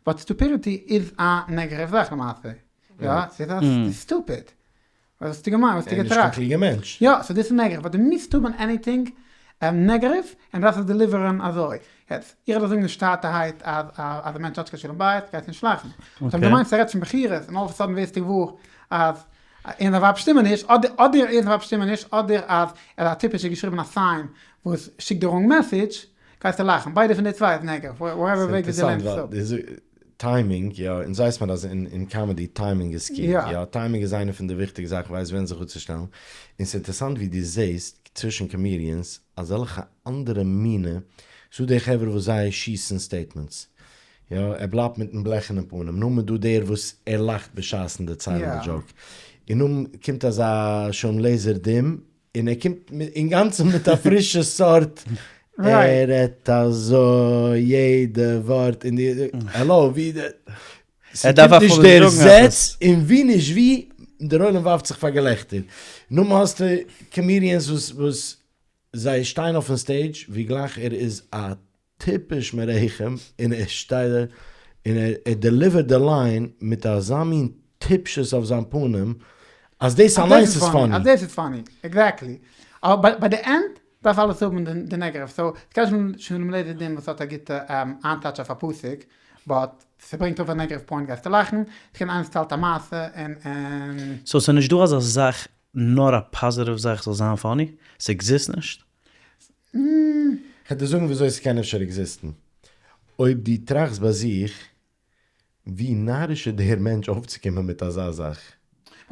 but stupidity איז א נעגעטיוו זאך למעשה, יא, ס'איז א stupid, וואס האסטו געמיינט, וואס האסטו ער איז נישט קיין געטראכט? קלוגע מענטש. יא, סאו דאס איז נעגעטיוו, but דו מוזט האבן anything נעגעטיוו און דארפסט עס deliver ן אזוי. יעצט, איך וועל זאגן שטאטערהייט אז אז א מענטש האט נישט קיין שלום בית, גייסט נישט לאכן. סאו דו מיינסט ער רעדט פון בחירות און all of a sudden ווערסטו געוואר אז און זיין ווייב שטימען נישט, אדער אדער ער און זיין ווייב שטימען נישט, אדער אז ער איז א טיפש און געשריבען א sign וואס שיקט די wrong message, גייסטו לאכן, ביידע פון די צוויי איז נעגעטיוו, whatever וועג ווי דו לערנסט עס אפ. Timing, יא, אונז ווייסט מען אז אין comedy timing איז key, יא, timing איז איינע פון די וויכטיגע זאכן, ווייסט ווען זיך אפצושטעלן, און ס'אינטערסאנט ווי דו זעסט צווישן comedians אזעלכע אנדערע מינע, ס'דא די חברה וואס זיי שיסן statements, יא, ער בלייבט מיטן בלעכענעם פנים, נאכדעם איז דא דער וואס ער לאכט בשעת'ן דערציילן די דזשאוק, און נאכדעם קומט אזא שלום לעזער דים, און ער קומט אינגאנצן מיט א פרישע סארט, ער רעדט אזוי יעדע ווארט, און די, העלא, ווי די, ס'קומט נישט דער זעץ, און ווי נישט ווי, דער עולם ווארפט זיך פאר געלעכטער, נאכדעם האסטו comedians וואס זיי שטייען אויפן stage ווי גלייך ער איז א טיפש מרחם און ער שטייט דארט און ער deliver ט די line מיט אזא מין טיפשות אויף זיין פנים אז דאס אליינס איז funny. אז דאס איז funny, exactly. אבער ביי די end דארף אלעס האבן די נעגעטיוו, סאו ס'קען שוין למעלה דעם וואס האט א גוטע איינטייטש אויף א פסוק, but ס'ברענגט אויף א נעגעטיוו point גייסטו לאכן, ס'קען איינער ציילט א מעשה און און. סאו ס'נישט דא אזא זאך נאר א פאזיטיוו זאך זאל זיין funny? ס'עקזיסט נישט? כ'על דיר זאגן וויאזוי ס'קען אפשר exist ן. אויב דו טראכסט ביי זיך, ווי נאריש איז דער מענטש אויפצוקומען מיט אזא זאך?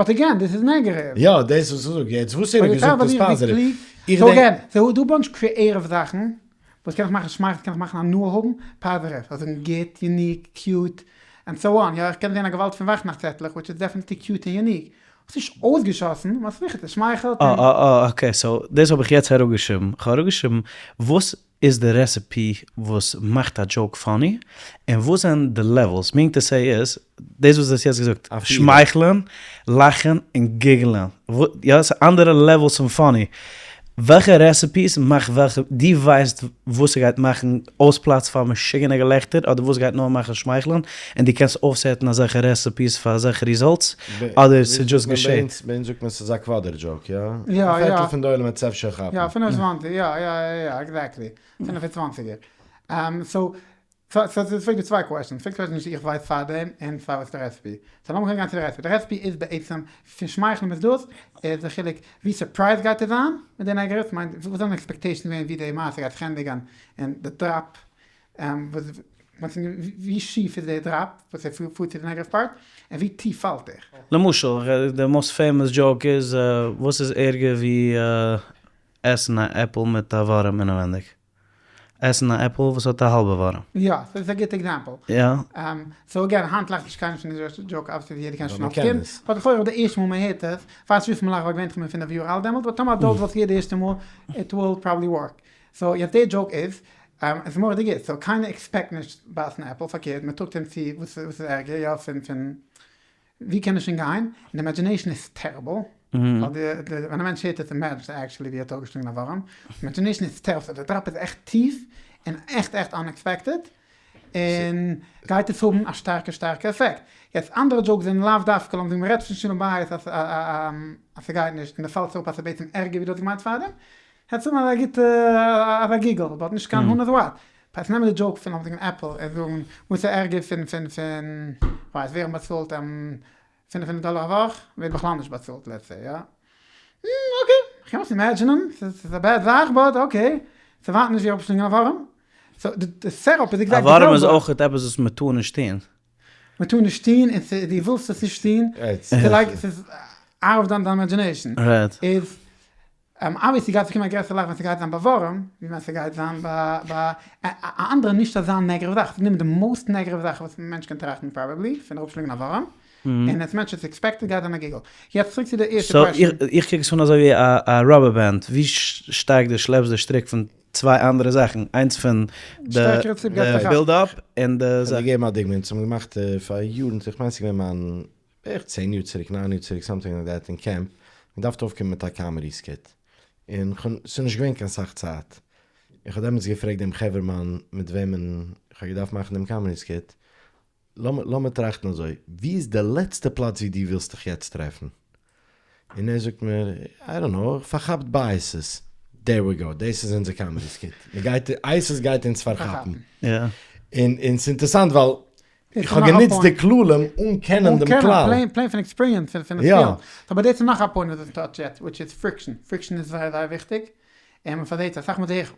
But again, דאס איז נעגעטיוו. יא, דאס וואס איך זאג יעצט, וואס ער האט געזאגט איז פאזיטיוו. איך דענק. Again, ס'איז דא bunch creative זאכן וואס קען איך מאכן שמייכלען, קען איך מאכן הנאה האבן, פאזיטיוו, אזוי גוט, unique, cute, and so on, יא, איך קען זען א געוואלד פון וואכנאכט צעטלעך, which איז definitely cute און unique, האסט נישט אויסגעשאסן, מ'האט זיכער צעשמייכלט און. אה אה אה okay so דאס האב איך יעצט אראפגעשריבן, כ'האב אראפגעשריבן וואס איז די recipe וואס מאכט א joke funny, און וואס זענען די levels, meaning to say איז, דאס וואס דו האסט יעצט געזאגט, שמייכלען, לאכן און giggle ען, יא ס'איז אנדערע levels פון funny, וועלכע recipes מאכט וועלכע, דו ווייסט וואס ס'גייט מאכן אויספלאץ פאר משוגענע געלעכטער אדער וואס גייט נאר מאכן שמייכלען, און דו קענסט אויפ set ן אזעלכע recipes פאר אזעלכע results, אדער ס'איז just געשעט? ביי אונז זאגט מען ס'איז א quarter joke, יא? יא א יא. פערטל פון די עולם וועט עס אפשר כאפן. יא, 25, יא יא יא יא, exactly. 25 ער. So, סאו ס'איז פרעגט דא צוויי questions, פרעגט קוועסטשן נישט איך ווייס פארדעם און צוויי וואס איז די recipe. So לאמיר קודם גיין צו די recipe, די recipe איז בעצם פון שמייכלען ביז דאס איז די חילוק ווי surprised גייט ער זיין מיט די נעגעטיוו, מיינט וואס זענען expectations געווען ווי די מעשה גייט זיך ענדיגען און די drop ווי שיף איז די drop וואס ער פארט צו די נעגעטיוו part און ווי טיף פאלט ער. למשל די most famous joke איז וואס איז ערגער ווי עסן א עפל מיט א ווארעם אינעווענדיג? עסן א עפל וואס האט א האלבע ווארעם. יא, ס'איז א גוטע example. יא. So again, היינט לאכט נישט קיינער פון די joke, obviously יעדער קען שוין אלס קינד, but לכאורה די ערשטע מאל מען הערט עס, כ'ווייס נישט וויפיל מען לאכט ווייל געווענטליך איז מען פינף יאר אלט דעמאלט, but טאמער adult וואלט געהערט די ערשטע מאל, it will probably work. So יעצט די joke איז, עס איז מורא'דיג גוט, so קיינער expect נישט בייסן עפל, פארקערט מען טראגט אים צו וואס איז ערגער, יא פון פון ווי קען עס שוין גיין, און די imagination איז terrible, ווייל די ווען א מענטש הערט עס imagine ט ער actually ווי ער האט אפגעשלינגען א ווארעם, imagination איז terrible, so די drop איז עכט טיף, און עכט עכט unexpected, און גייט עס האבן א שטארקע שטארקע עפעקט. יעצט אנדערע jokes זענען לאו דווקא, לאמיר זאגן מ'רעדט פון שלום בית אז אז ס'גייט נישט, און די פאלסט אראפ אז ס'איז בעצם ערגער ווי דו האסט געמיינט פארדעם, העטס האבן אזא גוטע אזא giggle, but נישט קיין who knows what. פארס נעמען די joke פון לאמיר זאגן עפל און זאגן וואס איז ערגער פון פון פון כ'ווייס ווערן באצאלט 500 דאלער א וואך ווערט בכלל נישט באצאלט let's say יא. Okay כ'קען עס imagine ען ס'איז א bad זאך but okay ס'ווייט נישט ווי אראפשלינגען א ווארעם. So די setup איז exactly די זעלבע. א ווארעם איז אויכעט עפעס וואס מ'טאר נישט טוהן. מ'טאר נישט טוהן און דו ווילסט עס נישט טוהן. ס'איז like ס'איז out of דיין imagination. איז obviously גייט עס באקומען א גרעסערע לאך ווען ס'גייט זיין ביי ווארעם, ווי ווען ס'גייט זיין ביי ביי א אנדערע נישט אזא negative זאך, ס'איז גענומען די most negative זאך וואס א מענטש קען טראכטן probably, פון אראפשלינגען א ווארעם, און עס מענטש איז expected גייט זיין א giggle. יעצט צוריק צו די ערשטע question. So איך קוק עס אן אזוי ווי א rubber band, ווי שטארק דו שלעפסט די שטריק פון צוויי אנדערע זאכן, איינס פון די build up און די זאך. כ'וועל דיר געבן א דוגמא, אונז האבן געמאכט פאר יארן, איך מיין ס'איז געווען מיין בערך צען יאר צוריק, ניין יאר צוריק, something like that, אין קעמפ, געדארפט אויפקומען מיט א comedy skit, און כ'האב, ס'איז נישט געווען קיין סאך צייט, און כ'האב דעמאלטס געפרעגט דעם חברה'מאן מיט וועמען כ'האב געדארפט מאכן דעם comedy skit, לאמיר, לאמיר טראכטן אזוי, ווי איז די לעצטע פלאץ ווי דו ווילסט דיך יעצט טרעפן? און ער זאגט מיר, I don't know, פארכאפט ביי אייסיס. There we go, דאס איז אונזער comedy skit, מ'גייט, אייסיס גייט אונז פארכאפן. און, און ס'איז אינטערסאנט ווייל איך האב גענוצט די כללים אן קענען דעם כלל. אן קענען, plain פון experience, פון די field. אבער דאס איז נאך א point וואס דו touch יעצט, which איז friction. Friction איז זייער זייער וויכטיג, און מען פארזעהט אסאך מאל זעה איך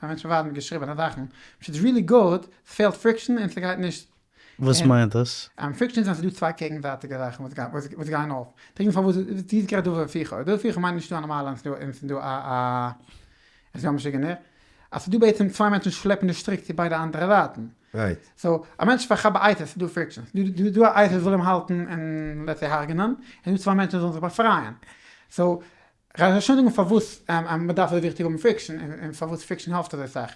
מענטשן ווייזן מיר געשריבענע זאכן, which is really good, ס'פעלט friction און ס'גייט נישט. וואס מיינט דאס? Friction איז ווען ס'איז דא צוויי קעגנזייטיגע זאכן וואס גייען אויף. דער פארוואס דו האסט גערעדט דבר והיפוכו. דבר והיפוכו מיינט נישט דא א נארמאלע און ס'איז דא א א משוגענער. אז ס'איז דא בעצם צוויי מענטשן שלעפן די שטריק צו ביידע אנדערע זייטן. So א מענטש פארכאפט ביי אייסיס איז דא friction, ס'איז דא א אייסיס וויל אים האלטן און let's say הרג'נען, און דא צוויי מענטשן זאלן זיך באפרייען. So כ'גיי שוין זאגן פארוואס מ'דארף אזוי וויכטיג האבן friction און פארוואס friction העלפט אזוי סאך.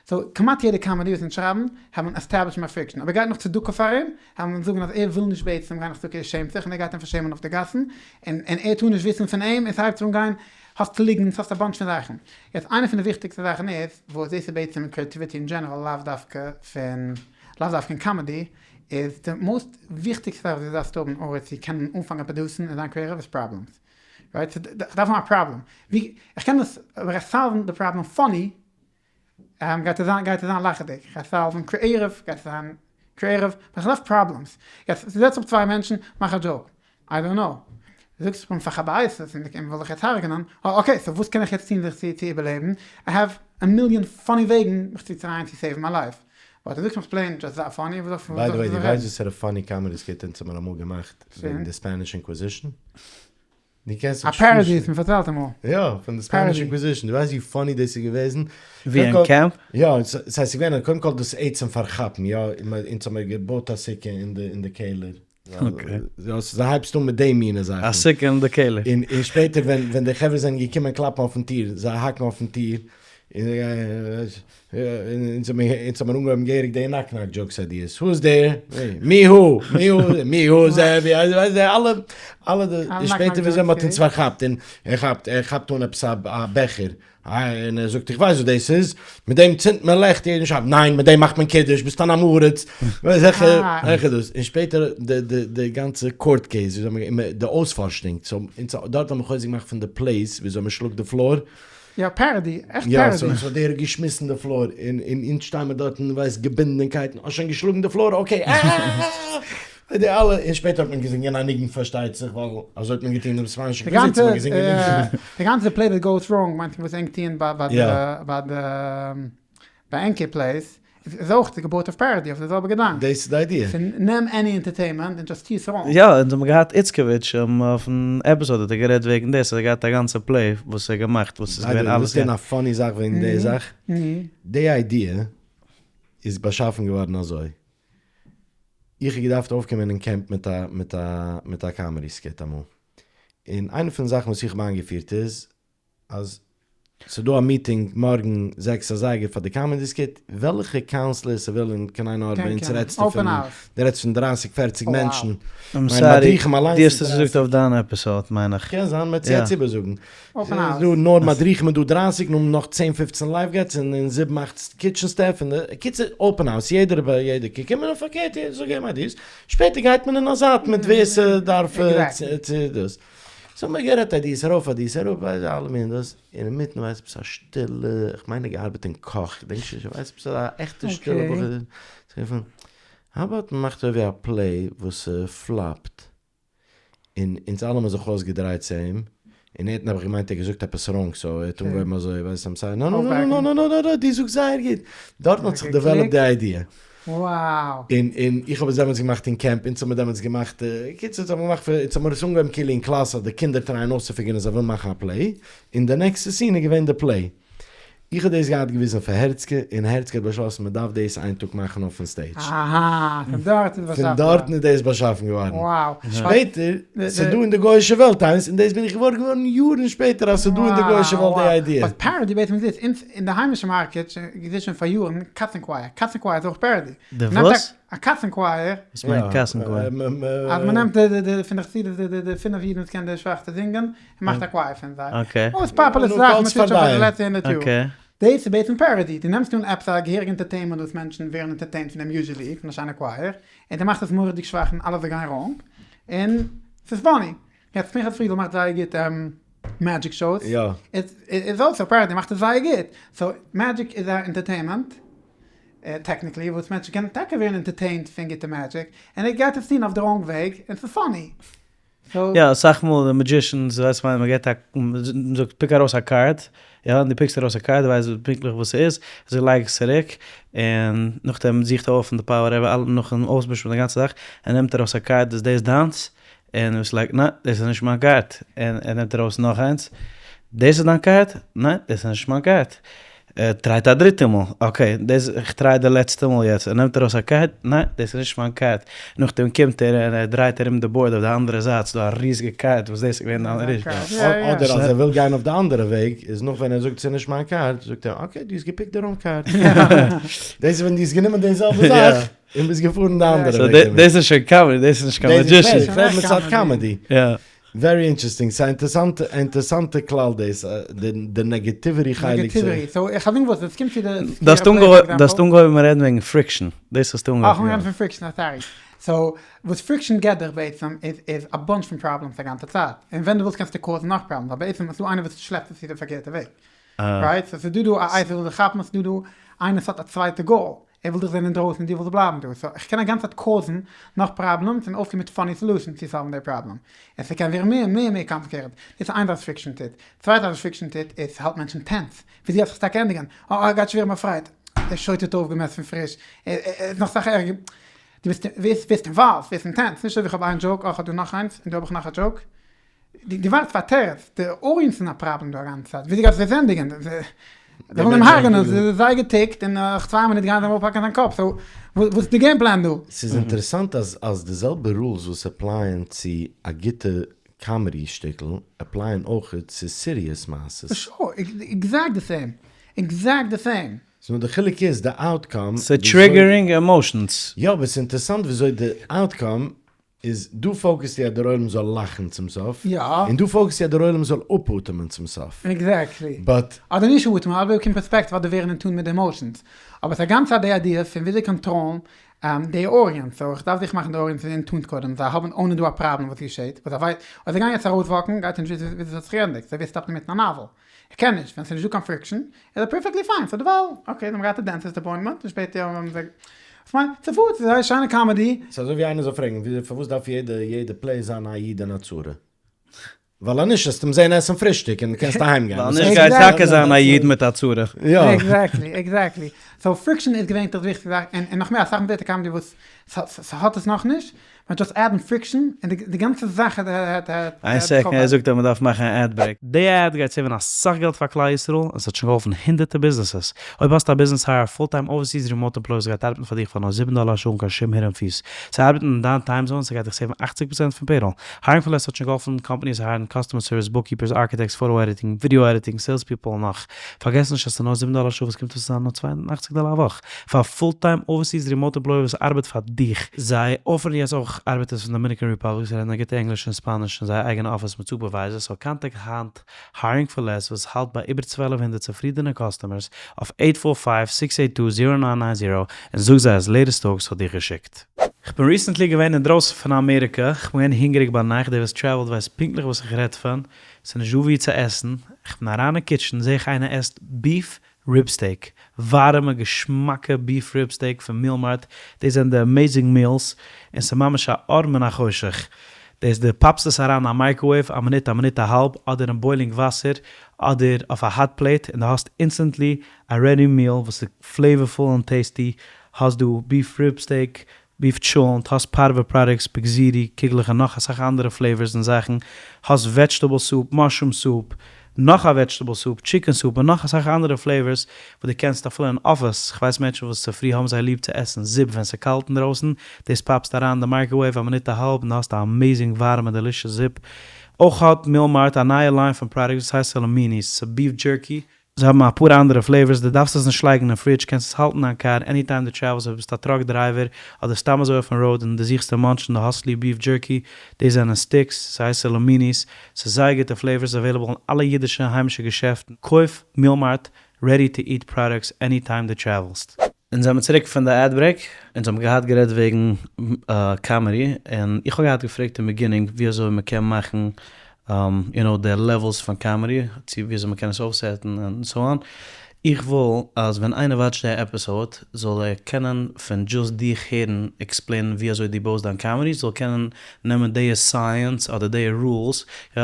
So כמעט יעדע comedy וואס אונז שרייבן האבן establish מען friction, אויב ער גייט נאך צדקה פאר אים, העלן אונז זאגן אז ער וויל נישט בעצם גיין נאך צדקה ער שעמט זיך און ער גייט אים פארשעמען אויף די גאסן, און ער טאר נישט וויסן פון אים און ס'הייבט זיך אן גיין האסט ליגנטס האסט א bunch פון זאכן. יעצט איינע פון די וויכטיגסטע זאכן איז, וואס דאס איז בעצם creativity אין general לאו דווקא פון לאו דווקא אין comedy, איז די most וויכטיגסטע זאך וואס דו דארפסט האבן אויב צו קענען אנפאנגען produce ן און זיין creative איז problems. Right? איך דארף האבן א פראבלעם. ווי איך קען דאס אבער איך solve ן די פראבלעם funny גייט עס זיין גייט עס זיין לאכעדיג. איך גיי solve ן creative גייט עס זיין creative. אבער איך דארף problems. יעצט זעץ אפ צוויי מענטשן מאך א joke. I don't know. זאגסט איך בין פארכאפט ביי אייסיס און די וויל דיך יעצט הרג'נען, Okay so וואס קען איך יעצט טון זיך צו איבערלעבן, I have א מיליאן funny וועגן מיך צו try ען צו save ן מיין life, but דו זאגסט מיך plain just זיי funny, וואס זאל איך רעדן? By the way דו ווייסט וואסערע funny comedy skit אונז האבן אמאל געמאכט וועגן די Spanish Inquisition? דו קענסט א parody האסט מיר פארציילט אמאל. יא, פון די Spanish Inquisition, דו ווייסט ווי funny דאס איז געוועזן? ווי אין קעמפ? יא, ס'הייסט ס'איז געווען קודם כל דאס עצם פארכאפן, יא, אונז האמיר געבויט א סוכה אין די קעלער, יא, הייבסט אן מיט די מינע זאכן. א סוכה אין די קעלער. און שפעטער ווען די חברה זענען געקומען קלאפן אויפן טיר, זיי האקן אויפן טיר, און אונז האבן אנגעהויבן געהעריג די knock knock jokes ideas, who is there? מי הוא? מי הוא? מי הוא זה? אלע אלע די שפעטער וויאזוי מ'האט אונז פארכאפט, און ער כאפט ער כאפט אן עפעס א בעכער, און ער זאגט איך ווייס וואס דאס איז, מיט דעם צינדט מען לעכט יעדן שבת, ניין מיט דעם מאכט מען קידוש, ביסט אן עם הארץ, זעכער דאס, און שפעטער די גאנצע court case, די אויספארשונג, so דארט האט מען חוזק געמאכט פון די place וויאזוי מען שלאגט די floor, יא parody, עכט parody. יא, so דער האט געשמיסן די floor, און אונז שטייען מיר דארטן ווייסט געבינדן אין קייטן, האסט שוין געשלאגן די floor? Okay, אה! די אלע, און שפעטער האט מען געזינגען א ניגון פארשטייט זיך, ווייל אזוי האט מען געטון אין די ספאנישע אינקוויזיציע, מען האט געזינגען ניגונים. די גאנצע play that goes wrong מיינט וואס ענק טוען ביי די ביי די ביי ענקער place. איז אויך די געבורט אויף parody, אויף די זעלבע געדאנק. דאס איז די idea. פון נעם any entertainment און just טו עס wrong. יא, אונז האבן געהאט איצקאוויטש אויפן episode האט ער גערעדט וועגן דאס, ער האט געהאט א גאנצע play וואס ער האט געמאכט וואס איז געווען אלעס. ווילסט הערן א funny זאך וועגן די זאך? די idea איז באשאפן געווארן אזוי. איך האב געדארפט אויפקומען אין קעמפ מיט א מיט א מיט א comedy skit אמאל. און איינע פון די זאכן וואס איך האב איינגעפירט איז אז ס'דא א meeting מארגן זעקס אזייגער פאר די comedy skit, וועלכע counselor ס'וויל און קיין עין הרע ביי אונז רעדסטו פון, דו רעדסט פון דרייסיג פערציג מענטשן, I'm sorry, דו האסט עס געזאגט אויף דיין episode מיין איך. קען זיין, מ'וועט עס יעצט איבערזאגן. ס'איז דא נאר מדריכים איז דא דרייסיג, נאך נאך צען פופצן lifeguards און זיבן אכט kitchen staff, און קיצור open house, יעדער ביי יעדער קען קומען און פארקערט יעדער זאל געבן ideas, שפעטער גייט מען אין א זייט מיט ווער ס'דארף צו דאס. סאו האבן מיר גערעדט ideas ארויף ideas אראפ אלע מיני דאס, און אינמיטן ווייס עפעס א שטילע, איך מיין ער האט געארבעט אין קאך, כ'דענק נישט, איך ווייס עפעס א עכטע שטילע בחור, זאגט ער פון, how about מ'מאכט אזוי ווי א play וואס פלאפט, און אונז אלע האבן זיך אויסגעדרייט צו אים, און ער האט נעבעך געמיינט ער האט געזאגט עפעס wrong so ער האט אנגעהויבן אזוי ווייסט I'm sorry, נא נא נא נא נא נא נא דו זאגסט זייער גוט, דארטן האט זיך developed די idea. און און איך האב עס דעמאלטס געמאכט אין קעמפ, אונז האבן מיר דעמאלטס געמאכט, קיצור אונז האבן געמאכט פאר, אונז האבן מיר עס אנגעהויבן כאילו אין קלאס אז די קינדער טרייען אויסצופיגערן אז זיי ווילן מאכן א play, און די נעקסטע scene איז געווען די play. איך האב דאס געהאט געוויזן פאר הערצקע, און הערצקע האט באשלאסן מען דארף דאס איין טאג מאכן אויפן stage. אהא, פון דארט איז באשאפן געווארן. פון דארטן איז דאס באשאפן געווארן. וואו. שפעטער, ס'איז דא אין די גוי'אישע וועלט איינס, און דאס בין איך געוואר געווארן יארן שפעטער אז ס'איז דא אין די גוי'אישע וועלט די idea. וואס parody בעצם איז, אונז אין די היימישע market געזעט שוין פאר יארן קאצן choir, קאצן choir איז אויך parody. די וואס? א קאצן choir. וואס מיינט קאצן choir? אז מ'נעמט די פון די חסידות די פינף אידן וואס קענען די שוואכסטע זינגען, און מאכט א choir פון זיי. אויס פאפולער זאכן מ'טוט שוין פאר די לעצטע הונדערט יאר. דאס איז בעצם parody, דו נעמסט אן עפעס א געהעריגע entertainment וואס מענטשן ווערן entertained פון דעם usually, פון א שיינע choir, און דו מאכסט עס מורא'דיג שוואך און אלעס זאל גיין wrong, און ס'איז funny. יעצט פנחס פרידל מאכט זייער גוט magic shows, איז also parody, מאכט עס זייער גוט, so magic איז א entertainment, technically, וואס מענטשן קענען טאקע ווערן entertained פון גוטע magic, און ער גייט עס טון אויף די wrong וועג, און ס'איז funny. יא, אסאך מאל די magicians ווייסט מיין מען געט א מען זאגט pick ארויס א card, יא, און דו פיקסט ארויס א card, דו ווייסט פונקטליך וואס ס'איז, אזוי לייג עס צוריק, און נאכדעם זוכט ער אויף אין די pile whatever אלע נאכן אויסמישן די גאנצע זאך, ער נעמט ארויס א card איז דאס דיינס? און ביסט like ניין דאס איז נישט מיין card, און ער נעמט ארויס נאך איינס, דאס איז דיין card? ניין דאס איז נישט מיין card, ער טרייט א דריטע מאל, okay דאס איך try די לעצטע מאל יעצט, ער נעמט ארויס א card, ניין דאס איז נישט מיין card, נאכדעם קומט ער און ער דרייט ארום די board אויף די אנדערע זייט, ס'איז דא א ריזיגע card וואס דאס איז געווען דיין ריז. אדער אז ער וויל גיין אויף די אנדערע וועג, איז נאך ווען ער זאגט ס'איז נישט מיין card, זאגט ער okay דו האסט געפיקט די wrong card, דאס איז ווען דו האסט גענומען די זעלבע זאך און ביסט געפארן די אנדערע וועג. דאס איז שוין comedy, דאס איז נישט קיין magician. איך רעד מצד comedy. very interesting, ס'איז א אינטערסאנטע אינטערסאנטע כלל דאס, די negativity חלק. negativity, so איך האב וואס, עס קומט צו די. דו האסט אנגעהויבן, דו האסט אנגעהויבן רעדן וועגן friction, דאס האסטו אנגעהויבן. אה, איך האב אנגעהויבן פון friction, sorry. so, וואס friction געבט דיך בעצם איז איז א bunch פון problems א גאנצע צייט, און ווען דו ווילסט קענסטו קאוזן נאך problems, אבער בעצם איז דא איינער וואס שלעפט עס צו די פארקערטע וועג. right? so ס'איז דא דא א אייזל וויל דיך כאפן, ס'איז דא דא איינער וואס האט א צווייטע goal, ער וויל דיך זען אינדרויסן און דו ווילסט בלייבן דא, so איך קען א גאנצע צייט קאוזן נאך problems און אויפקומען מיט funny solutions צו סאלוון די פראבלעם, און ס'קען ווערן מער מער מער complicated, דאס איז איין זאך וואס friction טוט, צווייטע זאך וואס friction טוט איז ס'האלט מענטשן tense, וויאזוי גייט זיך עס טאקע ענדיגן, אה ער גייט שווערן באפרייט, דער שוטה האט אויפגעמעסט פון פריש, ער איז נאך סאך ערגער, דו ביסט ווערסט involved, ווערסט אין tense, נישט אזוי ווי איך האב איין joke, אה איך האב דא נאך איינס, און דא האב איך נאך א joke, דו ווארטסט פאר א תירוץ, די audience איז א פראבלעם דא א גאנצע צייט, וויאזוי גייסטו דאס ענדיגען? זיי ווילן אים הרג'נען, ס'איז זייער געטיקט, און נאך צוויי מינוט גייען זיי אים אפהאקן זיין קאפ, so וואס איז די game plan דא? ס'איז אינטערעסאנט אז אז די זעלבע rules וואס עפלייען צו א גוטע comedy שטיקל, עפלייען אויכעט צו serious מעשות. sure, exact די same, exact די same. ס'נאר די חילוק איז די outcome. ס'איז triggering emotions. יא אבער ס'איז אינטערעסאנט וויאזוי די outcome איז דא פאוקעסטו אז דער עולם זאל לאכן צום סוף, און דא פאוקעסטו אז דער עולם זאל אפאטעמען צום סוף. exactly. but. אדער נישט אטעמען, אדער באקומען פערספעקטיוו אדער ווערן in tune מיט די emotions. אבער ס'איז א גאנצע צייט די idea פון וויאזוי קאנטראלן די audience. so איך דארף זיך מאכן די audience in tune קודם. זיי האבן אוינען דא א פראבלעם וואס געשעט. וואס זיי ווייסן. אויב זיי גייען יעצט ארויסוואקן גייט ער נישט וויסן וויאזוי ס'האט זיך געענדיגט. אזוי ווי ער סטאפט אינמיטן א novel. איך קען נישט, ווען ס'איז נישטא קיין friction, איז ער perfectly fine, so דערווייל, okay, זיי האבן געהאט א dentist appointment, און שפעטער האבן זיי, כ'מיין, ס'פארט, ס'איז זייער שיינע comedy. ס'איז אזוי ווי איינער זאל פרעגן, פארוואס דארף יעדע יעדע play זיין א איד אין א צרה? ווייל אז נישט וועסטו אים זען עסן פרישטאג און קענסט אהיים גיין. ווייל נישט גייט טאקע זיין א איד מיט א צרה. יא. עקזעקטלי, עקזעקטלי. סאו פריקשאן איז געווענטליך די וויכטיגסטע זאך, און נאך מער אסאך מאל זעט א קאמעדי וואס ס'האט עס נאכנישט, מען דזשאסט עדן פריקשאן און די גאנצע זאך האט איין סעקונד, ער זאגט אז מען דארף מאכן א עד ברעיק. די עד גייט סעיווען אסאך געלט פאר כלל ישראל און ס'האט שוין געהאלפן הונדערטער ביזנעסעס. אויב האסטו א ביזנעס הייער א פול טיים אווערסיס רימאוט עמפלאי וואס גייט ארבעטן פאר דיך פאר נאר זיבן דאלער א שעה אן קיין שום הידען פיס. צו ארבעטן אין דיין טיים זאון ס'גייט דיך סעיוון אכציג פראצענט פון פעיראל. הייערינג פאר לעס האט שוין געהאלפן קאמפאניס הייערן קאסטומער סערוויס, בוקקיפערס, ארכיטעקטס, פאטא עדיטינג, ווידעא עדיטינג, סעילס פיפל און נאך. פארגעס נישט אז ס'איז נאר זיבן דאלער א שעה וואס קומט אויס צו זיין נאר 280 דאלער א וואך פאר א פול טיים אווערסיס רימאוט עמפלאי וואס ארבעט פאר דיך. זיי אפערן יעצט אויך ארבעטערס פון דאמיניקען ריפאבליק וואס רעדן א גוטע ענגליש און ספאניש אין זייער אייגענע אפיס מיט סופערווייזערס סאו קאנטעקט היינט הייערינג פאר לעס וואס האלט ביי איבער 1200 צופרידענע קאסטומערס אויף eight four five six eight two zero nine nine zero און זאג זיי אז לעיטעסט טאלקס האט דיך געשיקט. כ'בין ריסענטלי געווען אינדרויסן פון אמעריקע, כ'בין געווען הונגעריג ביינאכט, דער וואס טרעוולט ווייסט פונקטליך וואס איך רעד פון, ס'איז נישט דא וואו צו עסן, כ'בין אריין אין קיטשען זעה איך איינער עסט ביף ריב סטעיק, ווארעמע געשמאקע ביף ריב סטעיק פון מיעל מארט, דאס זענען די אמעיזינג מיעלס, און ס'איז ממש א אור מן החושך, דאס דו פאפסט עס אריין אין א מייקראוועיוו א מינוט א מינוט א האלב, אדער אין בוילינג וואסער, אדער אויף א האט פלעיט, און דו האסט אינסטענטלי א רעדי מיעל וואס איז פלעיווערפול און טעיסטי, האסט דא ביף ריב סטעיק, ביף טשולענט, האסט פארווע פראדוקטס, בגזירי, קוגלעך און נאך אסאך אנדערע פלעיווערס און זאכן, האסט וועדזשטעבל סופ, מאשרום סופ, נאך א וועדזשטעבל סופ, טשיקען סופ און נאך אסאך אנדערע פלעיווערס וואס דו קענסט אפילו אין אפיס, כ'ווייס מענטשן וואס צופרי האבן זיי ליב צו עסן זופ ווען ס'קאלט אינדרויסן, דאס פאפסט אריין אין די מייקראוועיוו א מינוט א האלב און דו האסט א אמעיזינג ווארעמע דעלישעס זופ. אויך האט מיעל מארט א נייע ליין פון פראדוקטס וואס הייסט סאלאמיניס, ס'איז ביף דזשערקי, זיי האבן אפאר אנדערע פלעיווארס, דו דארפסט עס נישט לייגן אין פרידזש, קענסט עס האלטן אין דיין קאר עני טיים דו טרעוולסט, אויב ביסטו א טראק דרייווער, אדער סתם אזוי אויפן ראוד און דו זוכסט צו מאנטשן דו האסט ליב ביף דזשערקי, דאס זענען סטיקס, ס'הייסט סאלאמיניס, ס'איז זייער גוטע פלעיווארס, אוועילעבל אין אלע אידישע היימישע געשעפטן, קויף מיעל מארט רעדי טו איט פראדוקטס עני טיים דו טרעוולסט. אונז זעמיר צוריק פון די עד ברעיק, אונז האבן געהאט גערעדט וועגן קאמעדי, און איך האב געהאט געפרעגט אין ביגינינג ווי אזוי מ'קען מאכן יו נאו די לעוועלס פון קאמעדי, צו ווי אזוי מ'קען עס אויפסעטן און סאו אן, איך וויל אז ווען איינער וואטשט די עפיסאוד זאל ער קענען פון דזשאסט דיך הערן עקספלעינען ווי אזוי דו בויסט דיין קאמעדי, זאל קענען נעמען די סייענס אדער די רולס, יא,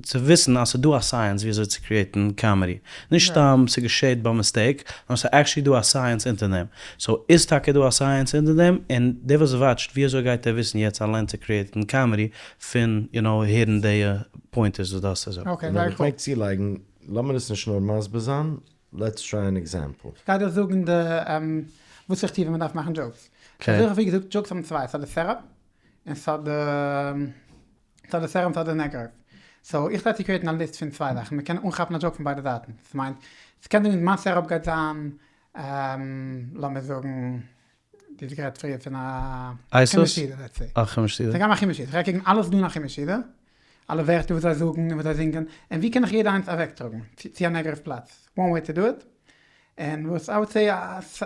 צו וויסן אז ס'דא א סייענס ווי אזוי צו קריעטן קאמעדי, נישט סתם ס'געשעט ביי מיסטעיק, נאר ס'איז עקשעלי דא א סייענס אונטער דעם. סאו איז טאקע דא א סייענס אונטער דעם? און דער וואס וואטשט ווי אזוי גייט ער וויסן יעצט אליין צו קריעטן קאמעדי פון יו נאו הערן די פוינטערס וואס דו האסט געזאגט? אקעי און זייער אויב איך קול. מעג צולייגן, לאמיר עס נישט נאר מסביר זיין, לעטס טריי אן עקזעמפל. כ'גיי דיר זאגן די וואס איך טו ווען מ'דארף מאכן דזשאוקס. אקעי. אזוי ווי געזאגט דזשאוקס האבן צוויי, ס'האט די סעטאפ און ס'האט די. ס'האט די סעטאפ ס'האט די נעגעטיוו. סאו איך טריי צו קריעטן א ליסט פון צוויי זאכן, מ'קען אנכאפן א דזשאוק פון ביידע זייטן. ס'מיינט, ס'קען זיין מיין סעטאפ גייט זיין, לאמיר זאגן, דו האסט גערעדט פריער פון א חומש סעודה, לעטס סעי. א חומש סעודה. ס'גייט מיין חומש סעודה. כ'גיי קוקן אלעס דא אין א חומש סעודה, אלע ווערטער וואס זיי זאגן און וואס זיי זינגען, און ווי קען איך יעדע איינס אוועקטראגן צו א נעגעטיוו פלאץ. וואן וועי טו דו איט. און וואס איי וואלד סעי אז.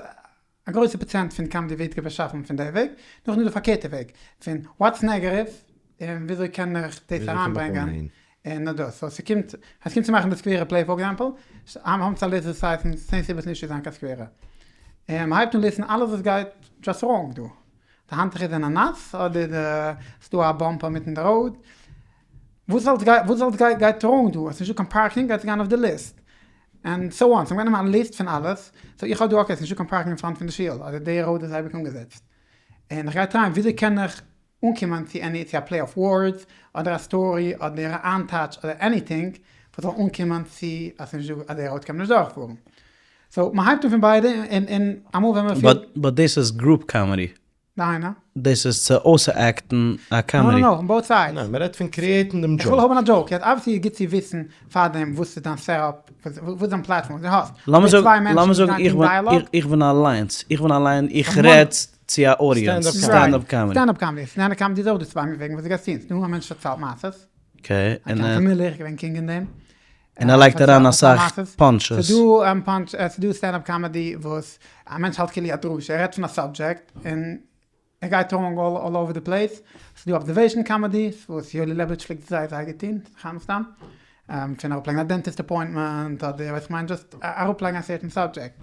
א גרויסע פראצענט פון קאמעדי ווערט באשאפן פון די וועג, נאכדעם איז די פארקערטע וועג, פון וואטס נעגעטיוו און וויאזוי קען איך דאס אריינברענגען אין דאס, סאו ס'קומט, ווען ס'קומט צו מאכן די סקווערע פלעי פאר עקזעמפל, האבן צו א ליסט וואס הייסן צען סיבות נישט צו זיין קיין סקווערע, און מ'הייבט אן ליסטן אלעס וואס גייט דזשאסט ראנג דא, די האנטוכער זענען נאס, אדער די ס'דא א באמפ אינמיטן די ראוד, וואס אלס גייט וואס אלס גייט ראנג דא, עס איז נישטא קיין פארקינג גייט עס גיין אויף די ליסט, ענד סאו אן, סאו מ'גייט נעמען א ליסט פון אלעס, סאו איך האב דא אקעי ס'נישטא קיין פארקינג אין פראנט פון די שול, אדער די ראוד איז אייביג אנגעזעצט, און איך גיי טרייען וויאזוי קען איך אנקומען צו עני צו א פלעי אוו ווארדס, אדער א סטארי, אדער א איינטייטש, אדער עניטינג, וואס זאל אנקומען צו אז ס'נישטא אז די ראוד קען מען נישט דורכפארן. סאו מ'הייבט אן פון ביידע און און אמאל ווען מ'פילט. באט דאס איז גרופ קאמעדי. דהיינו? דאס איז צו אויסעקטן א קאמעדי. נאו נאו נאו, אן באוט סיידס. ניין, מ'רעדט פון קריעטן דעם דזשאוק. איך וויל האבן א דזשאוק, יעצט אבוויעסלי איז גוט צו וויסן פארדעם וואס איז דיין סעטאפ, וואס איז דיין פלאטפארם וואס דו האסט. לאמיר זאגן, לאמיר זאגן איך בין, איך בין אליינס, איך בין אליין, איך רעד צו א אודיענס, סטענד אפ קאמעדי. סטענד אפ קאמעדי, סטענד אפ קאמעדי איז אויך דא צוויי וועגן וואס דו גייסט טון, ס'דא א מענטש פארציילט מעשות, אקעי, און ער. פאמילער, איך געווען קינג אין דעם. און ער לייגט אריין אסאך פאנטשעס. ס'דא פאנטש, ס'דא סטענד אפ קאמעדי וואס א מענטש האלט כאילו א דרשה, ער רעדט פון א סאבדזשעקט און ער גייט ראנג אלל אווער די פלעיס, ס'דא אבזערוועישן קאמעדי וואס יואלי לעבאוויטש פלעגט זייער זייער גוט טון, חיים סתם, פון אראפלייגן א דענטיסט אפוינטמענט אדער ווייס איך מיין דזשאסט אראפלייגן א סערטען סאבדזשעקט,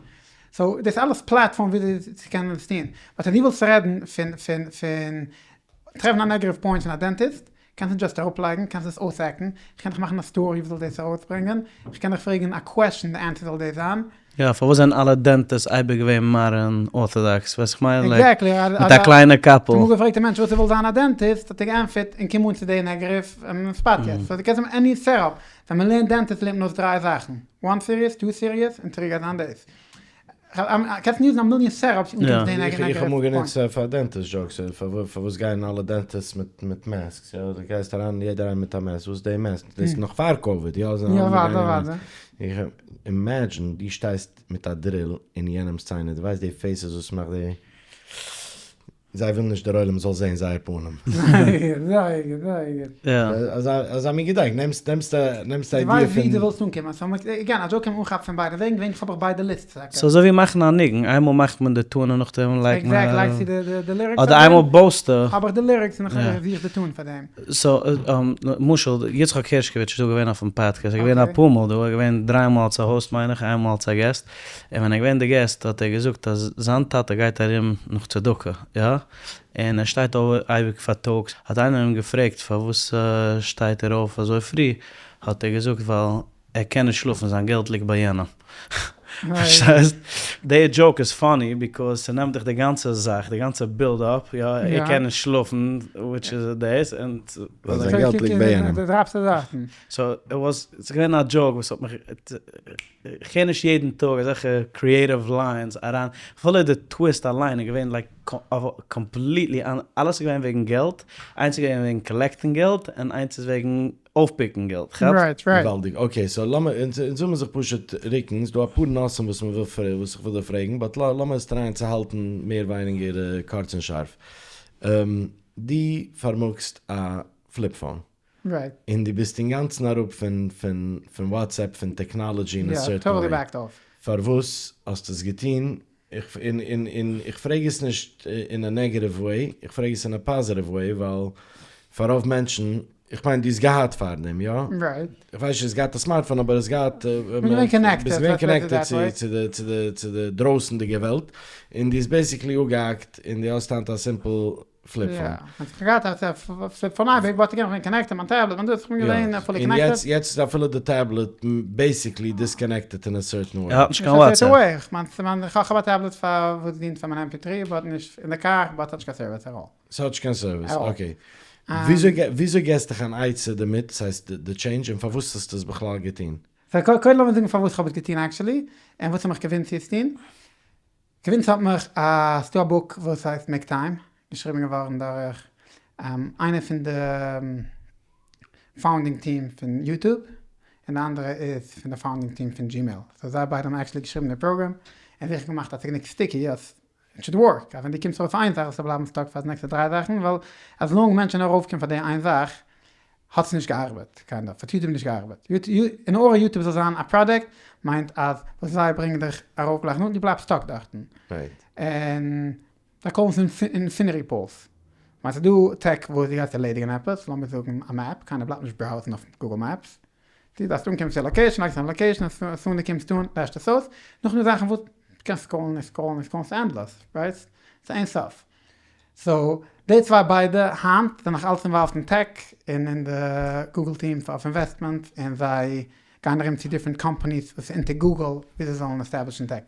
סאו דאס אלעס פלאטפארם וויאזוי צו קענען עס טון, באט אז דו ווילסט רעדן פון פון פון טרעפן א נעגעטיוו פוינט פון א דענטיסט. קענסט נישט דזשאסט אראפלייגן, קענסט עס אויסהעקן, איך קען דיך מאכן א סטארי וואס זאל דאס ארויסברענגען, איך קען דיך פרעגן א קוועשן די ענסער זאל דאס זיין. יא, פארוואס זענען אלע דענטיסטס אייביג געווען מאדערן ארטאדאקס, ווייסט איך מיין? לייק, עקזעקטלי, מיט א קליינע קאפל. האסט אמאל געפרעגט א מענטש וואס ער וויל זיין א דענטיסט, האט ער געענטפערט, און קום אן צו די נעגעטיוו ספאט יעצט, סאו דו קענסט האבן עני סעטאפ, ווען מען לערנט דענטיסט לערנט מען אויס דריי זאכן, וואן סיריעס, טו סיריעס, און טרי גייט זיין דאס. קענסט יוזן א מיליאן סעטאפס און קומסט דען איך האב אמאל גענוצט פאר דענטיסט דזשאוקס, פארוואס גייען אלע דענטיסטס מיט מאסקס, יא, דו גייסט אריין יעדער איינער מיט א מאסק, וואס איז די מאסק, דאס איז נאך פאר קאוויד, יא, יא אוודאי אוודאי. איך אימעדזשין דו שטייסט מיט א דריל אין יענעמס ציינער, דו ווייסט די פעיסעס וואס מאכט די. זיי ווילן נישט דער עולם זאל זעהן זייער פנים. זייער גוט, זייער גוט. אזא מין געדאנק, נעמסט נעמסט א נעמסט א דו איידיע ווייסט ווי פון. דו ווילסט אנקומען, סאו עגעין, א דזשאוק קען מען אנכאפן פון ביידע וועגן, געווענליך האב איך ביידע ליסטס טאקע. סאו אזוי ווי מאכן א ניגון, איינמאל מאכט מען די טון און נאכדעם לייגט מען. עקזעקט, לייגסטו די ליריקס אדער איינמאל בויסטו. האב איך די ליריקס און איך זוך די טון פאר דעם. סאו למשל יצחק הערשקאוויטש איז דא געווען אויפן פאדקעסט, ער איז געווען אפאר מאל דא, ער איז געווען דריי מאל אלס א האוסט מיין איך, איינמאל אלס א געסט, און ווען ער איז געווען די געסט האט ער געזאגט אז זיין טאטע גייט ארום נאך צדקה, יא, און ער שטייט אויף אייביג פארטאגס, האט איינער אים געפרעגט פארוואס שטייט ער אויף אזוי פרי, האט ער געזאגט ווייל ער קען נישט שלאפן זיין געלט ליגט ביי יענעם. פארשטייסט? די דזשאוק איז פאני ביקאוז ס'נעמט דיך די גאנצע זאך, די גאנצע בילד אפ, יא, ער קען נישט שלאפן, וויטש איז דאס, און. ווייל זיין געלט ליגט ביי יענעם. דו דראפסט עס דארטן. סאו איט וואס, ס'איז געווען א דזשאוק וואס האט מיך, כ'הער נישט יעדן טאג אזעלכע קריעטיוו ליינס אריין, אפילו די טוויסט אליין איז געווען לייק קאמפליטלי אלעס איז געווען וועגן געלט, איינס איז געווען וועגן קאלעקטן געלט, און איינס איז וועגן אויפפיקן געלט, כאפסט? רייט רייט. געוואלדיג, אקעי סאו לאמיר, אונז וויל מיר זיך פשוט רוקן, ס'דא אפאר נושאים וואס מ'וויל וואס איך וויל דיר פרעגן, באט לאמיר עס טרייען צו האלטן מער ווייניגער קורץ און שארף. דו פארמאגסט א פליפ פאון. רייט. און דו ביסט אינגאנצן אראפ פון פון פון וואטסעפפ פון טעקנאלעדזשי אין א סערטען וועי. יא, טאטעלי בעקד אףף. פארוואס האסטו עס געטון? איך און און און איך פרעג עס נישט אין א נעגעטיוו וועי, איך פרעג עס אין א פאזיטיוו וועי, ווייל פאר רוב מענטשן, איך מיין דו האסט געהאט פארדעם, יא? רייט. איך ווייס נישט האסט געהאט א סמארטפאון אבער האסט געהאט, כ'בין געווען קאנעקטעד, ביסט געווען קאנעקטעד צו צו די צו די צו די דרויסענדיגע וועלט, און דו האסט בעיסיקלי אפגעהאקט און דו האסט היינט א סימפל פליפ פאון. יא, איך האב געהאט א פליפ פאון אייביג, באט אגעין איך בין קאנעקטעד מיין טעבלעט מיין דאס, איך בין געווען פולי קאנעקטעד. און יעצט איז אפילו די טעבלעט בעיסיקלי דיסקאנעקטעד אין א סערטען וועי. ער האט נישט קיין וואטסעפפ. איך מיין איך האב א טעבלעט פאר וואס דינט פאר מיין עם פי טרי באט נישט אין די קאר באט ס'האט נישט קיין סערוויס עט אלל. ס'האט נישט קיין סערוויס, אקעי. וויאזוי געסט דיך אן עצה דערמיט, ס'הייסט די טשעינדזש, און פארוואס האסטו עס בכלל געטון? סאו קודם לאמיר זאגן פארוואס כ'האב עס געטון עקטשולי, און וואס האט מיך קאנווינסט צו עס טון. קאנווינסט האט מיך א ס'דא א בוק וואס הייסט מעיק טיים, געשריבן געווארן דורך איינער פון די פאונדינג טיעם פון יוטוב, און די אנדערע איז פון די פאונדינג טיעם פון דזשימעיל, סאו זיי ביידע האבן עקטשולי געשריבן די פראגרעם, און זיכער געמאכט אז ס'איז גענוג סטיקי אז איט שוד ווארק, אז ווען דו קומסט ארויף איין זאך זאלסטו בלייבן סטאק פאר די נעקסטע דריי זאכן, ווייל אז לאנג מענטשן ארויפקומען פאר די איין זאך האט עס נישט געארבעט, קיינד אף, האט יוטוב נישט געארבעט, אין ארדער יוטוב זאל זיין א פראדוקט מיינט אז וואס זיי ברענגען דיך ארויף גלייך נאכדעם דו בלייבסט סטאק דארטן, און זיי קאלן עס אינפיניטי פולס, כ'מיין ס'איז דא טעק וואס דו גייסט ערלעדיגן עפעס, לאמיר זאגן א מעפ, קיינער בלייבט נישט בראוזן אויף גוגל מעפס, דו דארפסט אנקומען צו א לאקעישן, לייגסט אריין לאקעישן, עז סון דו קומסט אן לעשט עס אויס, נאכדעם זאכן וואס דו קענסט סקראלן און סקראלן און סקראלן, ס'איז ענדלעס, רייט? ס'איז אין סוף. סאו די צוויי ביידע היינט זענען נאך אלץ אינוואלווד אין טעק און אין די גוגל טיעם אוו אינוועסטמענט און זיי גייען ארום צו דיפרענט קאמפאניס וואס איז אונטער גוגל ווי זיי זאלן עסטעבלישן טעק.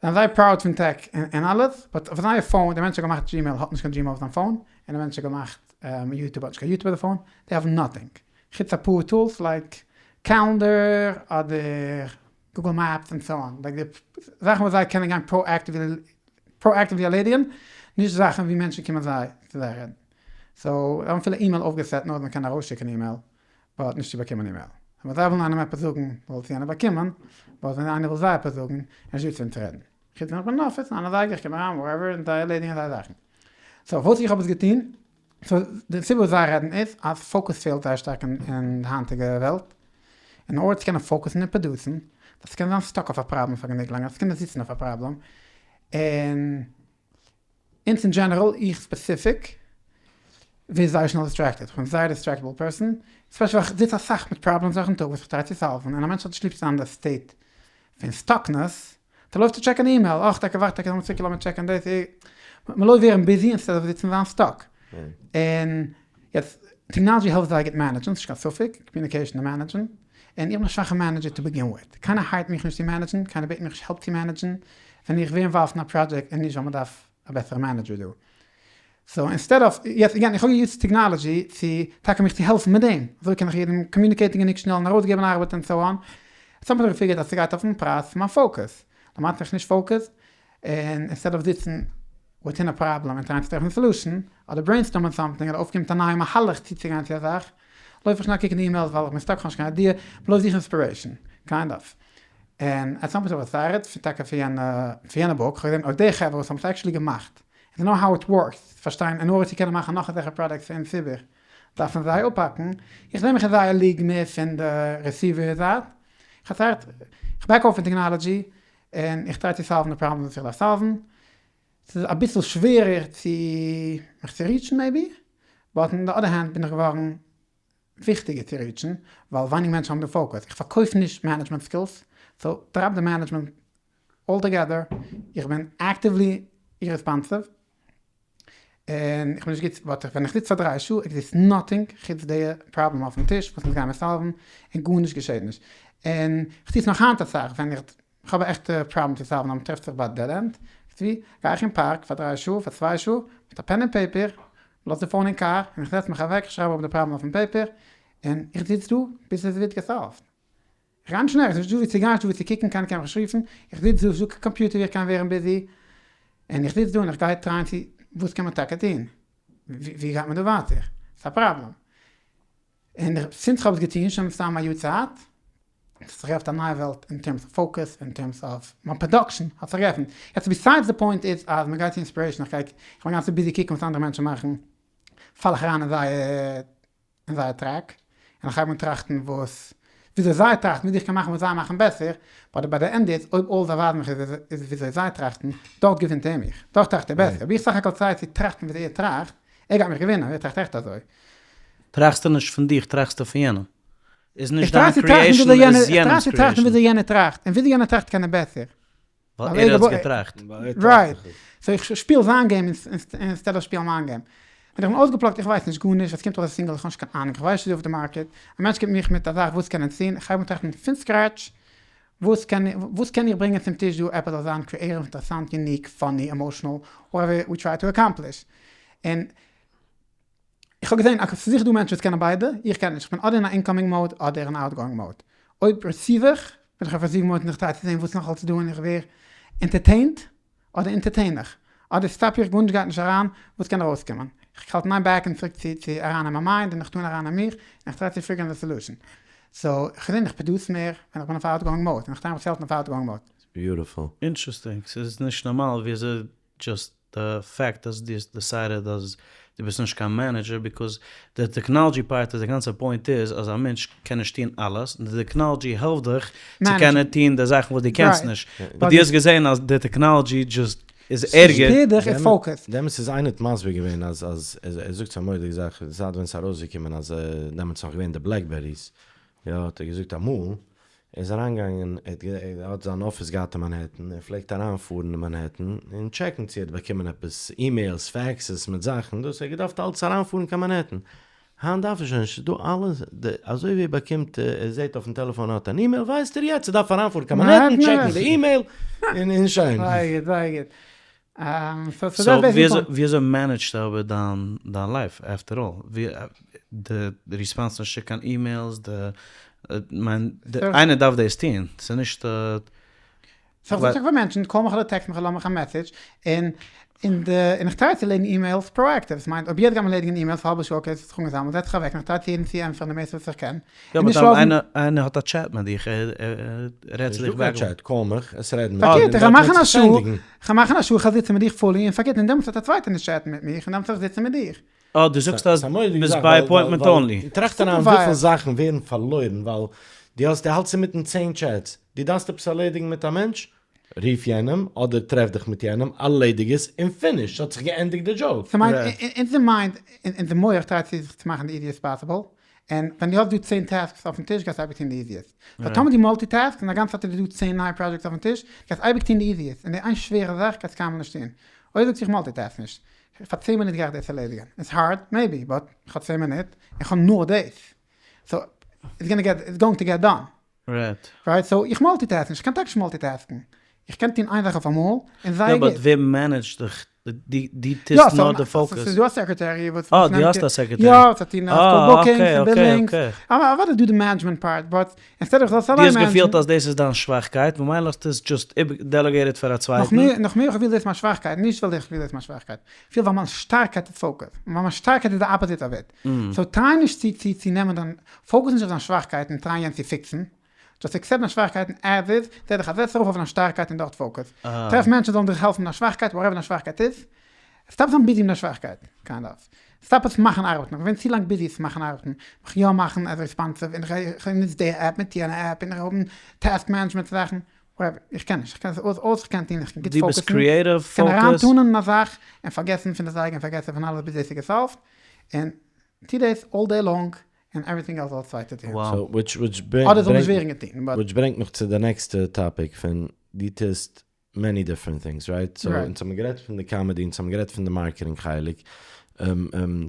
זיי זענען זייער פראוד פון טעק און אלעס באט אויף זייער פאון די מענטש האט געמאכט דזשימעיל האט נישט קיין דזשימעיל אויף זיין פאון און די מענטש האט געמאכט יוטוב האט נישט קיין יוטוב אויף די פאון זיי האבן נאטינג חוץ אפאר טולס לייק קעלענדער אדער גוגל מעפס און סאו אן לייק די זאכן וואס זיי קענען גיין פראאקטיוולי ערלעדיגן נישט זאכן ווי מענטשן קומען זיי צו זיי רעדן סאו זיי האבן אפילו אימעיל אויפגעסעט נאר אז מען קען ארויסשיקן אימעיל באט נישט צו באקומען אימעיל. ווען זיי ווילן איינעם עפעס זאגן זאל עס יענער באקומען, באט ווען איינער וויל זיי עפעס זאגן איז נישטא צו וועם צו רעדן. חוץ ווען איך בין אין אפיס ניין אזייגער איך קום אריין וואטעווער און זיי ערלעדיגן זייער זאכן. סאו וואס איך האב עס געטון, סאו די סיבה וואס זיי רעדן איז אז פאוקוס פעלט זייער שטארק אין די היינטיגע וועלט. אין ארדער צו קענען פאוקוסן און פראדוסן, דארפסטו קענען זיין סטאק אויף א פראבלעם פאר גענוג לאנג, דארפסטו קענען זיצן אויף א פראבלעם, און אונז אין דזשענעראל, איך ספעסיפיק, ווער זייער שנעל דיסטרעקטעד, כ'בין זייער דיסטרעקטעבל פערסאן, ספעשעלי ווייל כ'זיץ אסאך מיט פראבלעמס דורכן טאג וואס כ'טריי צו סאלוון, און א מענטש האט נישט ליב צו זיין אין די סטעיט פון סטאקנעס, דו לויפסט צו טשעקן אימעיל, אך טאקע ווארט טאקע לאמיר צוריק לאמיר טשעקן דאס, מ'לויפט ווערן ביזי אינסטעד אוו זיצן זיין סטאק, און יעצט. Technology העלפט זייער גוט מענעדזשן, ס'נישט קיין ספק, communication און מענעדזשן, און איך בין א שוואכע manager to begin with, קיינער הייערט מיך נישט צו מענעדזשן, קיינער בעט מיך נישט help צו מענעדזשן, ווען איך ווער involved אין א פראדזשעקט איז נישט ווייל מ'דארף א בעסערע manager דא. So instead of, יעצט again איך האב געיוזט technology צו טאקע מיך צו העלפן מיט דעם, אזוי קען איך יעדעם קאמיוניקעיטן גענוג שנעל און ארויסגעבן ארבעט און so on, יעצט האב איך געפיגערט אז ס'גייט אויפן פרייז פון מיין focus, למעשה בין איך נישט focused, און instead of זיצן within א פראבלעם און טרייען צו טרעפן solution, אדער ברעינסטארמען something אדער אויפקומען מיט א נייע מהלך צוצוגיין צו א זאך, לויף איך שנעל קוקן די emails ווייל איך בין stuck כ'האב נישט קיין idea, בלויז זוך inspiration, kind of. און at some point האב איך דעסיידעט, פון טאקע פון יענע פון יענע book, כ'האב געזען אויב די חברה וואס האבן עס actually געמאכט, און זיי know how it works, פארשטיין אין order צו קענען מאכן נאך אזעלכע products פאר אונז ציבור, דארפן זיי אפהאקן, איך זעה מיך אין זייער league מער פון די receiver זייט, איך האב איך back אויף פון technology, און איך try צו סאלוון די פראבלעמס וואס איך דארף סאלוון, ס'איז אביסל שווערער צו מיך צו ריטשן maybe, but on the other hand בין איך געווארן וויכטיגער צו ריטשן, ווייל ווייניג מענטשן האבן די focus, איך פארקויף נישט management skills, so drop די management altogether, איך בין actively irresponsive, און איך בין נישט גוט, but ווען איך זיץ פאר דריי שעה exists nothing חוץ די פראבלעם אויפן טיש וואס אונז גיימער סאלוון, און גארנישט געשעט נישט, און איך טו עס נאך היינט אסאך ווען איך האב א עכטע פראבלעם צו סאלוון אז מ'טרעפט זיך ביי א dead end, ווי גיי איך אין פארק פאר דריי שעה, פאר צוויי שעה, מיט א pen און paper, לאז די phone אין קאר, און איך זעץ מיך אוועק, איך שרייב אראפ די פראבלעם אויפן paper, און איך זיץ דא ביז עס ווערט געסאלווט. איך גיי נישט נערגעץ, נישט דא ווי צו גיין, נישט דא ווי צו קוקן, קיינער קען מיך נישט רופן, איך זיץ דא, נישטא קיין קאמפיוטער ווי איך קען ווערן busy, און איך זיץ דא און איך גיי טרייען צו, וואס קען מען טאקע טון? ווי גייט מען דא ווייטער? ס'איז א פראבלעם. און since כ'האב עס געטון שוין מסתם א יאר צייט, האט זיך געעפנט א נייע וועלט אין terms of focus, אין terms of מיין production האט זיך געעפנט. יעצט besides די point איז אז מ'גייט צו inspiration, איך גיי, איך בין גאנץ busy קוקן וואס אנדערע מענטשן מאכן, פאל איך אריין אין זייער אין זייער track, און איך הייב אן טראכטן וואס, וויאזוי זיי טראכטן, וויאזוי איך קען מאכן וואס זיי מאכן בעסער, but ביי די ענדע איז אויב אל זיי ווייזן מיך איז וויאזוי זיי טראכטן, דארט געווינט ער מיך, דארט טראכט ער בעסער, אויב איך סך הכל try צו טראכטן וויאזוי ער טראכט, ער גייט מיך געווינען, ער טראכט עכט אזוי. טראכסטו נישט פון דיך, טראכסטו פון יענעם. איז נישט דיין creation איז יענעמ'ס creation. איך try צו טראכטן וויאזוי יענער טראכט, און וויאזוי יענער טראכט קען ער בעסער. ווייל ער האט עס געטראכט. Right. So איך שפיל זיין game instead of שפילן מיין game. ווען איך בין אויסגעפלאגט איך ווייס נישט גארנישט, עס קומט ארויס א single איך האב נישט קיין אהנונג, איך ווייס נישט וואס איז אויף די market, א מענטש קומט מיך מיט א זאך וואס קען ער טון, איך הייב אן טראכטן פון scratch, וואס קען וואס קען איך ברענגען צום טיש דא עפעס זאל זיין creative אינטערעסאנט unique funny emotional whatever we try to accomplish. און איך האב געזען אז ס'איז זיכער דא מענטשן וואס קענען ביידע, איך קען נישט, איך בין אדער אין א incoming mode אדער אין א outgoing mode. אויב receive איך, בין איך אויף receive mode און איך try צו זען וואס נאך אלס איז דא און איך ווער entertained, אדער entertain איך, אדער stop איך, גארנישט גייט נישט אריין, וואס קען ארויסקומען? איך האלט אין איין back און צוריק צו צו אריין אין מיין mind און איך טאן אריין אין מיך, און איך try צו פיגערן די solution. So, איך האב געזען איך produce מער ווען איך בין אויף outgoing mode, און איך try מיך צו האלטן אויף outgoing mode. Beautiful. Interesting, ס'איז נישט נארמאל ווי אזוי just די fact אז דו האסט decided אז דו ביסט נישט קיין manager because די technology part איז די גאנצע point איז אז א מענטש קען נישט טון אלעס און די technology העלפט דיך צו קענען טון די זאכן וואס דו קענסט נישט but דו האסט געזען אז די technology just איז ערגער. דעמאלטס איז איינער האט מסביר געווען אז אז ער זאגט ס'איז א מורא'דיגע זאך זייט ווען ס'איז ארויסגעקומען אז דעמאלטס איז נאך געווען די בלעקבעריס יא האט ער געזאגט אמאל ער איז אריינגעגאנגען, ער האט זיין אפיס געהאט אין מאנהעטן, ער פלעגט אריינפארן אין מאנהעטן און טשעקן צו ער האט באקומען עפעס emails, faxes מיט זאכן, דאס ער האט געדארפט אלץ אריינפארן קיין מאנהעטן, היינט דארף ער שוין נישט, ס'איז דא אלעס, אזוי ווי ער באקומט, ער זעט אויפן טעלעפאן ער האט אן אימעיל, ווייסט ער יעצט ער דארף אריינפארן קיין מאנהעטן, טשעקן די אימעיל, און שוין. זייער גוט, זייער גוט. So וויאזוי מענעדזשסטו אבער דיין life after all? די ריספאנסט נישט צו קיין emails, די מיין איינער דארף דאס טוהן, ס'איז נישט. סאו איך זאג פאר מענטשן, call מיך אדער טעקסט מיך אדער לאז מיך א message, און און די און איך try צו ערלעדיגן emails proactive, ס'מיינט אויב יעצט גייט מען ערלעדיגן emails האלבע שעה okay ס'האט זיך אנגעזאמלט, זעץ זיך אוועק און איך try צו יעדן צו ענטפערן די מערסטע וואס איך קען, יא but אויב איינער האט א טשעט מיט דיך, ער רעדט צו דיך back. נישטא קיין chat, call מיך, עס רעדן מיט פארקערט, איך וועל מאכן א שעה, איך וועל מאכן א שעה, איך וועל זיצן מיט דיך fully, און פארקערט, און דעמאלטס וועט א צווייטער נישט טשעטן מיט מיך, און דעמאלטס וועל איך זיצן מיט דיר. אה, דו זאגסט אז ביסט by appointment only. טראכט אריין וויפיל זאכן ווערן פארלוירן ווייל דו האסט, דו האלטסט אינמיטן צען chats, דו דארפסט עפעס ערלעדיגן מיט א מענטש, רוף יענעם, אדער טרעף דיך מיט יענעם, ארלעדיג עס, און finish, ס'האט זיך געענדיגט די דזשאב. ס'מיינט, אונזער mind, אונזער מח טרייט צו זיך צו מאכן די easiest possible, און ווען דו האסט דא צען tasks אויפן טיש גייסטו אייביג טון די easiest. So טאמער דו multitask און א גאנצע צייט איז דא צען נייע projects אויפן טיש, גייסטו אייביג טון די easiest, און די איין שווערע זאך גייסטו קיינמאל נישט טון. אויב זאגסטו איך multitask נישט. פאר צען מינוט גיי איך דאס ערלעדיגען, איטס הארד, מעיבי, באט איך האב צען מינוט, איך האב נאר דאס, סאו איטס גאנא געט, איטס גאוינג טו געט דאן. רייט. רייט, סאו איך multitask נישט, איך קען טאקע נישט multitask ן, איך קען טון איין זאך אויף אמאל, און זייער יא גוט. באט ווער manage ט דיך? דו טוסט נאר די focus? ס'איז דא א secretary וואס אה, דו האסט א secretary. יא, וואס האט טון אלס bookings און billings, אוודאי דא די management part, but instead איך זאל עס אליין דו האסט manage ן. געפילט אז דאס איז דיין שוואכקייט, ממילא האסטו עס just delegated פאר א צווייטן. נאך מער איך וויל דאס מיין שוואכקייט, נישט ווייל איך וויל דאס מיין שוואכקייט, איך פיל ווייל מיין שטארקייט איז focus, ווייל מיין שטארקייט איז די opposite of it, so try נישט צו צו צו נעמען דיין, focus נישט אויף דיין שוואכקייט און try יענץ צו fix ן, just accept דיין שוואכקייטן as is, זע דיך א זעץ ארויף אויף דיין שטארקייט און דארט focus, טרעף מענטשן זאלן דיך העלפן מיט דיין שוואכקייט, whatever דיין שוואכקייט איז, stop זיין busy מיט דיין שוואכקייט, kind of, stop עס מאכן ארבעטן, איך בין צו לאנג busy עס מאכן ארבעטן, מיך יא מאכן as responsive, און איך נוץ די עפפ מיט יענע עפפ, און איך האבן task management זאכן, whatever, איך קען נישט, איך קען עס אויס אויס איך קען טון, איך קען גוט דו ביסט focus ן, creative, איך קען focus. אריינטאנען אין א זאך, און פארגעסן פון די זייגער און פארגעסן פון אלעס ביז דאס איז גע solve ט, און טו דאס all day long, און everything else זאל א צווייטער טון. Wow. So, which, which אדער זאל נישט ווערן געטון, but. which ברענגט מיך צו די נעקסטע topic פון דו טוסט many different things, right? So, אונז האבן גערעדט פון די comedy, אונז האבן גערעדט פון די marketing חלק,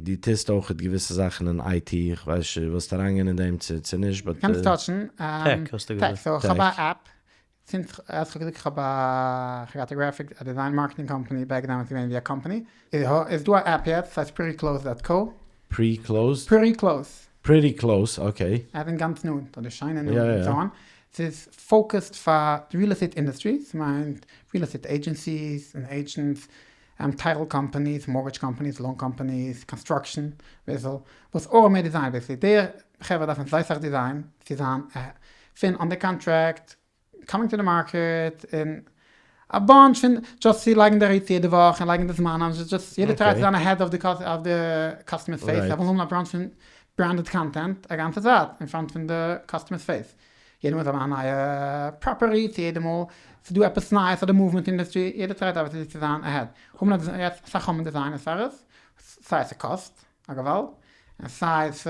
דו טוסט אויכעט געוויסע זאכן אין IT, איך ווייס נישט, ווילסט אריינגיין אין דעם צו צו נישט, but. קענסט touch ן, tech האסטו געזאגט. tech, so איך האב א app, since אז כ'האב געזאגט כ'האב א, כ'האב געהאט א graphic, א design marketing company, back then איז געווען ווי א קאמפאני, איז דא א app יעצט, ס'הייסט Pretty Close dot co. Pre Close? Pretty Close. Pretty Close, okay. אז אין גאנץ נאנט, אדער שיינע נאנט, און so on. ס'איז focused פאר די real estate industry, ס'מיינט real estate agencies און agents, title companies, mortgage companies, loan companies, construction, וויפיל, וואס אויך מער design basically, די חברה דארפן זייער סאך design צו זיין פון under contract, coming to the market, און א bunch פון just צו לייגן די rates יעדע וואך און לייגן די זמנים, just יעדער try ט צו זיין ahead of די customer's face, זיי ווילן האבן א bunch פון branded content א גאנצע צייט אין front פון די customer's face, יעדע מאל זיי מאכן א נייע property צו יעדע מאל ס'איז דא עפעס נייעס אדער movement אין industry, יעדער try ט אבער צו זיין ahead, האבן א יעצט אסאך האבן designers פאר עס, סיי ס'קאסט א געוואלד, און סיי ס'.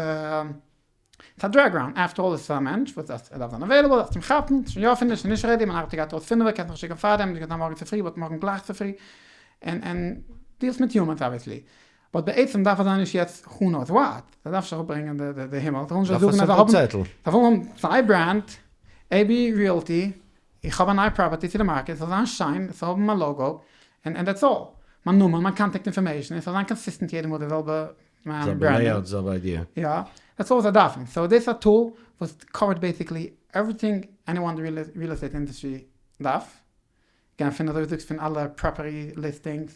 ס'איז א drag אראונד, after all איז עס א מענטש וואס דארף ער דארף זיין available, דארפסט אים כאפן, ס'איז שוין יא finished און נישט ready, מיין ארבעטער גייט אויס פינעווע, קענסט מיך שיקן פארדעם, נישט געטאן מארגן צופרי, but מארגן גלייך צופרי, און און deal סט מיט humans obviously, but בעצם דארף ער זיין נישט יעצט who knows what, זיי דארף נישט אראפברענגען די די הימל, זיי ווילן נישט זאגן אז זיי האבן, זיי ווילן האבן זייער brand, AB Realty, איך האב א נייע property צו די market, ס'זאל זיין שיין, עס זאל האבן מיין logo, און that's all, מיין נאמען, מיין contact information, און ס'זאל זיין consistent יעדע מאל די זעלבע זעלבע layout זעלבע idea. יא, that's all זיי דארפן, so דאס איז א tool וואס cover ט basically everything anyone אין די real estate industry דארף, גיין פון אזוי ווי זאגסט פון אלע property listings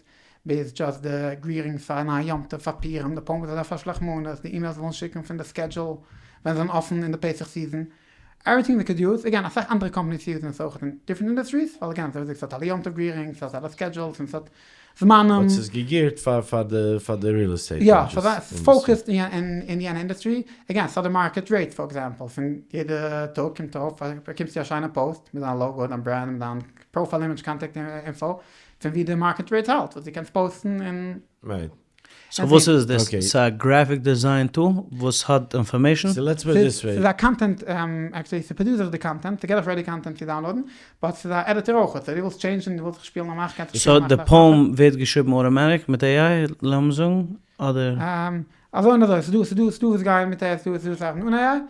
ביז just די greetings פאר א נייע יום טוב פאר פורים, די פאון וואס זיי דארפן פאר שלח מנות, די emails זיי ווילן שיקן פון די schedule ווען זיי זענען אפן אין די פסח season, everything they could use, again אסאך אנדערע companies use ן עס אויך אין different industries, ווייל again אזוי ווי זאגסט ס'האט אלע יום טוב greetings, ס'האט אלע schedules און ס'האט זמנים. but ס'איז גע gear ט פאר פאר די פאר די real estate יא, ס'איז focused אין יענע industry, again ס'האט די market rate for example, פון יעדע טאג קומט ארויף באקומסטו א שיינע post מיט דיין logo דיין brand מיט דיין profile image contact info פון ווי די market rate האלט וואס דו קענסט post ן און. right. so וואס איז דאס? ס'איז א graphic design tool וואס האט information? so let's put it this way. ס'איז א content, actually ס'produce זיך די content, ס'געט דיך ready content צו download ן, but ס'איז א editor אויך, so דו ווילסט change ן, דו ווילסט זיך שפילן א מאך קענסטו so די poem ווערט געשריבן automatic מיט AI לאמיר זאגן, אדער? אזוי און אזוי, ס'דא ס'דא ס'דא וואס גייען מיט AI ס'דא וואס זאכן אן AI,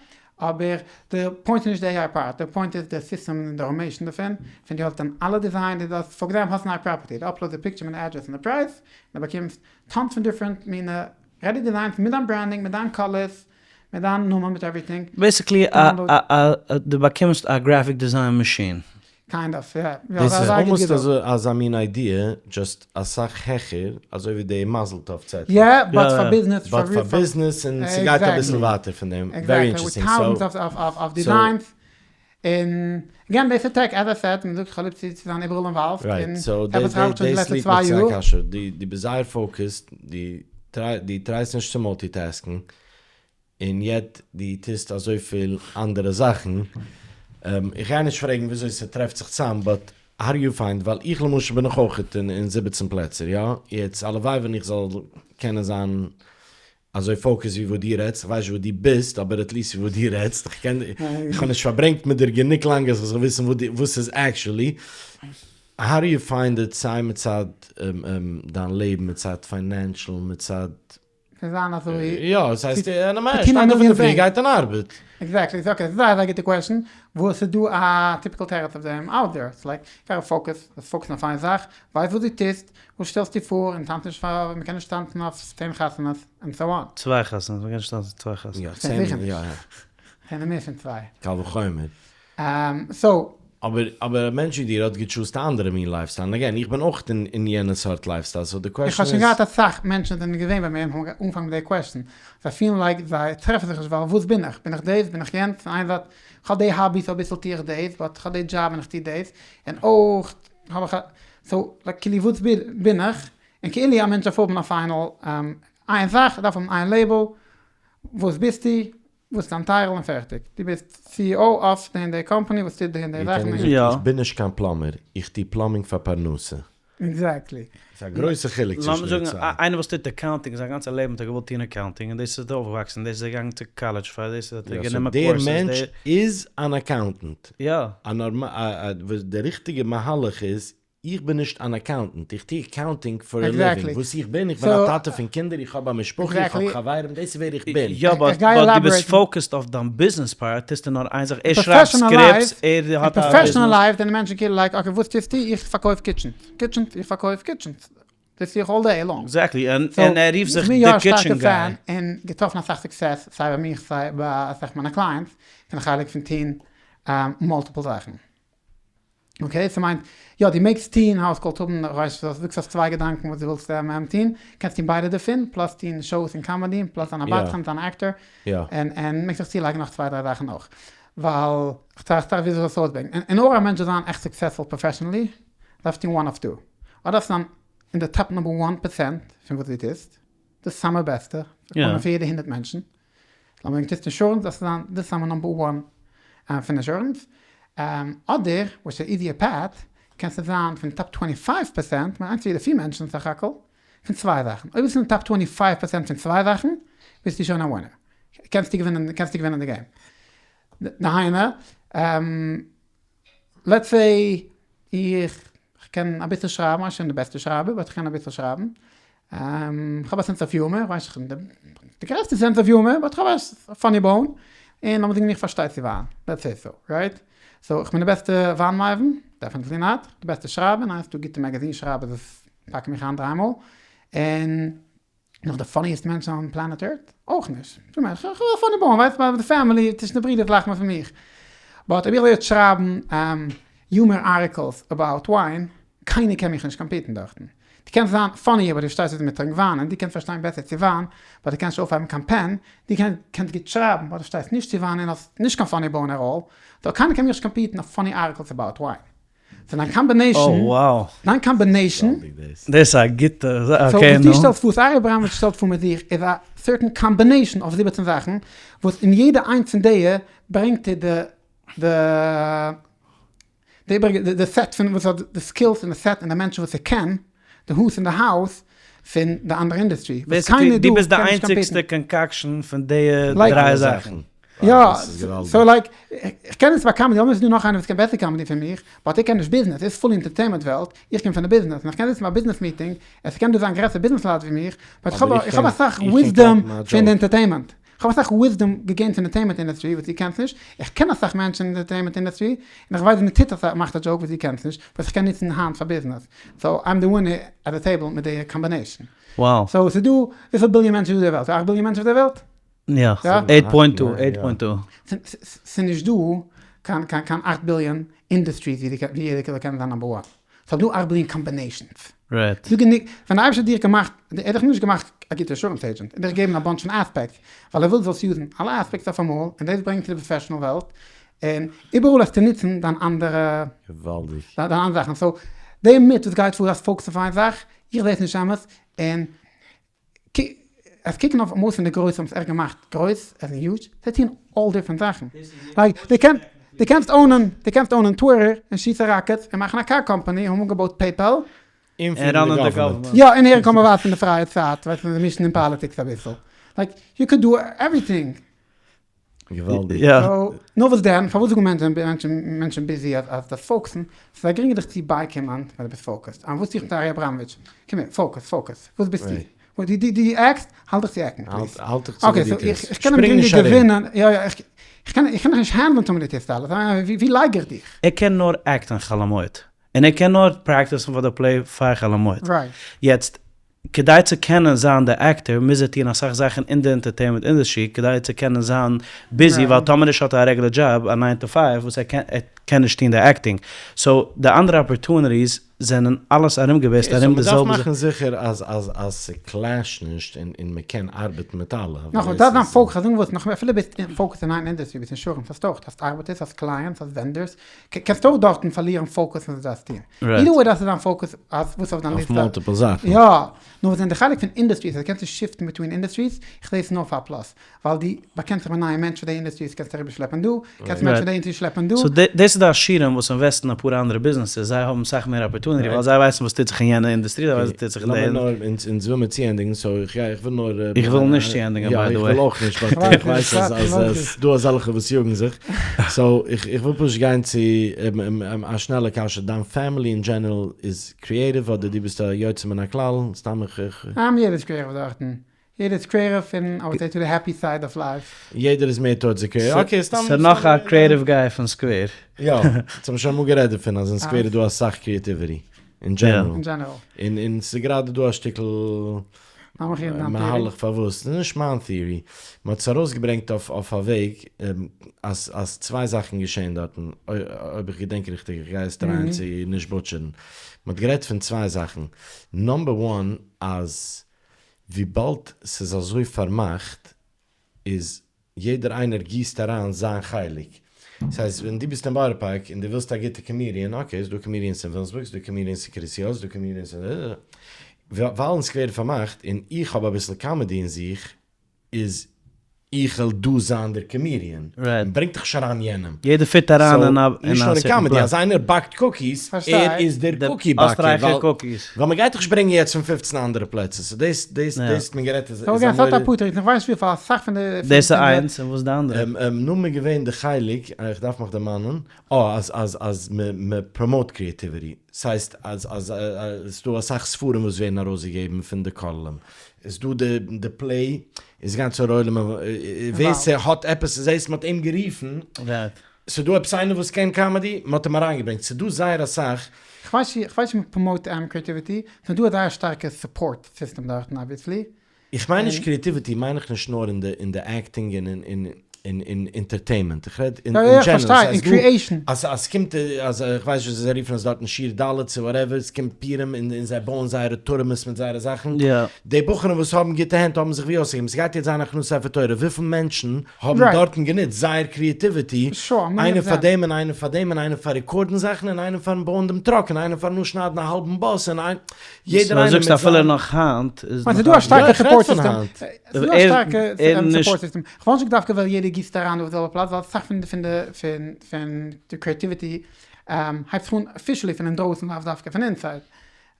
אבער די point איז נישט די AI part, די point איז די סיסטעם און די automation דערפון, פון דו האסט דיין אלע design, דו האסט for example האסט א נייע property, דו upload סט די picture מיט די address און די פרייז, און דו באקומסט tons פון different מינע ready designs מיט דיין branding, מיט דיין colors, מיט דיין נאמען, מיט everything. basically דו באקומסט א graphic design מאשין. kind of, יא. דאס איז almost אזא מין idea, just אסאך העכער, אזוי ווי די מזל טוב צעטל. יא, but פאר ביזנעס. but פאר ביזנעס, און ס'גייט אביסל ווייטער פון דעם. very interesting. exactly, with thousands of designs. און again דאס איז tech, as I said, מען זאגט איך האב ליב צו זיין איבעראל involved, right, so דאס lead מיך צו א קשיא, דו ביסט זייער focused, דו try סט נישט צו multitask ן, און yet דו טוסט אזויפיל אנדערע זאכן, איך גיי נישט פרעגן וויאזוי ס'טרעפט זיך צאם, but how do you find, ווייל איך למשל בין איך אויכעט אין 17 פלעצער, יא? יעצט הלוואי ווען איך זאל קענען זיין אזוי focused ווי וואס דו רעדסט, איך ווייס נישט וואס דו ביסט, אבער at least ווי וואס דו רעדסט, איך קען, איך האב נישט פארברענגט מיט דיר גענוג לאנג אז איך זאל וויסן וואס דו, וואס ס'איז actually. How do you find it סיי מצד דיין לעבן מצד financial מצד. פון זיין אזוי. יא, עס הייסט א נארמאלער שטייט אויף אינדערפרי גייט אין ארבעט. Exactly, so okay, זייער זייער גוטע question, וואס איז דא א typical תירוץ אויף דעם out there, ס'איז like, gotta focus, זאלסט focus ן אויף איין זאך, ווייס וואס דו טוסט, וואס שטעלסטו פאר, און טאנץ נישט פאר, מ'קען נישט טאנצן אויף 10 חתונות, and so on. צוויי חתונות, מ'קען נישט טאנצן צוויי חתונות. יא, 10, יא יא. זענען מער פון צוויי. קל וחומר. So. אבער אבער א מענטש ווי דיר האט געטשוזט א אנדערע מין lifestyle, און again איך בין אויך אין יענע סארט lifestyle, so די איך קוועשאן האב שוין איז. געהאט אסאך מענטשן זענען געווען ביי מיר און האבן אנגעפאנגען מיט די question, זיי פילן like זיי טרעפן זיך נישט ווייל וואס בין איך? בין איך דאס? בין איך יענץ? פון איין זייט איך האב די hobbies אביסל טו איך דאס, but איך האב די דזשאב און איך טו דאס, און אויך האב איך א, so like כאילו וואס בין איך? און כאילו א מענטש דארף האבן א final איין זאך, דארף האבן איין label, וואס ביסטו? וואס איז דיין title און פערטיג. דו ביסט CEO אויף די און די קאמפאני וואס טוט די און די זאכן. יא. איך בין נישט קיין plumber, איך טו plumbing פאר פרנסה. Exactly. ס'איז א גרויסע חילוק צווישן די צוויי. לאמיר זאגן איינער וואס טוט accounting זיין גאנצע לעבן האט ער געוואלט טון accounting און דאס איז ער אויפגעוואקסן דאס איז ער געגאנגען צו קאלעדזש פאר דאס האט ער גענומען courses. דער מענטש איז אן accountant. יא. די ריכטיגע מהלך איז איך בין נישט אן accountant, איך טו accounting for a living, וואס איך בין, איך בין א טאטע פון קינדער, איך האב א משפחה, איך האב חברים, דאס איז ווער איך בין. יא but דו ביסט focused אויף דיין ביזנעס part, טוסטו נאר איין זאך, ער שרייבט scripts, ער האט א ביזנעס. Professional life זענען מענטשן כאילו like okay וואס טוסטו, איך פארקויף kitchens, kitchens, איך פארקויף kitchens, דאס טו איך all day long. Exactly, און ער רופט זיך די kitchen guy. און געטראפן אסאך success סיי ביי מיך סיי ביי אסאך מיינע clients, פון די חלק פון טון multiple זאכן. Okay, ס'מיינט, יא דו מעגסט טוהן house calls האבן, ווייסט וואס, זאגסט האסט צוויי געדאנקען וואס דו ווילסט טוהן, קענסט טוהן ביידע דערפון, plus טוהן shows און comedy, plus זיין א בדחן, זיין א actor, און און מעגסט זיך צולייגן נאך צוויי דריי זאכן אויך, ווייל כ'טראכט טראכט וויאזוי זאל עס אויסברענגען, אין order א מענטש זאל זיין עכט successful professionally, דארפסטו טוהן one of two, אדער דארפסטו זיין אין די top number one percent פון וואס דו טוסט, די סאמע בעסטע, פון יעדע 100 מענטשן, לאמיר זאגן טוסט אינשורענס דארפסטו זיין די סאמע number one פון אינשורענס, אדער וואס איז easier path קענסטו זיין פון top 25 percent, מיין איינס פון יעדע פיר מענטשן סך הכל, פון צוויי זאכן, אויב ביסטו אין top 25 percent פון צוויי זאכן ביסטו שוין א winner, קענסטו געווינען קענסטו געווינען די game, דהיינו let's say איך קען אביסל שרייבן, כ'בין נישט די בעסטע שרייבער but כ'קען אביסל שרייבן, כ'האב א sense of humor, כ'ווייס נישט די גרעסטע sense of humor but כ'האב א funny bone, און לאמיר זאגן איך פארשטיי צו וויין, let's say so, right? So כ'בין די בעסטע וויין מבין? Definitely not, די בעסטע שרייבער? ניין, ס'דא גוטע magazine שרייבערס וואס פאקן מיך איין דריי מאל, און נאך די funniest מענטש on planet earth? אויך נישט. כ'מיין, כ'האב א funny bone, ווייסט, ביי די family, צווישן די ברידערס לאכט מען פון מיך. But אויב איך זאל יעצט שרייבן humor articles about wine, קיינער קען מיך נישט compete ן דארטן. דו קענסט זיין funny אבער דו פארשטייסט וויאזוי מען טרינקט וויין, און דו קענסט פארשטיין בעסער צו וויין, but דו קענסט נישט אויפהייבן קיין pen, דו קענסט גוט שרייבן, but דו פארשטייסט נישט צו וויין און האסט נישט קיין funny bone at all, so קיינער קען מיך נישט compete ן אויף funny articles about wine. So דיין combination, דיין combination, דאס איז א גוטע, okay נו. So וואס דו שטעלסט פאר, וואס ארי אבראמאוויטש שטעלט פאר מיט זיך, איז א certain combination אויף 17 זאכן, וואס אין יעדע איינס פון דיע ברענגט ער די די די איבעריגע די set פון וואס האט די skills און די set און די מענטשן וואס ער קען, די who's אין די house פון די אנדערע industry, וואס קיינער דא קען נישט compete ן. דו ביסט די איינציגסטע concoction פון די דריי זאכן. יא, so like, איך קען נישט ביי comedy, אויב איז דא נאך איינער וואס קען בעסער comedy פון מיך, but ער קען נישט ביזנעס, ער איז fully entertainment וועלט, איך קום פון די ביזנעס, און איך קען זיצן ביי א ביזנעס meeting, עס קען דא זיין גרעסער ביזנעס לייט ווי מיך, but איך האב אסאך wisdom פון די entertainment, איך האב אסאך wisdom געגעינט פון entertainment industry וואס דו קענסט נישט, איך קען אסאך מענטשן אין די entertainment industry, און איך ווייס ווי מען טוט אסאך, מאכט א joke וואס דו קענסט נישט, וואס איך קען נוצן היינט פאר ביזנעס, so I'm the winner at the table מיט די combination. So ס'איז דא, וויפיל ביליאן מענטשן איז דא אויף די וועלט? אכט ביליאן מענטשן אויף די וועלט? יא, eight point two, eight point two. ס'איז נישט דא קיין קיין קיין אכט ביליאן industries ווי יעדער זאל קענען זיין number one. ס'איז דא אכט ביליאן combinations. Right. ס'דא גענוג, ווען די אייבערשטער האט דיך געמאכט, ער האט דיך נישט געמאכט א גוטע insurance agent, ער האט דיך געגעבן א bunch פון aspects, ווייל ער וויל זאלסט use ן אלע aspects אויפאמאל, און דאס ברענגט צו די professional וועלט, און איבעראל וועסטו נוצן דיין אנדערע, געוואלדיג. דיין אנדערע זאכן. So, די myth וואס גייט פאר אז focus אויף איין זאך, איך זע עס נישט אמת, און עס קוקן אויף most פון די גרויסע האבן עס עכט געמאכט גרויס, עס איז huge, זיי טוען all different זאכן, like דו קענסט דו קענסט own ען דו קענסט own ען טוויטער און שיסן rockets און מאכן א car company און האבן געבויט PayPal, און פירן די government. יא און הערן קאמען ווייס אין די פרייע צייט ווייסט מען זיי מישן אין פאליטיקס אביסל, like you could do everything. געוואלדיג. יא. סאו, נאר וואס דען, פארוואס זאגן מענטשן מענטשן ביזי אז אז דארפסט פאוקעסן, ס'איז זייער גרינגער דיך צו בייקומען ווען דו ביסט פאוקעסד. אה, וואס טו איך מיט ארי אבראמאוויטש? קום הער, פאוקעס, פאוקעס, וואס ביסטו? דו דו דו עקסט, האלט דיך צו עקן, פליז. האלט דיך צו וואס דו טוסט. איך קען אים שפרינג נישט גרינגער ארום. געווינען, יא יא, איך קען איך קען דיך נישט הענדלען טאמער דו טוסט אלעס, ווי לייג איך דיך? ער קען נאר עקטען חול המועד, און ער קען נאר פרעקטיסן פאר די play פאר חול המועד. יעצט, כדי צו קענען זיין די actor מוז ער טון אסאך זאכן אין די entertainment industry כדי צו קענען זיין busy, ווייל טאמער נישט האט ער א רעגולער דזשאב, א nine to five, וואס ער קען נישט טון די acting. So די אנדערע opportunities זענען אלעס ארום געבעיסט ארום די זעלבע זאך. מ'דארף מאכן זיכער אז אז אז ס'קלעשט נישט און און מ'קען ארבעטן מיט אלע. נאכאמאל, דארף זיין focus, כ'זאג וואס, נאכאמאל אפילו ביסט focus אין איין industry, ביסט אינשורענס, האסט אויך, האסט ארבעטערס, האסט clients, האסט vendors, קענסט אויך דארטן פארלירן focus וואס דו דארפסט טון. Either way דארפסטו זיין focus אז וואס אויף דיין אויף ליסטע. multiple זאכן. יא, נאר וואס דען די חלק פון industries אז דו קענסט נישט שיפטן between industries, איך זע עס נאר פאר א plus. ווייל דו באקענסט זיך מיט נייע מענטשן פון די industries קענסטו אריבער שלעפן דא, קענסט מענטשן פון די industry שלעפן דא. So דאס איז די עשירים וואס אינוועסטן אפאר אנדערע ביזנעסער, זיי האבן סאך מער opportunity ווייל זיי ווייסן וואס טוט זיך אין יענע אינדוסטרי, זיי ווייסן וואס טוט זיך אין די. לאמיר נאר, אונז וויל מיר צוענדיגן, so איך גיי, איך וויל נאר. איך וויל נישט צוענדיגן by the way. יא איך וויל אויך נישט, but איך ווייס אז אז ס'איז דא אזעלכע וואס יאגן זיך, so איך איך וויל פשוט גיין צו א שנעלע קשיא, דיין family אין general איז creative אדער דו ביסט א יוצא מן הכלל, סתם איך איך. יעדער איז creative דארטן. יעדער איז creative פון I would say to the happy side of life. יעדער איז מער towards די creative, okay סתם. ס'איז נאך א creative guy פון סקווער. יא, אונז האבן שוין אמאל גערעדט דערפון אז אין סקווער איז דא אסאך creativity אין general. אין general. און און ס'איז גראדע דא א שטיקל מהלך פארוואס, ס'איז נישט מיין theory, מ'האט עס ארויסגעברענגט אויף אויף א וועג אז אז צוויי זאכן געשען דארטן, אויב איך געדענק ריכטיג, איך גיי עס טרייען צו נישט בוטשערן, מ'האט גערעדט פון צוויי זאכן, number one אז וויבאלד ס'איז אזוי פארמאכט איז יעדער איינער גיסט אריין זיין חלק. ס'הייסט ווען דו ביסט אין בארא פארק און דו ווילסט א גוטע comedian, okay ס'דא comedians אין וויליאמסבורג, ס'דא comedians אין קרית יואל, ס'דא comedians אין. ווייל אין סקווער איז פארמאכט און איך האב אביסל comedy אין זיך איז איך וועל דא זיין דער comedian, ברענגט דאך נישט אריין יענעם. יעדער פיט אריין אין א נישט נאר אין comedy, אז איינער באקט cookies, ער איז דער cookie באקער, ווייל מען גייט דאך נישט ברענגען יעצט פון 15 אנדערע פלעצער, so דאס דאס האט מען גערעדט איז א דאס איז איינס, און וואס איז די אנדערע? נאכדעם איז געווען די חלק, איך דארף מיך דערמאנען, אה אז אז אז מען פראמאוט creativity, ס'הייסט אז אז ס'דא אסאך ספרים וואס ווערן ארויסגעגעבן פון די כוללים, איז דא די די play איז גאנץ א עולם ווער ס'האט עפעס זעהסט מ'האט אים גערופן, ס'דא עפעס איינער וואס קען comedy מ'האט אים אריינגעברענגט, ס'דא זייער אסאך. כ'ווייס נישט מ'פראמאוט creativity, ס'דא א זייער שטארקע support system דארטן obviously. איך מיין נישט creativity מיין איך נישט נאר אין די אין די acting און אין אין אין entertainment, איך רעד אין general, אין creation. אז אז ס'קומט אז איך ווייס נישט זיי רופן עס דארטן שיעור ד' צו whatever, ס'קומט פורים און און זיי בויען זייערע טורעמעס מיט זייערע זאכן, די בחורים וואס האבן גוטע הענט האבן זיך ווי אויסצוגעבן, ס'גייט יעצט זיין הכנסת ספר תורה, וויפיל מענטשן האבן דארטן גענוצט זייער creativity, איינער פאר דעם און איינער פאר דעם און איינער פאר רעקארדן זאכן און איינער פארן בויען דעם truck און איינער פארן אנשניידן א האלבן באס און איינער. יעדער איינער זאגסט אפילו נאך היינט איז נאך דא א שטארקע support system, ס'איז דא א שטארקע support system, כ'וואלט נישט געדארפט ווייל יעדער גיסט אריין אויף די זעלבע פלאץ, ווייל אסאך פון פון די פון פון די creativity הייבט זיך אן officially פון אינדרויסן לאו דווקא פון inside,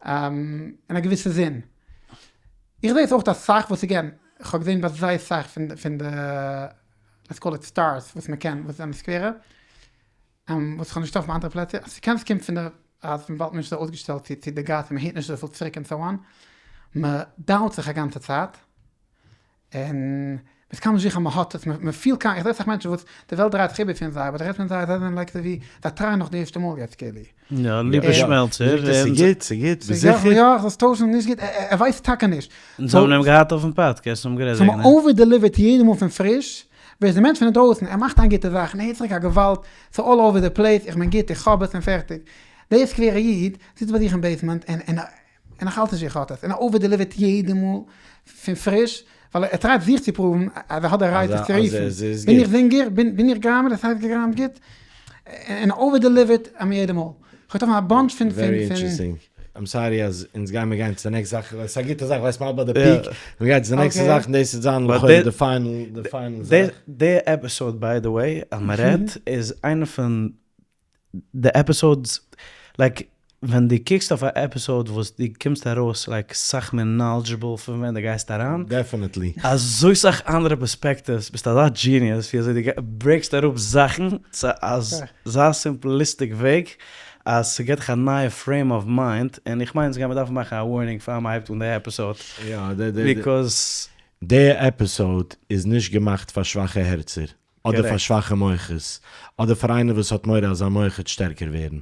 אין א געוויסע זין. איך זעה עס אויך אסאך וואס again, כ'האב געזען ביי זייער סאך פון פון די let's call it stars וואס מ'קען וואס זענען סקווערע, וואס איך האב נישט געטראפן ביי אנדערע פלעצער, אז ס'קען ס'קומט פון די אז וויבאלד מ'איז נישט אזוי אויסגעשטעלט צו צו די גאס און מ'הערט נישט אזויפיל צוריק און so on, מ'דאונט זיך א גאנצע צייט, און מ'איז קיינמאל נישט זיכער אז מ'האט עס, מ'פילט קיין, איך זעה אסאך מענטשן וואס די וועלט דרייט זיך איבער פון זיי, אבער די רעדסט מיט זיי, זיי זענען like אזויווי זיי טרייען נאך די ערשטע מאל יעצט כאילו. יא, ליפא שמעלצער. זאגט ער ס'גוט, ס'גוט, ביסט זיכער? יא, זאלסט טוישן, נישט גוט, ער ווייסט טאקע נישט. אונז האבן אים געהאט אויפן פאדקעסט און האבן גערעדט סאו וועגן אים. מ'אווער דעליווערט יעדע מאל פון פריש, ווער איז די מענטש פון אינדרויסן, ער מאכט איין גוטע זאך און ער הערט צוריק א געוואלד, ס'איז all over the place, איך בין גוט, איך האב עס און פערטיג. דער סקווערע איד זיצט ביי זיך אין basement און און און איך האלט נישט איך האט עס, און ער אווער דעליווערט יעדע מאל פון פריש, ווייל ער טרייט זיך צו פראוון אז ער האט די right זיך צו רופן, בין איך זינגער? בין איך גראמער? דאס הייסט געגראמט גוט? און ער אווער דעליווערט אים יעדע מאל. כ'האב געטראפן א bunch פון פון Very interesting. I'm sorry אז אונז גיימער גיין צו די next זאך, ווייל ס'איז א גוטע זאך, ווייסט מ'האלט ביי די peak, מ'גייט צו די נעקסטע זאך און דאס וועט זיין לכאורה די final, די final זאך. די episode by the way אז מ'רעדט איז איינע פון די episodes like. ווען דו קוקסט אויף א episode וואס דו קומסט ארויס like סאך מער knowledgeable פון ווען דו גייסט אריין. Definitely. אזוי סאך אנדערע perspectives, ביסט אזא genius ווי אזוי דו break סט אראפ זאכן צו אזא simplistic וועג אז ס'געט דיך א נייע frame of mind, און איך מיין אונז גיימיר דארפן מאכן א warning פאר מ'הייבט אן די episode, because. די episode איז נישט געמאכט פאר שוואכע הערצער, אדער פאר שוואכע מוחות, אדער פאר איינער וואס האט מורא אז זיין מח וועט שטערקער ווערן.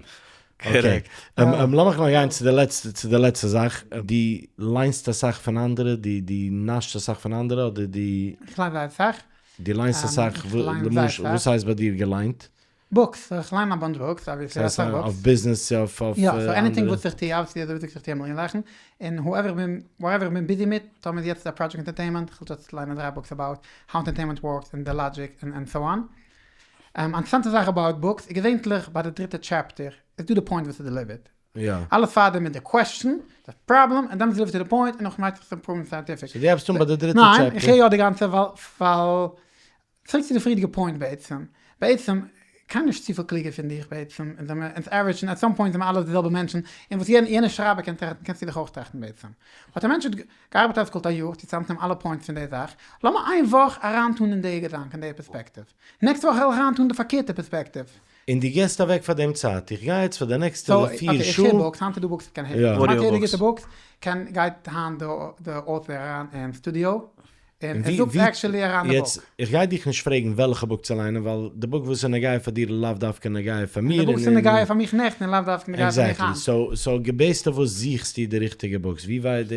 Okay. לאמיך נאר גיין צו די לעצטע, צו די לעצטע זאך. דו ליינסט אסאך פון אנדערע? דו דו נאשסט אסאך פון אנדערע אדער דו. איך ליין זייער אסאך. דו ליינסט אסאך, למשל וואס הייסט ביי דיר געליינט? Books, איך ליין א bunch books, obviously אסאך books. אויף ביזנעס צו אויף אנדערע? יא, so anything וואס איך טוה, obviously אזוי ווי דו זאגסט איך טוה א מיליאן זאכן, און whoever איך בין, whatever איך בין busy מיט, טאמער איז יעצט א project entertainment, איך וויל just ליינען דריי books about how entertainment works און די logic און so on. אינטערעסאנטע זאך about books, איז געווענטליך ביי די דריטע chapter איז דא די point וואס איז delivered. אלעס פארדעם מיט די question, די פראבלעם, און דאן איז delivered to the point, און נאכדעם הייבט זיך עס אן proven scientific. So דו הייבסט אן ביי די דריטע chapter? ניין, איך הער יא די גאנצע ווייל צוריק צו די פריערדיגע point בעצם, בעצם קיינער נישט צופיל קלוגער פון דיך בעצם, אונז זעמער אונז average ן at some point זעמער אלע די זעלבע מענטשן, און וואס יענער שרייבער קען טראכטן קענסטו דיך אויך טראכטן בעצם. But א מענטש האט געארבעט אויף סקולט א יאר צו צוזאמצונעמען אלע points פון די זאך, לאמיר איין וואך אריינטון אין די געדאנק אין די perspective, נעקסטע וואך וועל איך אריינטון די פארקערטע perspective. און דו געסט אוועק פאר דעם צייט, איך גיי יעצט פאר די נעקסטע פיר שעה. איך הער books, היינט איז דא books וואס קען הערן, כמעט יעדע גוטע books קען גייט היינט די author אריין אין סטודיאו און ער זאגט actually אריין די book. איך גיי דיך נישט פרעגן וועלכע book צו ליינען ווייל די book וואס איז נוגע פאר דיר איז לאו דווקא נוגע פאר מיר. די book וואס איז נוגע פאר מיך נעכטן איז לאו דווקא נוגע פאר מיך היינט. Exactly. So גע base ט אויף וואס זוכסטו די ריכטיגע books? ווי ווייט די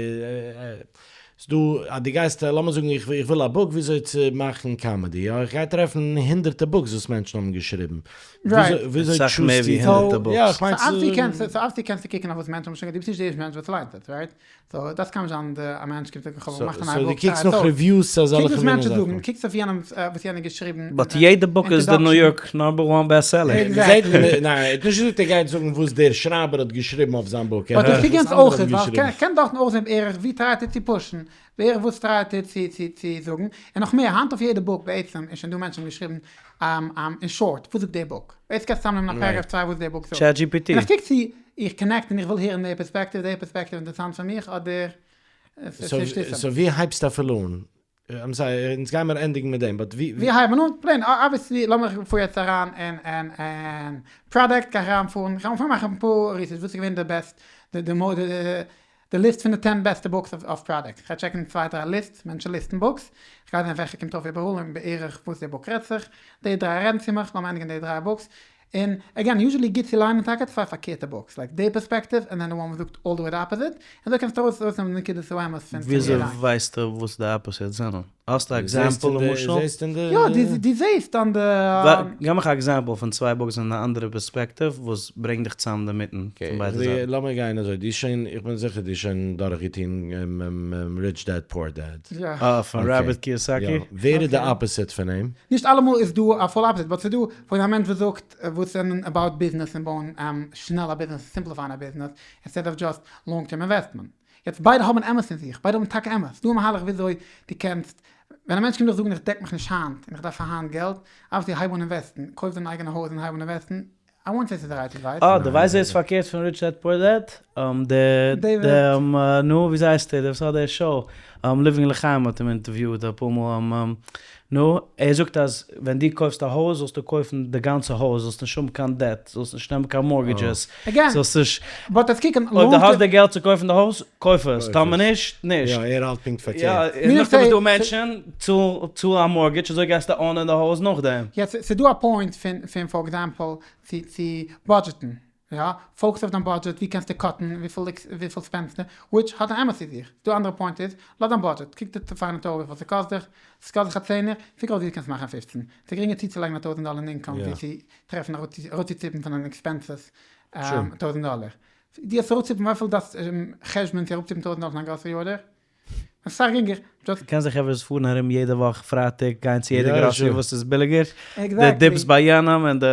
ס'דא אז דו גייסט לאמיר זאגן איך וויל א book וויאזוי צו מאכן comedy יא איך גיי טרעפן הונדערטע books וואס מענטשן האבן געשריבן. וויאזוי אסאך מער ווי הונדערטע books. יא איך מיין So obviously קענסטו קוקן אויף וואס מענטשן האבן שוין געטון, דו ביסט נישט די ערשטע מענטש וואס ליינט עס, right? So דאס קען נישט זיין די א מענטש קומט זאגן כ'האב געמאכט א נייע book. So דו קוקסט נאך reviews צו אזעלכע קוק וואס מענטשן זאגן, קוקסט אויף יענעמ'ס וואס יענער האט געשריבן. But יעדע book איז די ניו יארק number one best seller. Exactly. ניין, ער האט נישט געזאגט ער גייט זאגן וואס דער שרייבער האט געשריבן אויף זיין book. But איך קוק יענץ אויך, ווייל כ'קען דארטן אויך זען בערך ווי try ט ער צו push ן, בערך וואס try ט ער צו צו זאגן, און נאך מער, היינט אויף יעדע book בעצם איז שוין דא מענטשן האבן געשריבן אין short וואס זאגט דער book, בעצם קענסטו צוזאמנעמען א paragraph צוויי וואס דער book זאגט, ChatGPT. און איך קוק צו איך connect און איך וויל הערן דער perspective, דער perspective אינטערעסאנט פאר מיך אדער עס איז נישט. So ווי הייבסטו אפילו אן? I'm sorry, אונז גיימער ענדיגן מיט דעם, but ווי. ווי הייבט מען אן? Plain, obviously לאמיך פאר יעצט אריין אין אין אין product, גיי איך אריינפארן, איך גיי אנפאנגען מאכן אפאר research וואס איז געווען די best, די די די list פון די ten בעסטע books אויף product, כ'גיי check ן צוויי דריי lists, מענטשן list ן books, כ'גיי זען וועלכע קומט אויף איבעראל און בערך וואס די book רעדט זיך, די דריי רעדן צו מיך, לאמיר ענדיגן די דריי books, און again usually גוט צו ליינען טאקע צוויי פארקערטע books, like די perspective און דען די one וואס זאגט all the way די opposite, און אזוי קענסטו ארויס ארויסנעמען די נקודת האמת פון וויאזוי יעדע איינס. ווייסטו וואס די opposite זענען? האסט א example למשל? יא, דו זעסט אן די. געב מיך א example פון צוויי books אין א אנדערע perspective וואס ברענגט דיך צאם אינמיטן פון ביידע זייטן. לאמיר גיין אזוי, דו שוין, איך בין זיכער דו שוין דורכגעטון Rich Dad Poor Dad. יא. אה, פון ראבערט קיאסאקי? יא. ווער איז די opposite פון אים? נישט אלעמאל איז דא א full opposite, but ס'איז דא פון א מענטש וואס זאגט וואס זענען about ביזנעס און בויען שנעל א ביזנעס, simplify ען א ביזנעס, instead of just long term investment. יעצט ביידע האבן אמת אין זיך, ביידע האבן טאקע אמת, ס'דא א מהלך וויאזוי דו קענסט, ווען א מענטש קומט דיך זאגן איך דעק מיך נישט היינט און איך דארף פאר היינט געלט, obviously הייב אן invest ן, קויף דיין אייגענע הויז און הייב אן invest ן, I won't say ס'איז די right advice. אה, דו ווייסט ווער איז פארקערט פון Rich Dad Poor Dad? די די נו וויאזוי הייסט ער, דער וואס האט די show, Living לחיים האט אים אינטערוויוט אפאר מאל, נו, ער זאגט אז ווען דו קויפסט א הויז זאלסטו קויפן די גאנצע הויז, זאלסט נישט האבן קיין דעט, זאלסט נישט נעמען קיין mortgages, זאלסט נישט, אויב דו האסט די געלט צו קויפן די הויז, קויף עס, טאמער נישט, נישט. יא, ער האלט פונקט פארקערט. יא, און נאכדעם איז דא מענטשן, צאל א mortgage, אזוי גייסטו own ען די הויז נאכדעם. יעצט, ס'איז דא א point פון for example צו budget ן, יא, focus אויף דיין budget, ווי קענסטו cut ן, וויפיל spend סטו, which האט א אמת צו זיך, די אנדערע point איז, לאז דיין budget, קוק די פיינע טאר וויפיל ס'קאסט דיך, ס'קאסט דיך א צענער, figure אויס ווי דו קענסט מאכן פופצן, ס'איז גרינגער צוצולייגן א טויזנט דאלער אין income ווי צו טרעפן אראפצוציפן פון דיינע expenses טויזנט דאלער, דו האסט אראפציפן וויפיל דארפסט חשבון צו אראפציפן טויזנט דאלער פון דיין grocery order? אסאך גרינגער. קען זיך חברה פארן ארום יעדע וואך פרייטאג גיין צו יעדע גראסערי וואס איז ביליגער, די dips ביי יענעם און די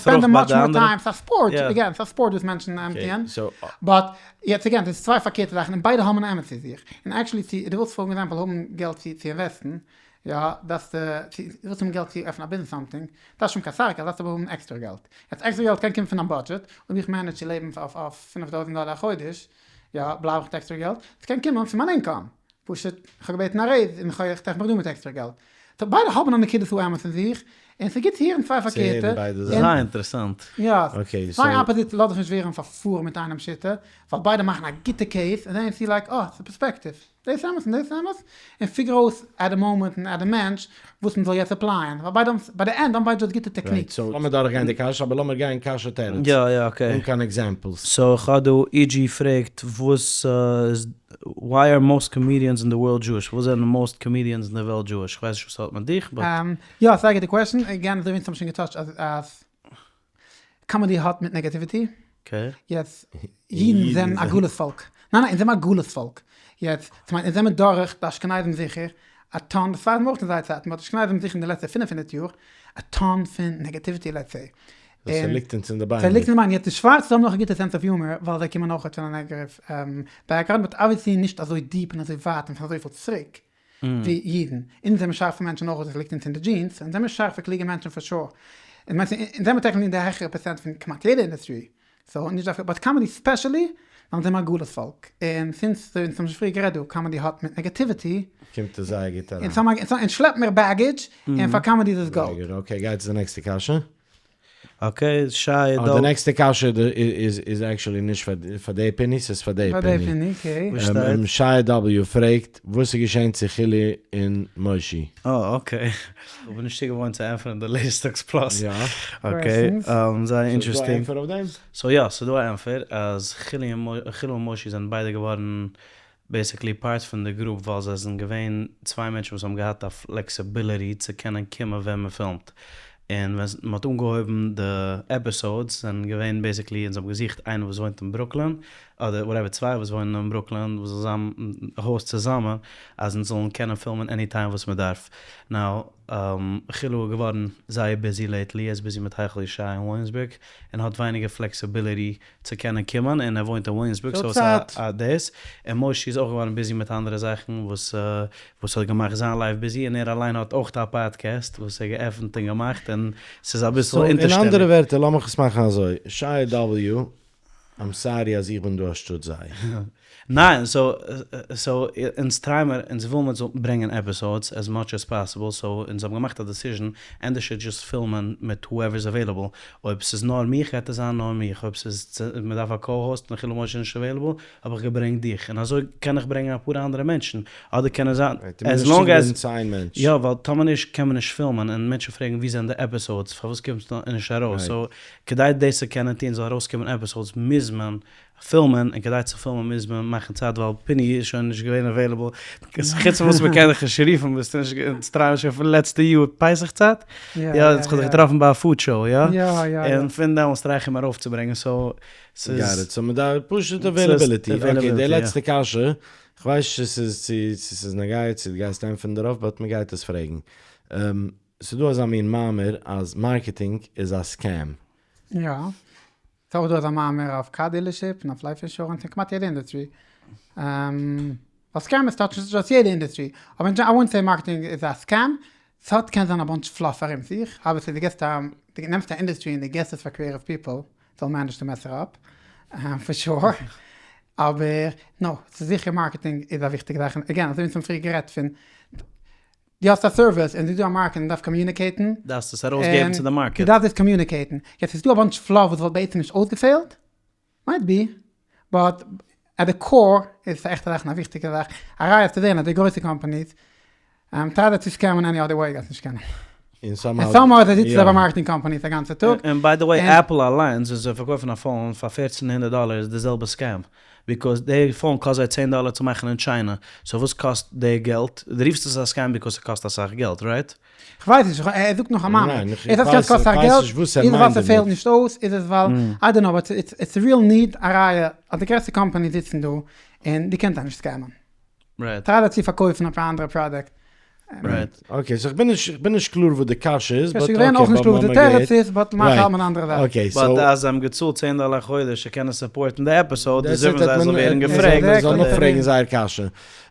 פרוכט ביי די אנדערע. ס'איז א ספארט, again, ס'איז א ספארט וואס מענטשן טוען, but יעצט again, ס'איז צוויי פארקערטע זאכן און ביידע האבן אן אמת צו זיך, און actually צו, דו ווילסט for example האבן געלט צו invest ן. יא, דארפסטו, צו ווילסט האבן געלט צו עפענען א ביזנעס סאמטינג, דארפסט נישט האבן קיין סאך געלט, דארפסט אבער האבן עקסטערע געלט. יעצט עקסטערע געלט קען קומען פון דיין בודזשעט, אויב איך מענעדזש צו לעבן אויף פינף טויזנט דאלער א חודש, יא, בלייב איך מיט עקסטערע געלט, ס'קען קומען פון מיין אינקאם, פשוט איך האב געבעטן א רעיז און איך טרעף מיך דא מיט עקסטערע געלט. סאו ביידע האבן א נקודת האמת אין זיך, און ס'איז גוט צו הערן צוויי פארקערטע. זייער אינטערעסאנט. יא, צוויי אפאזיטס לאז דיך נישט ווערן פארפארן מיט איינעם שיטה, ווייל ביידע מאכן א גוטע קעיס, און דען יו סי לייק אה, ס'איז פערספעקטיוו. דאס אמת און דאס אמת, און פיגער אויס עט די מאמענט און עט די מענטש וואס מען זאל יעצט עפלייען, ווייל ביידע האבן, ביי די ענד האבן ביידע דזשאסט גוטע טעקניקס. רייט, סאו לאמיר דורך גיין די קשיא, אבער לאמיר גיין קשיא תירוץ, יא יא אקעי. אן קיין עקזעמפלס. סאו איך האב דא EG פרעגט וואס איז why are most comedians in the world Jewish? פארוואס זענען most comedians אין די וועלט Jewish? כ'ווייס נישט וואס ס'האט מיט דיך but. יא ס'איז א גוטע קוועסטשן, עגעין אזוי ווי אונז האבן שוין געטאטשט אז קאמעדי האט מיט נעגאטיוויטי, יעצט אידן זענען א גלות פאלק, ניין ניין אונז זעמער א גלות פאלק, יעצט ס'מיינט אונז זעמער דורך די אשכנזים זיכער א טאן, די ספרדים אויך אין זייער צייטן, באט די אשכנזים זיכער אין די לעצטע 500 יאר, א טאן פון נעגאטיוויטי לעטס סעי. ס'ליגט אונז אין די ביינער. ס'ליגט אין די ביינער, יעצט די שווארצע האבן נאך א גוטע סענס אוו יומער ווייל זיי קומען אויך פון א נעגעטיוו בעקגראונד, באט אבוויעסלי נישט אזוי דיעפ און אזוי ווייט און פון אזויפיל צוריק. ווי אידן. אונז זעמיר שארפע מענטשן אויך, דאס ליגט אונז אין די דזשינס, אונז זעמיר שארפע קלוגע מענטשן פאר שור. אונז זעמיר טעקניקלי אין די העכערע פערסענט פון כמעט יעדע אינדוסטרי, סאו נישט דווקא, באט קאמעדי ספעשעלי, ווייל אונז זעמיר א גלות פאלק, און סינס אונז האבן שוין פריער גערעדט דא, קאמעדי האט מיט נעגעטיוויטי, קומט עס זייער גוט אריין. אונז שלעפן מיר בעגעדזש, און פאר קאמעדי איז עס גאלד. זייער גוט, אקעי גיי צו די נעקסטע קשיא. אקעי, שי דא. די נעקסטע קשיא איז עקשעלי נישט פאר די פיני, ס'איז פאר די פיני. וואס שטייט? שי דאבעליו פרעגט, וואס איז געשען צו חילי און מושי? אה אקעי. כ'בין נישט צוגעוואוינט צו ענטפערן די לעיסטאקס פלאס. אקעי, זייער אינטערעסטינג. ס'דא א ענטפער אויף דעם? סאו יא, ס'דא א ענטפער אז חילי און מושי זענען ביידע געווארן בעיסיקלי פארט פון די גרופ ווייל זיי זענען געווען צוויי מענטשן וואס האבן געהאט א פלעקסיביליטי צו קענען קומען ווען מען פילמט, און ווען מען האט אנגעהויבן די עפיסאודס זענען געווען בעיסיקלי אונז האבן געזוכט איינער וואס וואוינט אין ברוקלין אדער וואטעווער צוויי וואס וואוינען אין ברוקלין וואס זאל זיין האוסט צוזאמען אז אונז זאלן קענען פילמען עני טיים וואס מען דארף. נאו חילו איז געווארן זייער ביזי לעיטלי, ער איז ביזי מיט היכל ישעי' אין וויליאמסבורג און האט ווייניגער פלעקסיביליטי צו קענען קומען און ער וואוינט אין וויליאמסבורג סאו ס'איז א דאס, און מושי איז אויך געווארן ביזי מיט אנדערע זאכן וואס וואס האט געמאכט זיין לייף ביזי און ער אליין האט אויך א פאדקעסט וואס ער געעפנט און געמאכט און ס'איז אביסל אונטערשטעליג. אין אנדערע ווערטער לאמיך עס מאכן אזוי, שי דאבעליו, איים סארי אז איך בין דא אנשטאט זיי. ניין, סאו סאו אונז טריי מיר, אונז וויל מיר ברענגען עפיסאודס עז מאטש עז פאסיבל, סאו אונז האבן געמאכט א דעסיזשען ענדערש דזשאסט פילמען מיט הואעווער איז עוועילעבל, אויב ס'איז נאר מיך גייט עס זיין נאר מיך, אויב ס'איז מ'דארף א קאו-האוסט און חילי משה איז נישט עוועילעבל האב איך געברענגט דיך, און אזוי קען איך ברענגען אפאר אנדערע מענטשן, אדער קען עס זיין עז לאנג עז יא ווייל טאמער נישט קען מען נישט פילמען און מענטשן פרעגן ווי זענען די עפיסאודס פארוואס קומט עס נישט ארויס, סאו כדי דאס צו קענען טון זאל ארויסקומען עפיסאודס מוז מען פילמען, און כדי צו פילמען מוז מען מאכן צייט ווייל פיני איז שוין נישט געווען עוועילעבל, חוץ פון וואס מען קען דיך נישט רופן ביסטו נישט, אונז טרייען שוין פון לעצטע יאר פסח צייט, יא אונז כ'האב דיך געטראפן ביי א פוד שאו יא? און פון דעמאלטס טריי איך אים ארויפצוברענגען סאו ס'איז. גאט איט, סאו מ'דארף פשוט עוועילעביליטי, אקעי די לעצטע קשיא, כ'ווייס נישט צו ס'איז צו ס'איז נוגע צו דו גייסט ענטפערן דערויף באט מ'גייט עס פרעגן, ס'דא אזא מין מאמר אז מארקעטינג איז א סקעם. יא. ס'איז אויך דא אזא מאמר אויף קאר דילערשיפ און אויף לייף אינשורענס און כמעט יעדע אינדוסטרי. ווייל סקעם איז טאטשט נישט דזשאסט יעדע אינדוסטרי. אבער אין איי וואונט סעי מארקעטינג איז א סקעם. ס'האט קען זיין א באנטש פלאף ארום זיך. אבוויעסלי דו געסט א דו נעמסט א אינדוסטרי און דו געסט עס פאר קריעטיוו פיפל זאלן מענעדזשן טו מעס איט אפ. פאר שור. אבער נאו. ס'איז זיכער מארקעטינג איז א וויכטיגע זאך. און עגעין אזוי ווי אונז האבן פריער גערעדט פון דו האסט א סערוויס און ס'איז דא א מארקעט און דארף קאמיוניקעיטן. דארפסט עס ארויסגעבן צו די מארקעט. דו דארפסט דאס קאמיוניקעיטן. יעצט איז דא א באנטש פלאף וואס וואלט בעצם נישט אויסגעפעלט, מייט בי, באט עט די קאור איז עס א עכטע זאך און א וויכטיגע זאך. א ראיה צו זען אז די גרויסע קאמפאניס טריי זיי צו סקעמען עני אדער וועי גייסט נישט קענען. און סאמהאו סאמהאו זיי זיצן זיי ביי מארקעטינג קאמפאניס א גאנצע טאג. און ביי די וועי עפל אליינס ווען זיי פארקויפן א פאון פאר פערצן הונדערט דאלער איז די זעלבע סקעם. ביקאוז די פאון קאסט זיי צען דאלער צו מאכן אין טשיינע, סאו וואס קאסט די געלט? די רופסט עס א סקעם ביקאוז ס'קאסט אסאך געלט, רייט? כ'ווייס נישט, ער זאגט נאך א מאמר. איז עס קען ס'קאסט אסאך געלט? איז עס ווייל ס'פעלט נישט אויס? איז עס ווייל, איי דאנט נאו, באט איטס א ריעל ניד, א ראיה אז די גרעסטע קאמפאניס זיצן דא און דו קענסט זיי נישט סקעמען. טריי זיי צו פארקויפן אפאר אנדערע פראדוקט. Okay, so איך בין נישט, איך בין נישט קלאר וואס די קשיא איז, but okay. געווען אויך נישט קלאר וואס די תירוץ איז, but מאך האלט מען אנדערע זאכן. Okay, so. But אז זיי האבן געצאלט צען דאלער א חודש צו קענען support ן די episode, deserve ן זיי זאל ווערן געפרעגט. זיי זאלן נאכפרעגן זייער קשיא.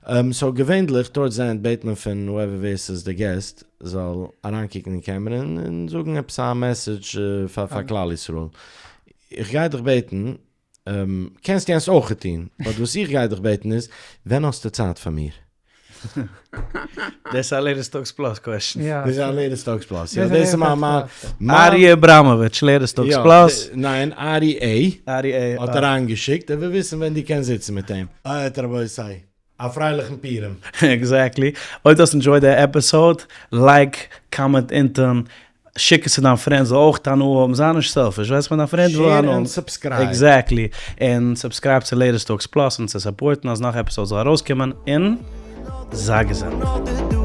So געווענדליך towards the end בעט מען פון whoever ווער ס'איז די guest זאל אריינקוקן אין קעמערע און זאגן עפעס א message פאר כלל ישראל. איך גיי דיך בעטן, קענסט יענס אויך טון, but וואס איך גיי דיך בעטן איז, ווען האסטו צייט פאר מיר? דאס איז א Latest Talks Plus question. דאס איז א Latest Talks Plus, יא. דאס איז מיין מיין. ארי אבראמאוויטש, Latest Talks Plus. ניין, ארי עי. ארי עי. האט אריינגעשיקט, ער וויל וויסן ווען דו קענסט זיצן מיט אים. אייט רבותי, א פרייליכן פורים. Exactly. אויב דו האסט enjoyed די episode, like, comment אונטען, שיק עס צו דיין friend זאל אויך הנאה האבן, זיי נישט selfish, ווייסט ווען דיין friend וויל הנאה האבן. Share און subscribe. Exactly. און subscribe צו Latest Talks Plus און צו support ן אז נאך episodes זאל ארויסקומען, און זיי געזונט.